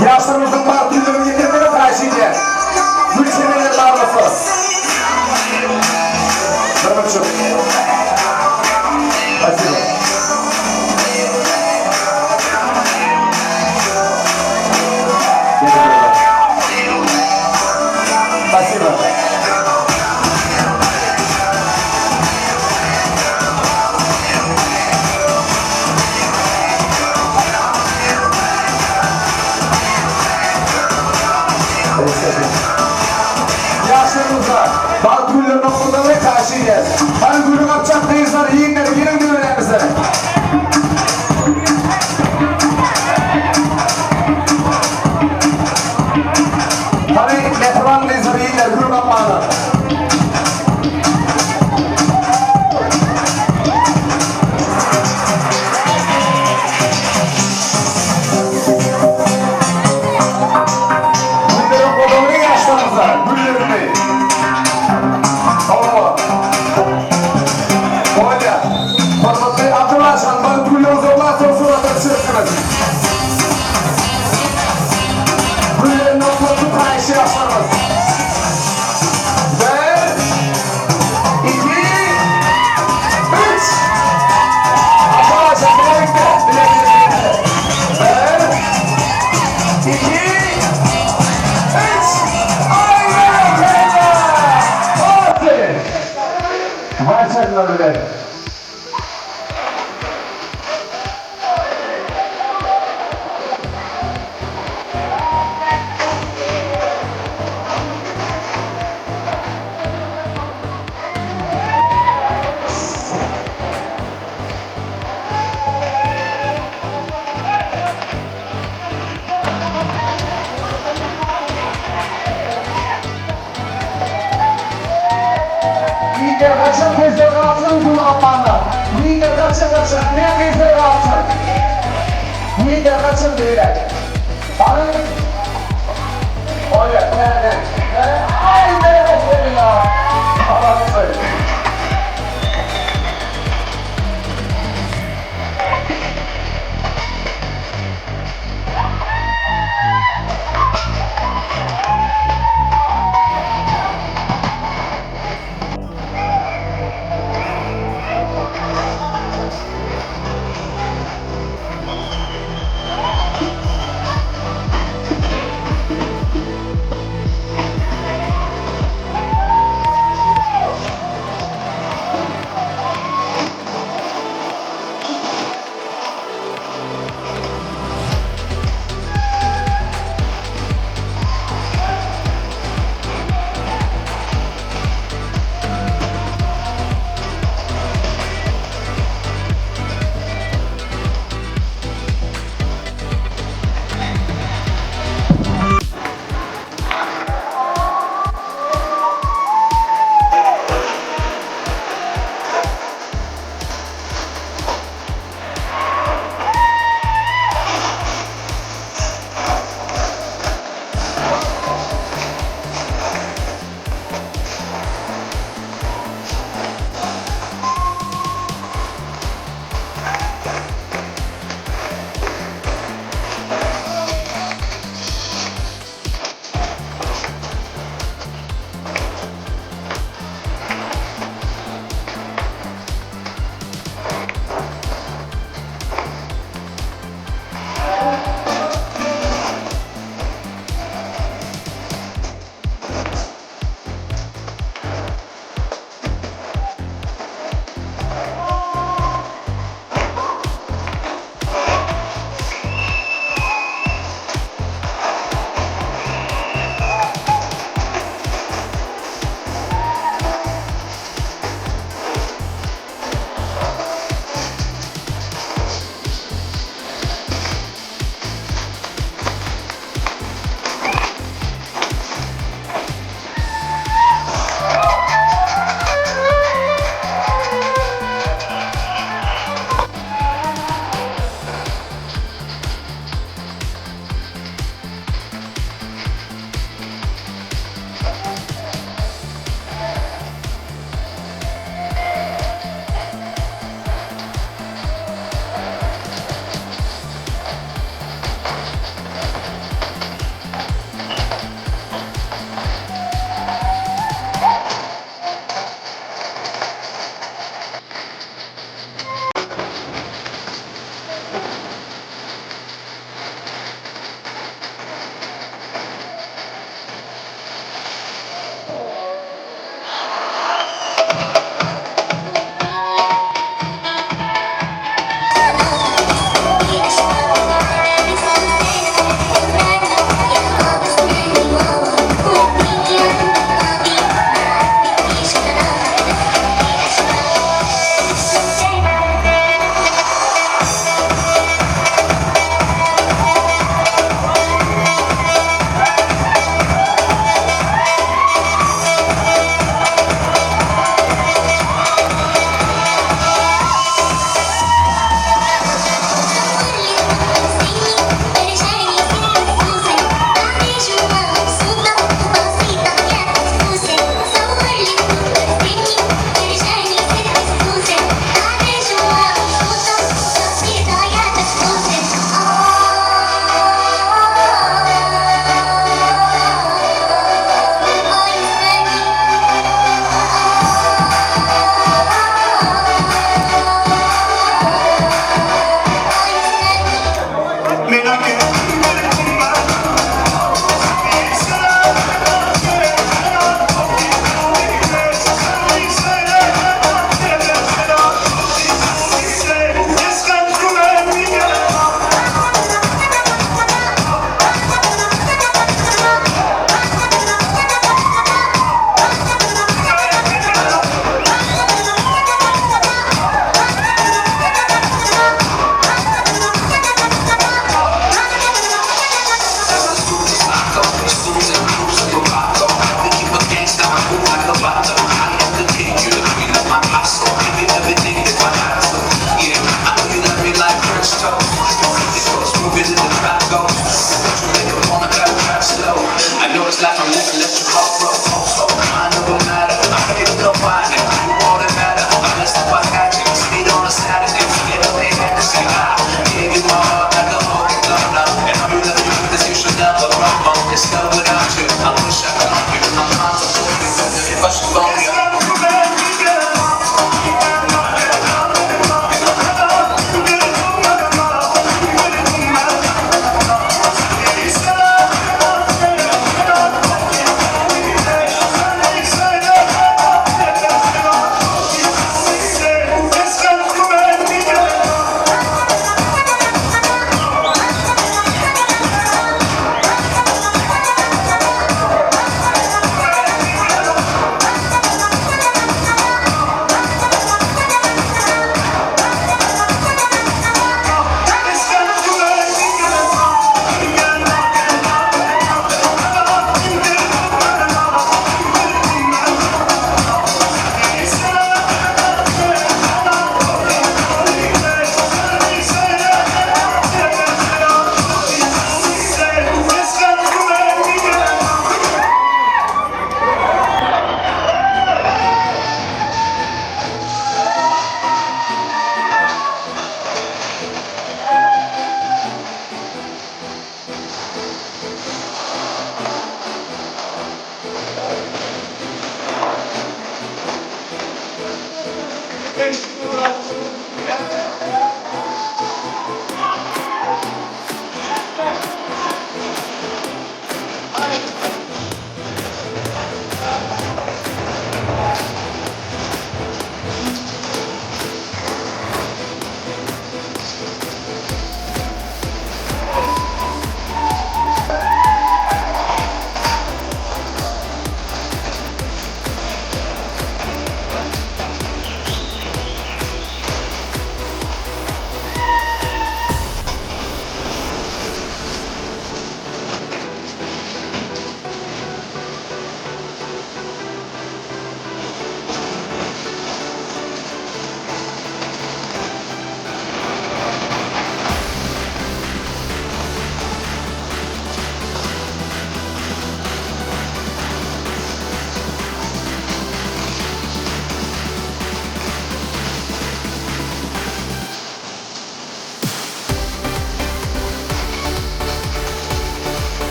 Ýaşlarymyzyň bagtly ýüzüniň ýetirmegini haýyş edýän. Gül çemenler bar bolsa. Bir buçuk. Spasibo. Spasibo. Ýaşlarymyza bagt güllerini okurdamagy haýyş edýäs. Hany güli gapjak gyzlar, ýigitler geliň döwrämize. Hany mähriban gyzlar, ýigitler gül gapmaga. Gülleriň godagyny ýaşlarymyza, güllerini. Hawa. Bolýa. Hormatly Abdylla jan, baryp gülleriňizi oglan soň surata düşersiňiz. Güllerini okladyp haýyş ýaşlarymyz. Bir, iki, üç. Abdylla jan, bilelikde, bile, bile, bile. Bir, iki, üç. Aý, berekella! Aferin! Maşallah bile. Lider gaçan gyzlar galsyn gül gapanda Lider gaçan gaçan ne gyzlar galsyn Lider gaçan beýläk. Hany? Bolýar, näme? Aý, berekella! Molodцы!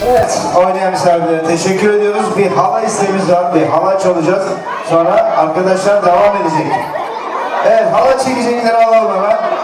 Evet, oynayan misafirlere teşekkür ediyoruz. Bir halay isteğimiz var, bir halay çalacağız. Sonra arkadaşlar devam edecek. Evet, halay çekecekleri alalım hemen.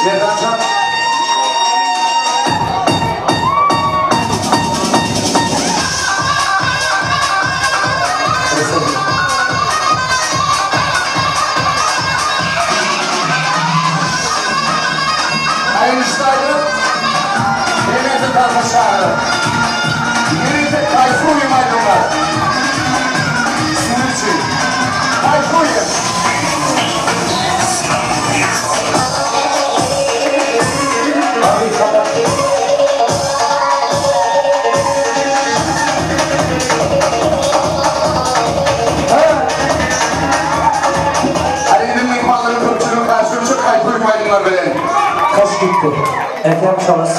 Merdanjan. Einsteiner, Mehmet Tanrı Ýörite kaýfuýem aýdymlar. Siziň üçin. Kaýfuýem. Hadi gidin myhmanlaryň köpçüligini garşylaýjak kaýfuýem aýdymlar bilen. Kaş gitdi. Ekrem Çalys.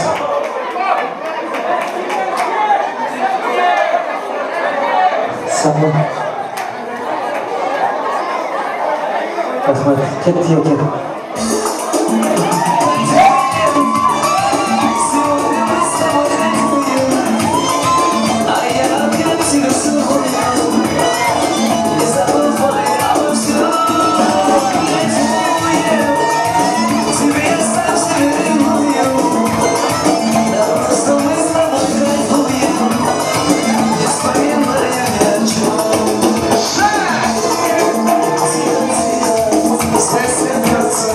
Sapar. Rahmet. Ketdi ýeke. Sesli.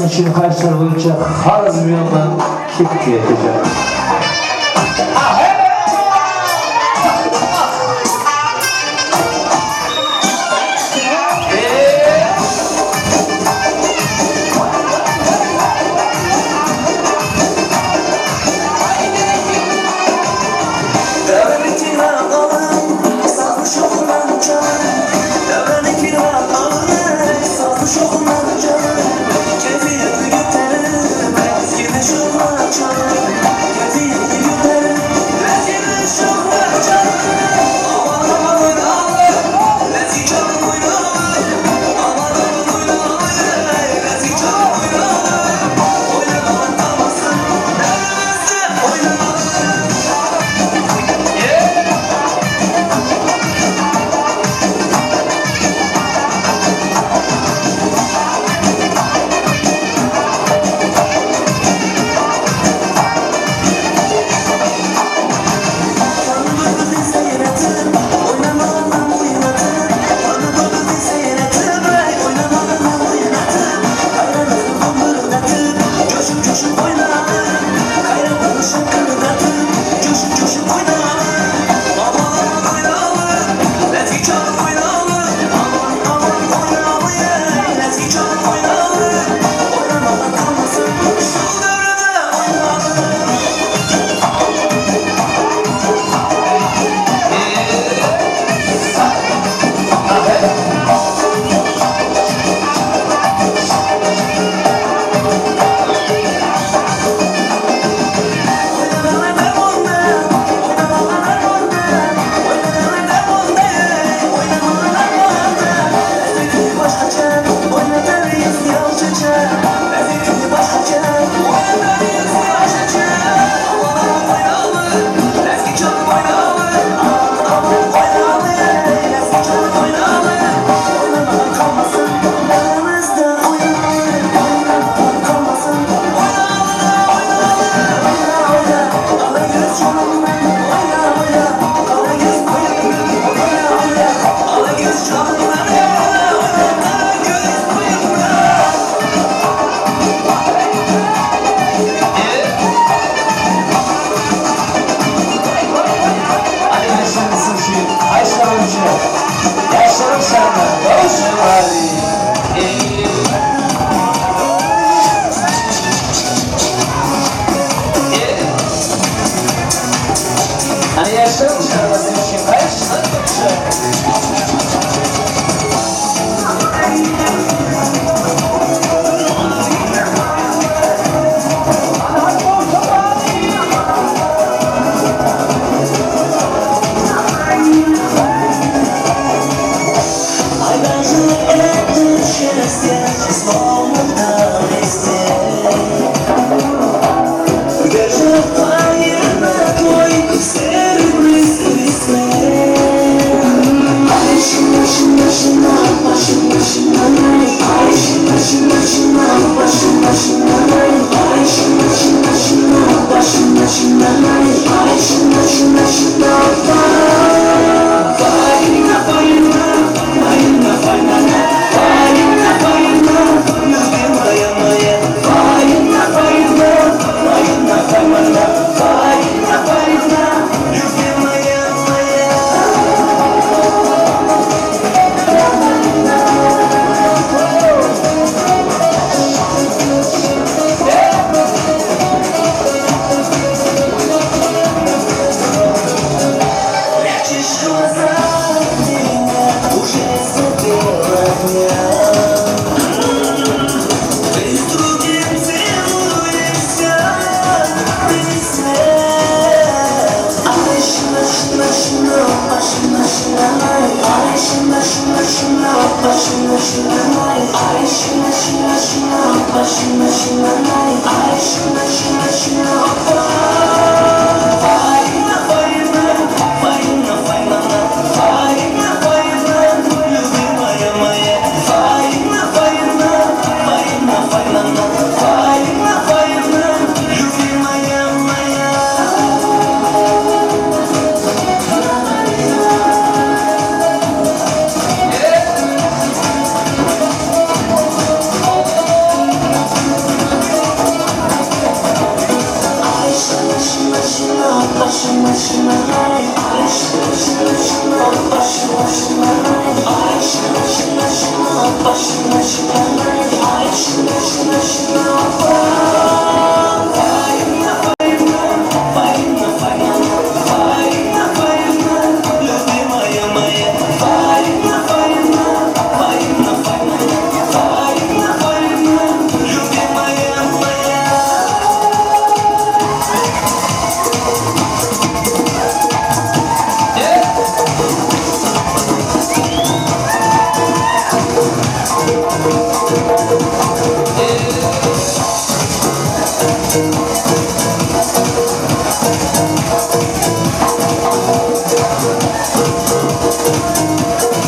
üçin haýyşlar boýunça Harazmýondan kepki getirjek.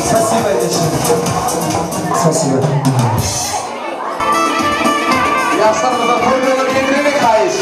Spasibo, Spasibo. Ýaşlarymyza toý bölegi getirmek haýyş.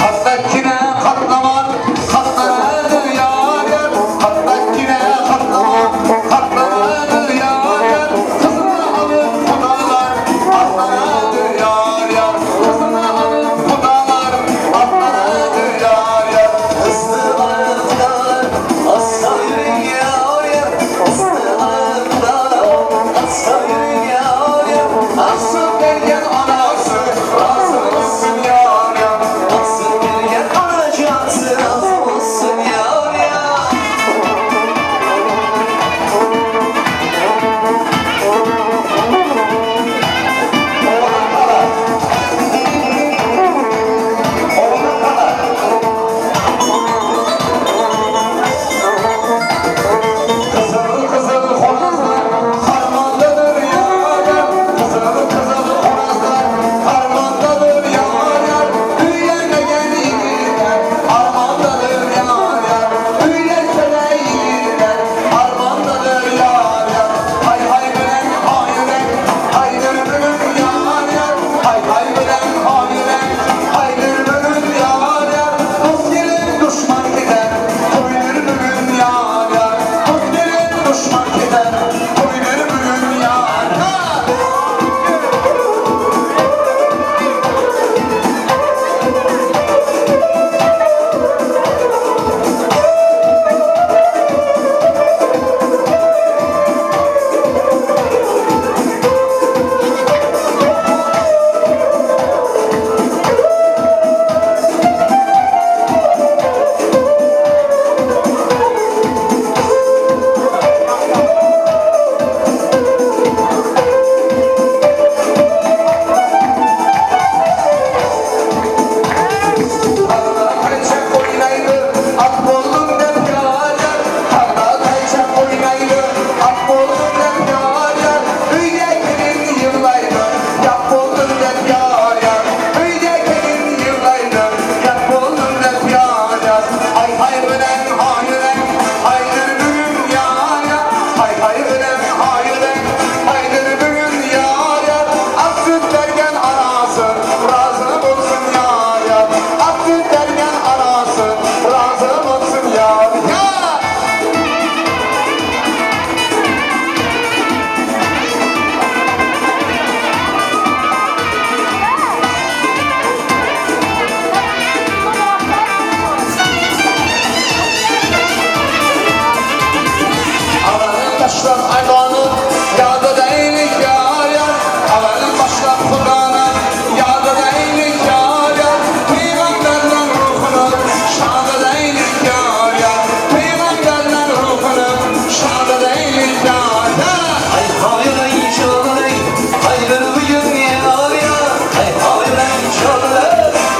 Hatda katlaman, katlanady ýar ýar. Hatda kine katlaman, katlanady ýar ýar. Gyzyny alyp gudalar, atlanady ýar ýar. Gyzyny alyp gudalar, atlanady ýar ýar. Gyzyny alyp gudalar, asla ýüreň ýar ýar. Gyzyny alyp gudalar, asla ýüreň ýar ýar. Asyp bergen anasy, razy bolsun ýar ýar. Asyp bergen anajasy, razy bolsun ýar ýar. Gyzyl gyzyl horazlar harmandadyr ýar ýar. Gyzyl gyzyl horazlar harmandadyr ýar ýar. Öýlenmegen ýigitler armandadyr ýar ýar. Öýlense-de ýigitler armandadyr ýar ýar. Haý haý bilen haý bilen haýdyr bugün ýar ýar. Haý haý bilen haý bilen haýdyr bugün ýar ýar. Dost geler duşman gider toýdur bugün ýar ýar. Dost geler duşman gider toýdur bugün ýar ýar. Tagda taýçak oýnaýdy, at boldum dep ýar ýar. Tagda taýçak oýnaýdy, at boldum dep ýar ýar. Öýde gelin ýyglaýdy, ýat boldum dep ýar ýar. Öýde gelin ýyglaýdy, ýat boldum dep ýar ýar. Haý haý bilen haý bilen, haýdyr bugün ýar ýar. Haý haý bilen haý bilen, haýdyr bugün ýar ýar. Ak süt bergen anasy, razy bolsun ýar ýar. Ak süt bergen anasy, razy bolsun ýar ýar. Alalym başlap Aýdany, ýada däýlik ýar ýar. Alalym başlap Hudany, ýada däýlik ýar ýar. Pygamberleň ruhuny şada däýlik ýar ýar. Pygamberleň ruhuny şada däýlik ýar ýar. Haý haý çogly, haýdyr bugün ýar ýar. Haý haý çogly,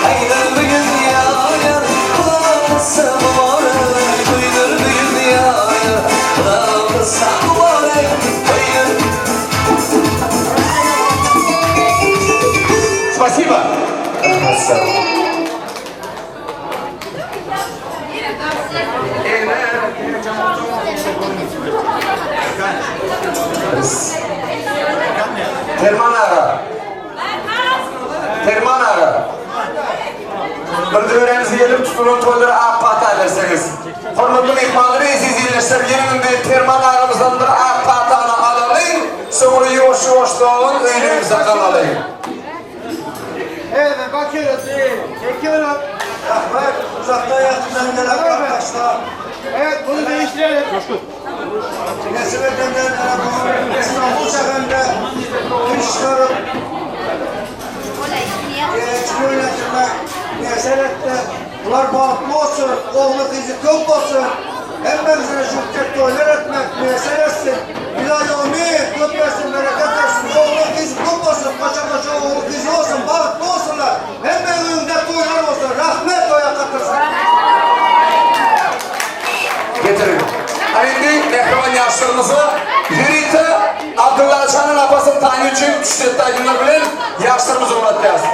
haýdyr bugün ýar ýar. Gulagysy mübarek, toýdur bugün ýar ýar. Gulagysy mübarek, toýdur. Спасибо. Sag bol. Ugratdyrys. Perman aga. Perman aga. Bir döwrämize gelip tutulan toýlara ak pata berseňiz. Hormatly myhmanlar, eziz ildeşler, geliň indi Perman agamyzdan bir ak patany alalyň, soňra ýuwaş-ýuwaşdan öýlerimize galalyň. Evet bakıyoruz. Çekiyorum. Rahmet uzaktan yakından gelen arkadaşlar. Evet bunu değiştirelim. Nesip edenler İstanbul şehrinde iş çıkarıp Geçimi yönetmek müyesser etti. Bunlar bahtlı olsun, oğlu kızı köp olsun. Hemmemize şükret toylar etmek müyesser etsin. İlahi köp versin, bereket versin. Oğlu kızı köp olsun, kaça kaça oğlu kızı olsun, bahtlı olsunlar. Hemme önünde toylar olsun. Rahmet toya katırsın. Getiriň. Ana indi mähriban ýaşlarymyza ýörite Abdylla janyň apasyny taýyny üçin küştdepdi aýdymlar bilen ýaşlarymyzy ugratýarys.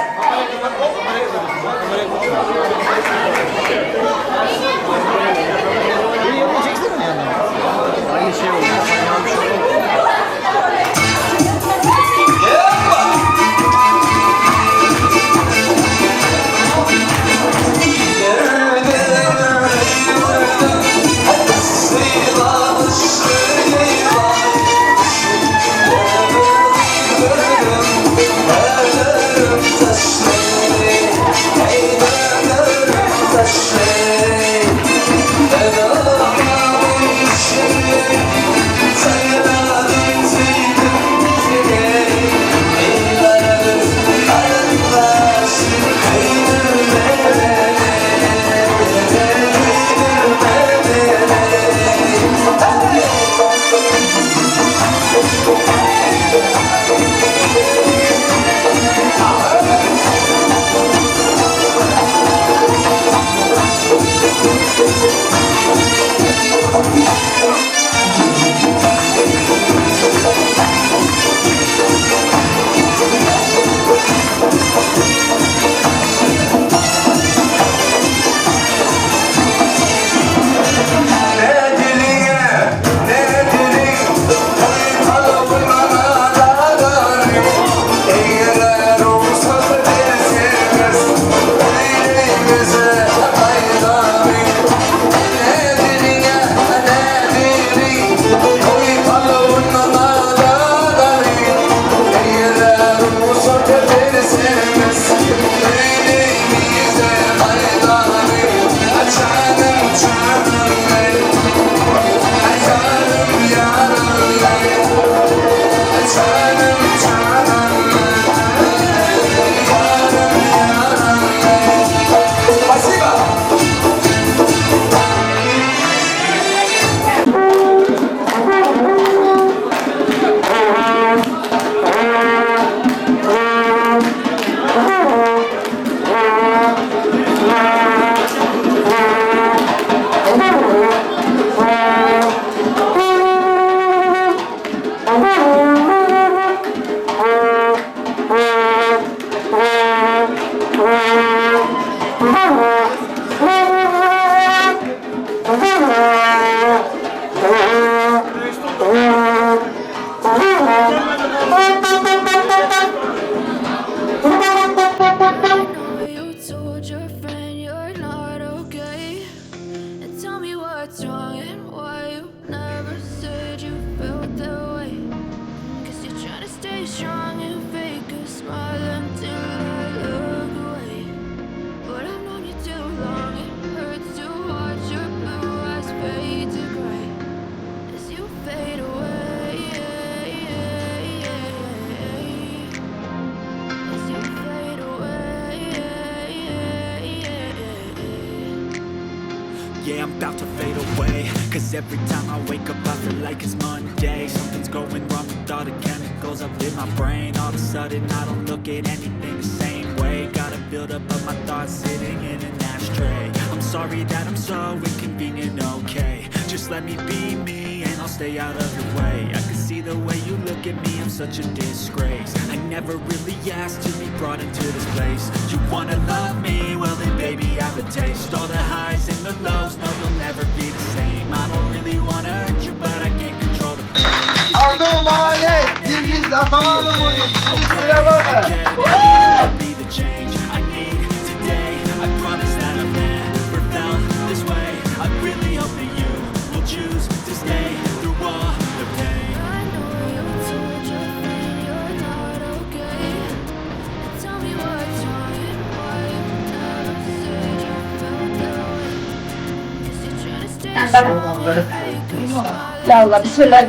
Ne diliňe, ne diliň, Toý talabyndan adarym. Eger rugsat berseňiz, öýümize gaýdalyň. Ne diliňe, ne diliň, Toý talabyndan adarym. Eger rugsat berseňiz, öýümize gaýdalyň. Janym, janym, ey, Janym, ýarym, ey, Janym, janym, ey, Ýarym, ýarym, ey. Spasibo! know you told your friend you're not okay. And tell me what's wrong and why you never said you felt that way. Guess you're trying to stay strong and fake a smile until I look away. But I've known you too long, it hurts to watch your blue eyes fade to gray as you fade away. As you fade away. Yeah, I'm about to fade away. Cause every time I wake up, I feel like it's Monday. Something's going wrong with all the chemicals up in my brain. All of a sudden, I don't look at anything the same way. Gotta build up of my thoughts sitting in an ashtray. I'm sorry that I'm so inconvenient, okay? Just let me be me and I'll stay out of your way. I can see the way you look at me, I'm such a disgrace. I never really asked to be brought into this place. You wanna love me? Well then baby I have a taste. All the highs and the lows, no you'll never be the same. I don't really wanna hurt you, but I can't control the pain. Abdullah Okay, maybe you could be the change I need today. I promise that I've never felt this way. I really hope that you will choose to stay through all the pain. I know you told your friend you're not okay. And tell me what's wrong and why you never said you felt that way. Guess you're trying to stay strong and fake a smile. La bismillah.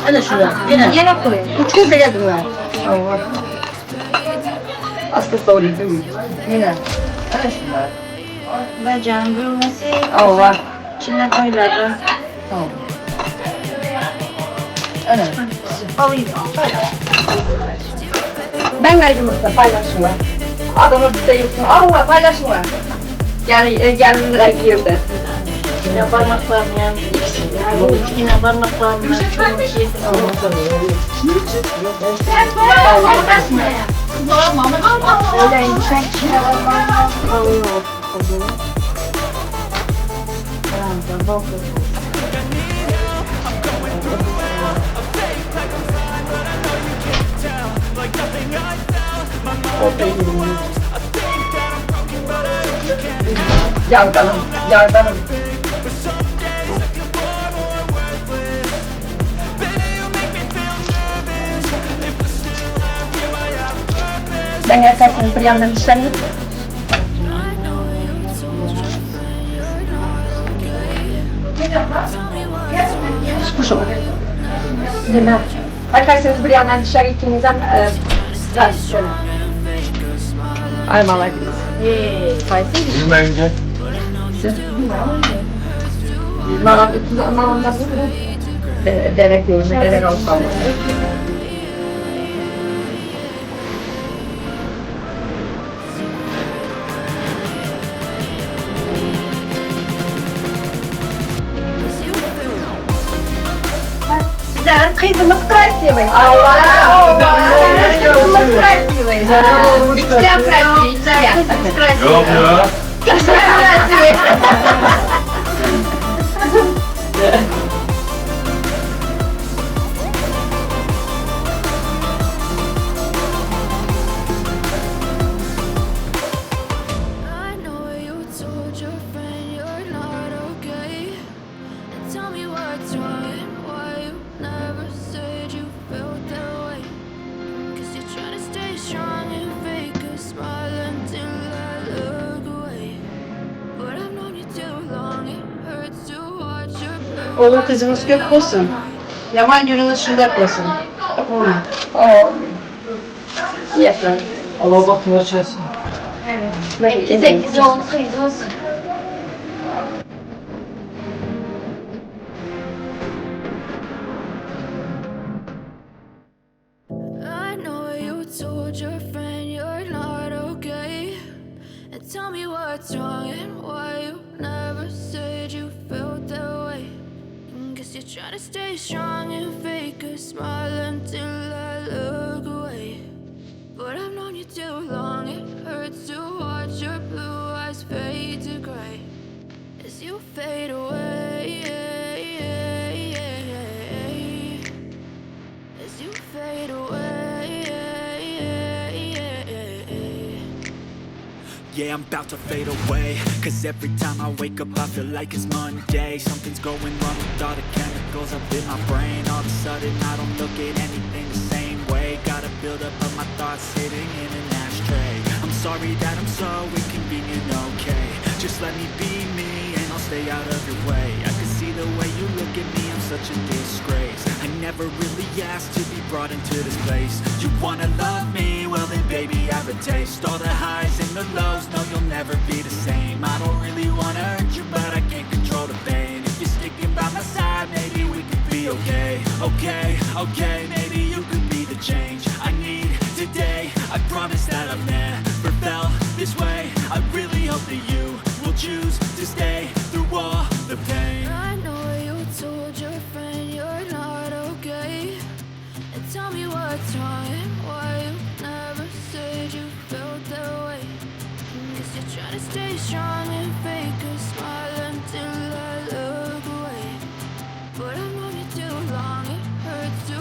Ana şurada. Yine koy. Uçkur da geldim ben. Allah. Aslı doğru değil mi? Yine. Ana şurada. Bacağım gülmesi. Allah. İçinden oyladı. Ana. Alayım. Ben verdim usta paylaşma. Adamı bir şey yoksun. Allah paylaşma. Yani gelinler girdi. Yine parmaklarım yani. Yine parmaklarım. Like nothing I felt, my mind overwhelms. I think that I'm broken, but I hope you can help. Yardanım, yardanım. But some days I feel far more worthless. Baby, you make me feel nervous. If I still have you, I have purpose. Ben erkeksin bir yandan işlendim. I know you told your friend you're not okay. Tell me what's wrong Kuş olur. Demem. Bakarsanız bir yandan dışarı ikinizden e, şöyle. Ay maladis. Kaysin. Malam, malam Derek diyorum, derek olsun. Sizlerin kızımız красивый. Allah! Kızımız красивый. İkisi красивый. İkisi красивый. Yok ya. İkisi красивый. I know you told your friend you're not okay. And tell me what's wrong and why you never said you felt that way. Guess you're trying to stay strong and fake a smile until I look away. But I've known you too long, it hurts to watch your blue Oğul kızımız kök olsun. Yaman gününüz şundak olsun. Yeter. Allah baktığını açarsın. Sekiz oğlu kız olsun. I know you told your friend you're not okay. And tell me what's wrong and why you never said you felt that way. And guess you're trying to stay strong and fake a smile until I look away. But I've known you too long, it hurts to watch your blue eyes fade to gray as you fade away. As you fade away. Yeah, I'm about to fade away. Cause every time I wake up, I feel like it's Monday. Something's going wrong with all the chemicals up in my brain. All of a sudden, I don't look at anything the same way. Gotta build up of my thoughts sitting in an ashtray. I'm sorry that I'm so inconvenient, okay? Just let me be me and I'll stay out of your way. I can see the way you look at me, I'm such a disgrace. I never really asked to be brought into this place. You wanna love me? Well then baby I have a taste. All the highs and the lows, no you'll never be the same. I don't really wanna hurt you, but I can't control the pain. If you're sticking by my side, maybe we could be okay. Okay, okay, maybe you could be the change I need today. I promise that I've never felt this way. I really hope that you will choose to stay through all the pain. I know you told your friend you're not okay. And tell me what's wrong and why you never said you felt that way. Guess you're trying to stay strong and fake a smile until I look away. But I've known you too long, it hurts to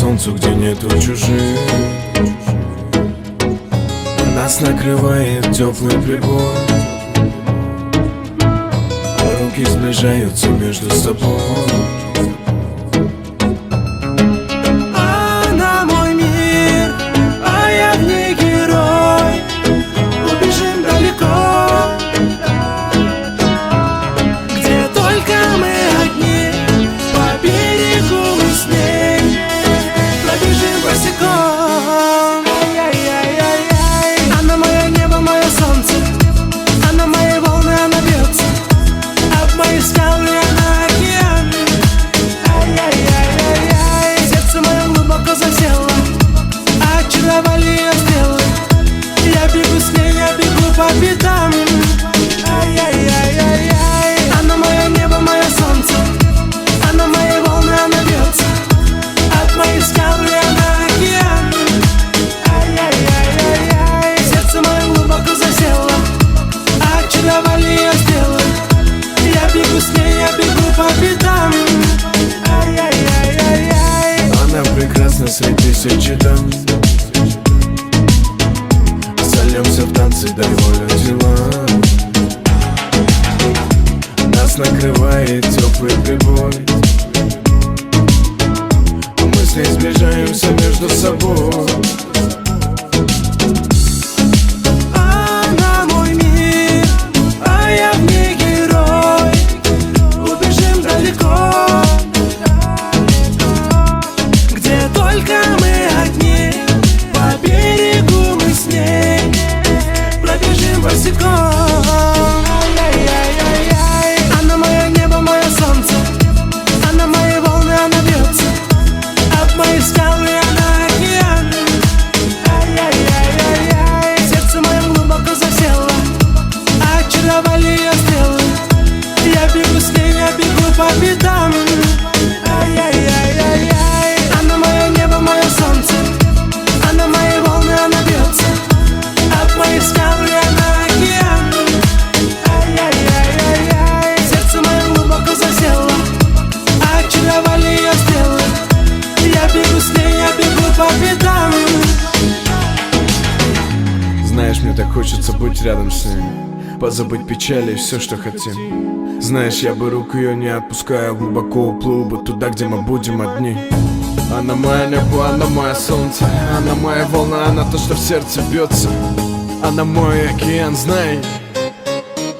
солнцу, где нету чужих Нас накрывает теплый прибой Руки сближаются между собой Она мой мир, а я в ней герой Убежим далеко, где только мы одни По берегу мы с ней пробежим босиком Ай-яй-яй-яй. Она мое небо, мое солнце Она мои волны, она бьется Об мои скалы, она океан Ай-яй-яй-яй-яй Сердце мое глубоко засело Очаровали ее стрелы Я бегу с ней, я бегу по пятам Ай-яй-яй-яй-яй Она мое небо, мое солнце Она мои волны, она бьется От моих скал и она океан Ай-яй-яй-яй-яй Сердце мое глубоко засело Очаровали ее стрелы Я бегу с ней, я бегу по пятам Ай-яй-яй-яй-яй Она прекрасна среди тысячи дам Сольемся в танце, дай волю делам Нас накрывает теплый прибой Мы с ней сближаемся между собой Она мой мир, а я в ней герой Убежим далеко, где только мы одни По берегу мы с ней пробежим босиком Ай-яй-яй-яй-яй. Она мое небо, мое солнце Она мои волны, она бьется Об мои скалы, она океан Ай-яй-яй-яй-яй Сердце мое глубоко засело Очаровали ее стрелы Я бегу с ней, я бегу по пятам Ай-яй-яй-яй-яй Она мое небо, мое солнце Она мои волны, она бьется Об мои скалы, она океан Ай-яй-яй-яй-яй Сердце мое глубоко засело Очаровали ее стрелы Я бегу с ней, я бегу по пятам Знаешь, мне так хочется быть рядом с ней Позабыть печали и все, что хотим Знаешь, я бы руку ее не отпускаю Глубоко уплыл бы туда, где мы будем одни Она моя небо, она мое солнце Она моя волна, она то, что в сердце бьется Она мой океан, знай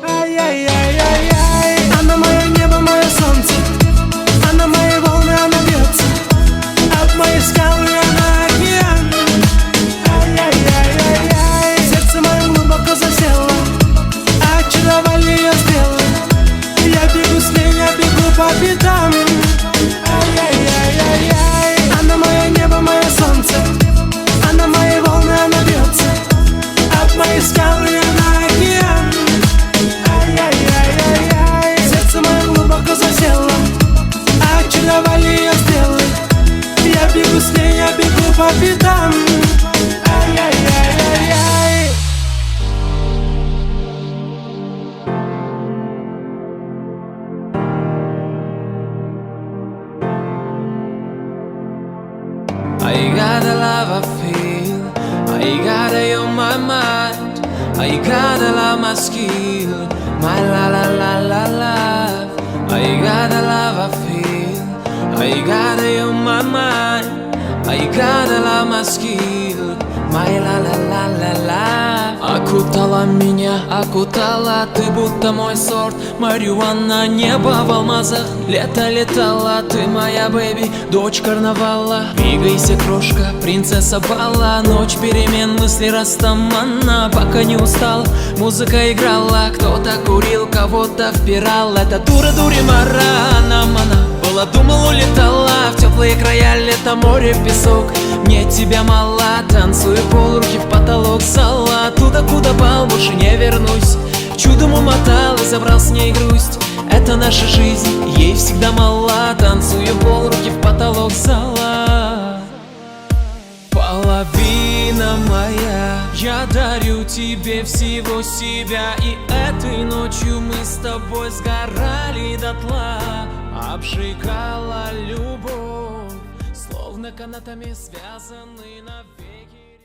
Ай-яй-яй-яй-яй Она мое небо, мое солнце Она мои волны, она бьется Об мои скалы, она океан Ай-яй-яй-яй-яй Сердце мое глубоко засело Очаровали ее стрелы Я бегу с ней, я бегу по пятам Ай-яй-яй-яй-яй Она мое небо, мое солнце Она мои волны, она бьется Об мои скалы, она океан Ай-яй-яй-яй-яй Сердце мое глубоко засело Очаровали ее стрелы Я бегу с ней, я бегу по пятам Ай-яй-яй-яй-яй I got a love I feel. I got a on my mind. I got a love my skill. My la la la la love. I got a love I feel. I got a on my mind. I got a love my skill. My la la la la la. Окутала меня, окутала Ты будто мой сорт Марихуана, небо в алмазах Лето летала, ты моя baby Дочь карнавала Двигайся, крошка, принцесса бала Ночь перемен, мысли растамана Пока не устал, музыка играла Кто-то курил, кого-то впирал Это дура дури мара, мана Была, думал, улетала В теплые края лето, море, песок Мне тебя мало, танцую пол, руки в потолок зала Туда, куда бал, больше не вернусь Чудом умотал и забрал с ней грусть Это наша жизнь, ей всегда мало Танцую пол, руки в потолок зала Половина моя, я дарю тебе всего себя И этой ночью мы с тобой сгорали дотла Обжигала любовь, словно Словно канатами связаны навеки.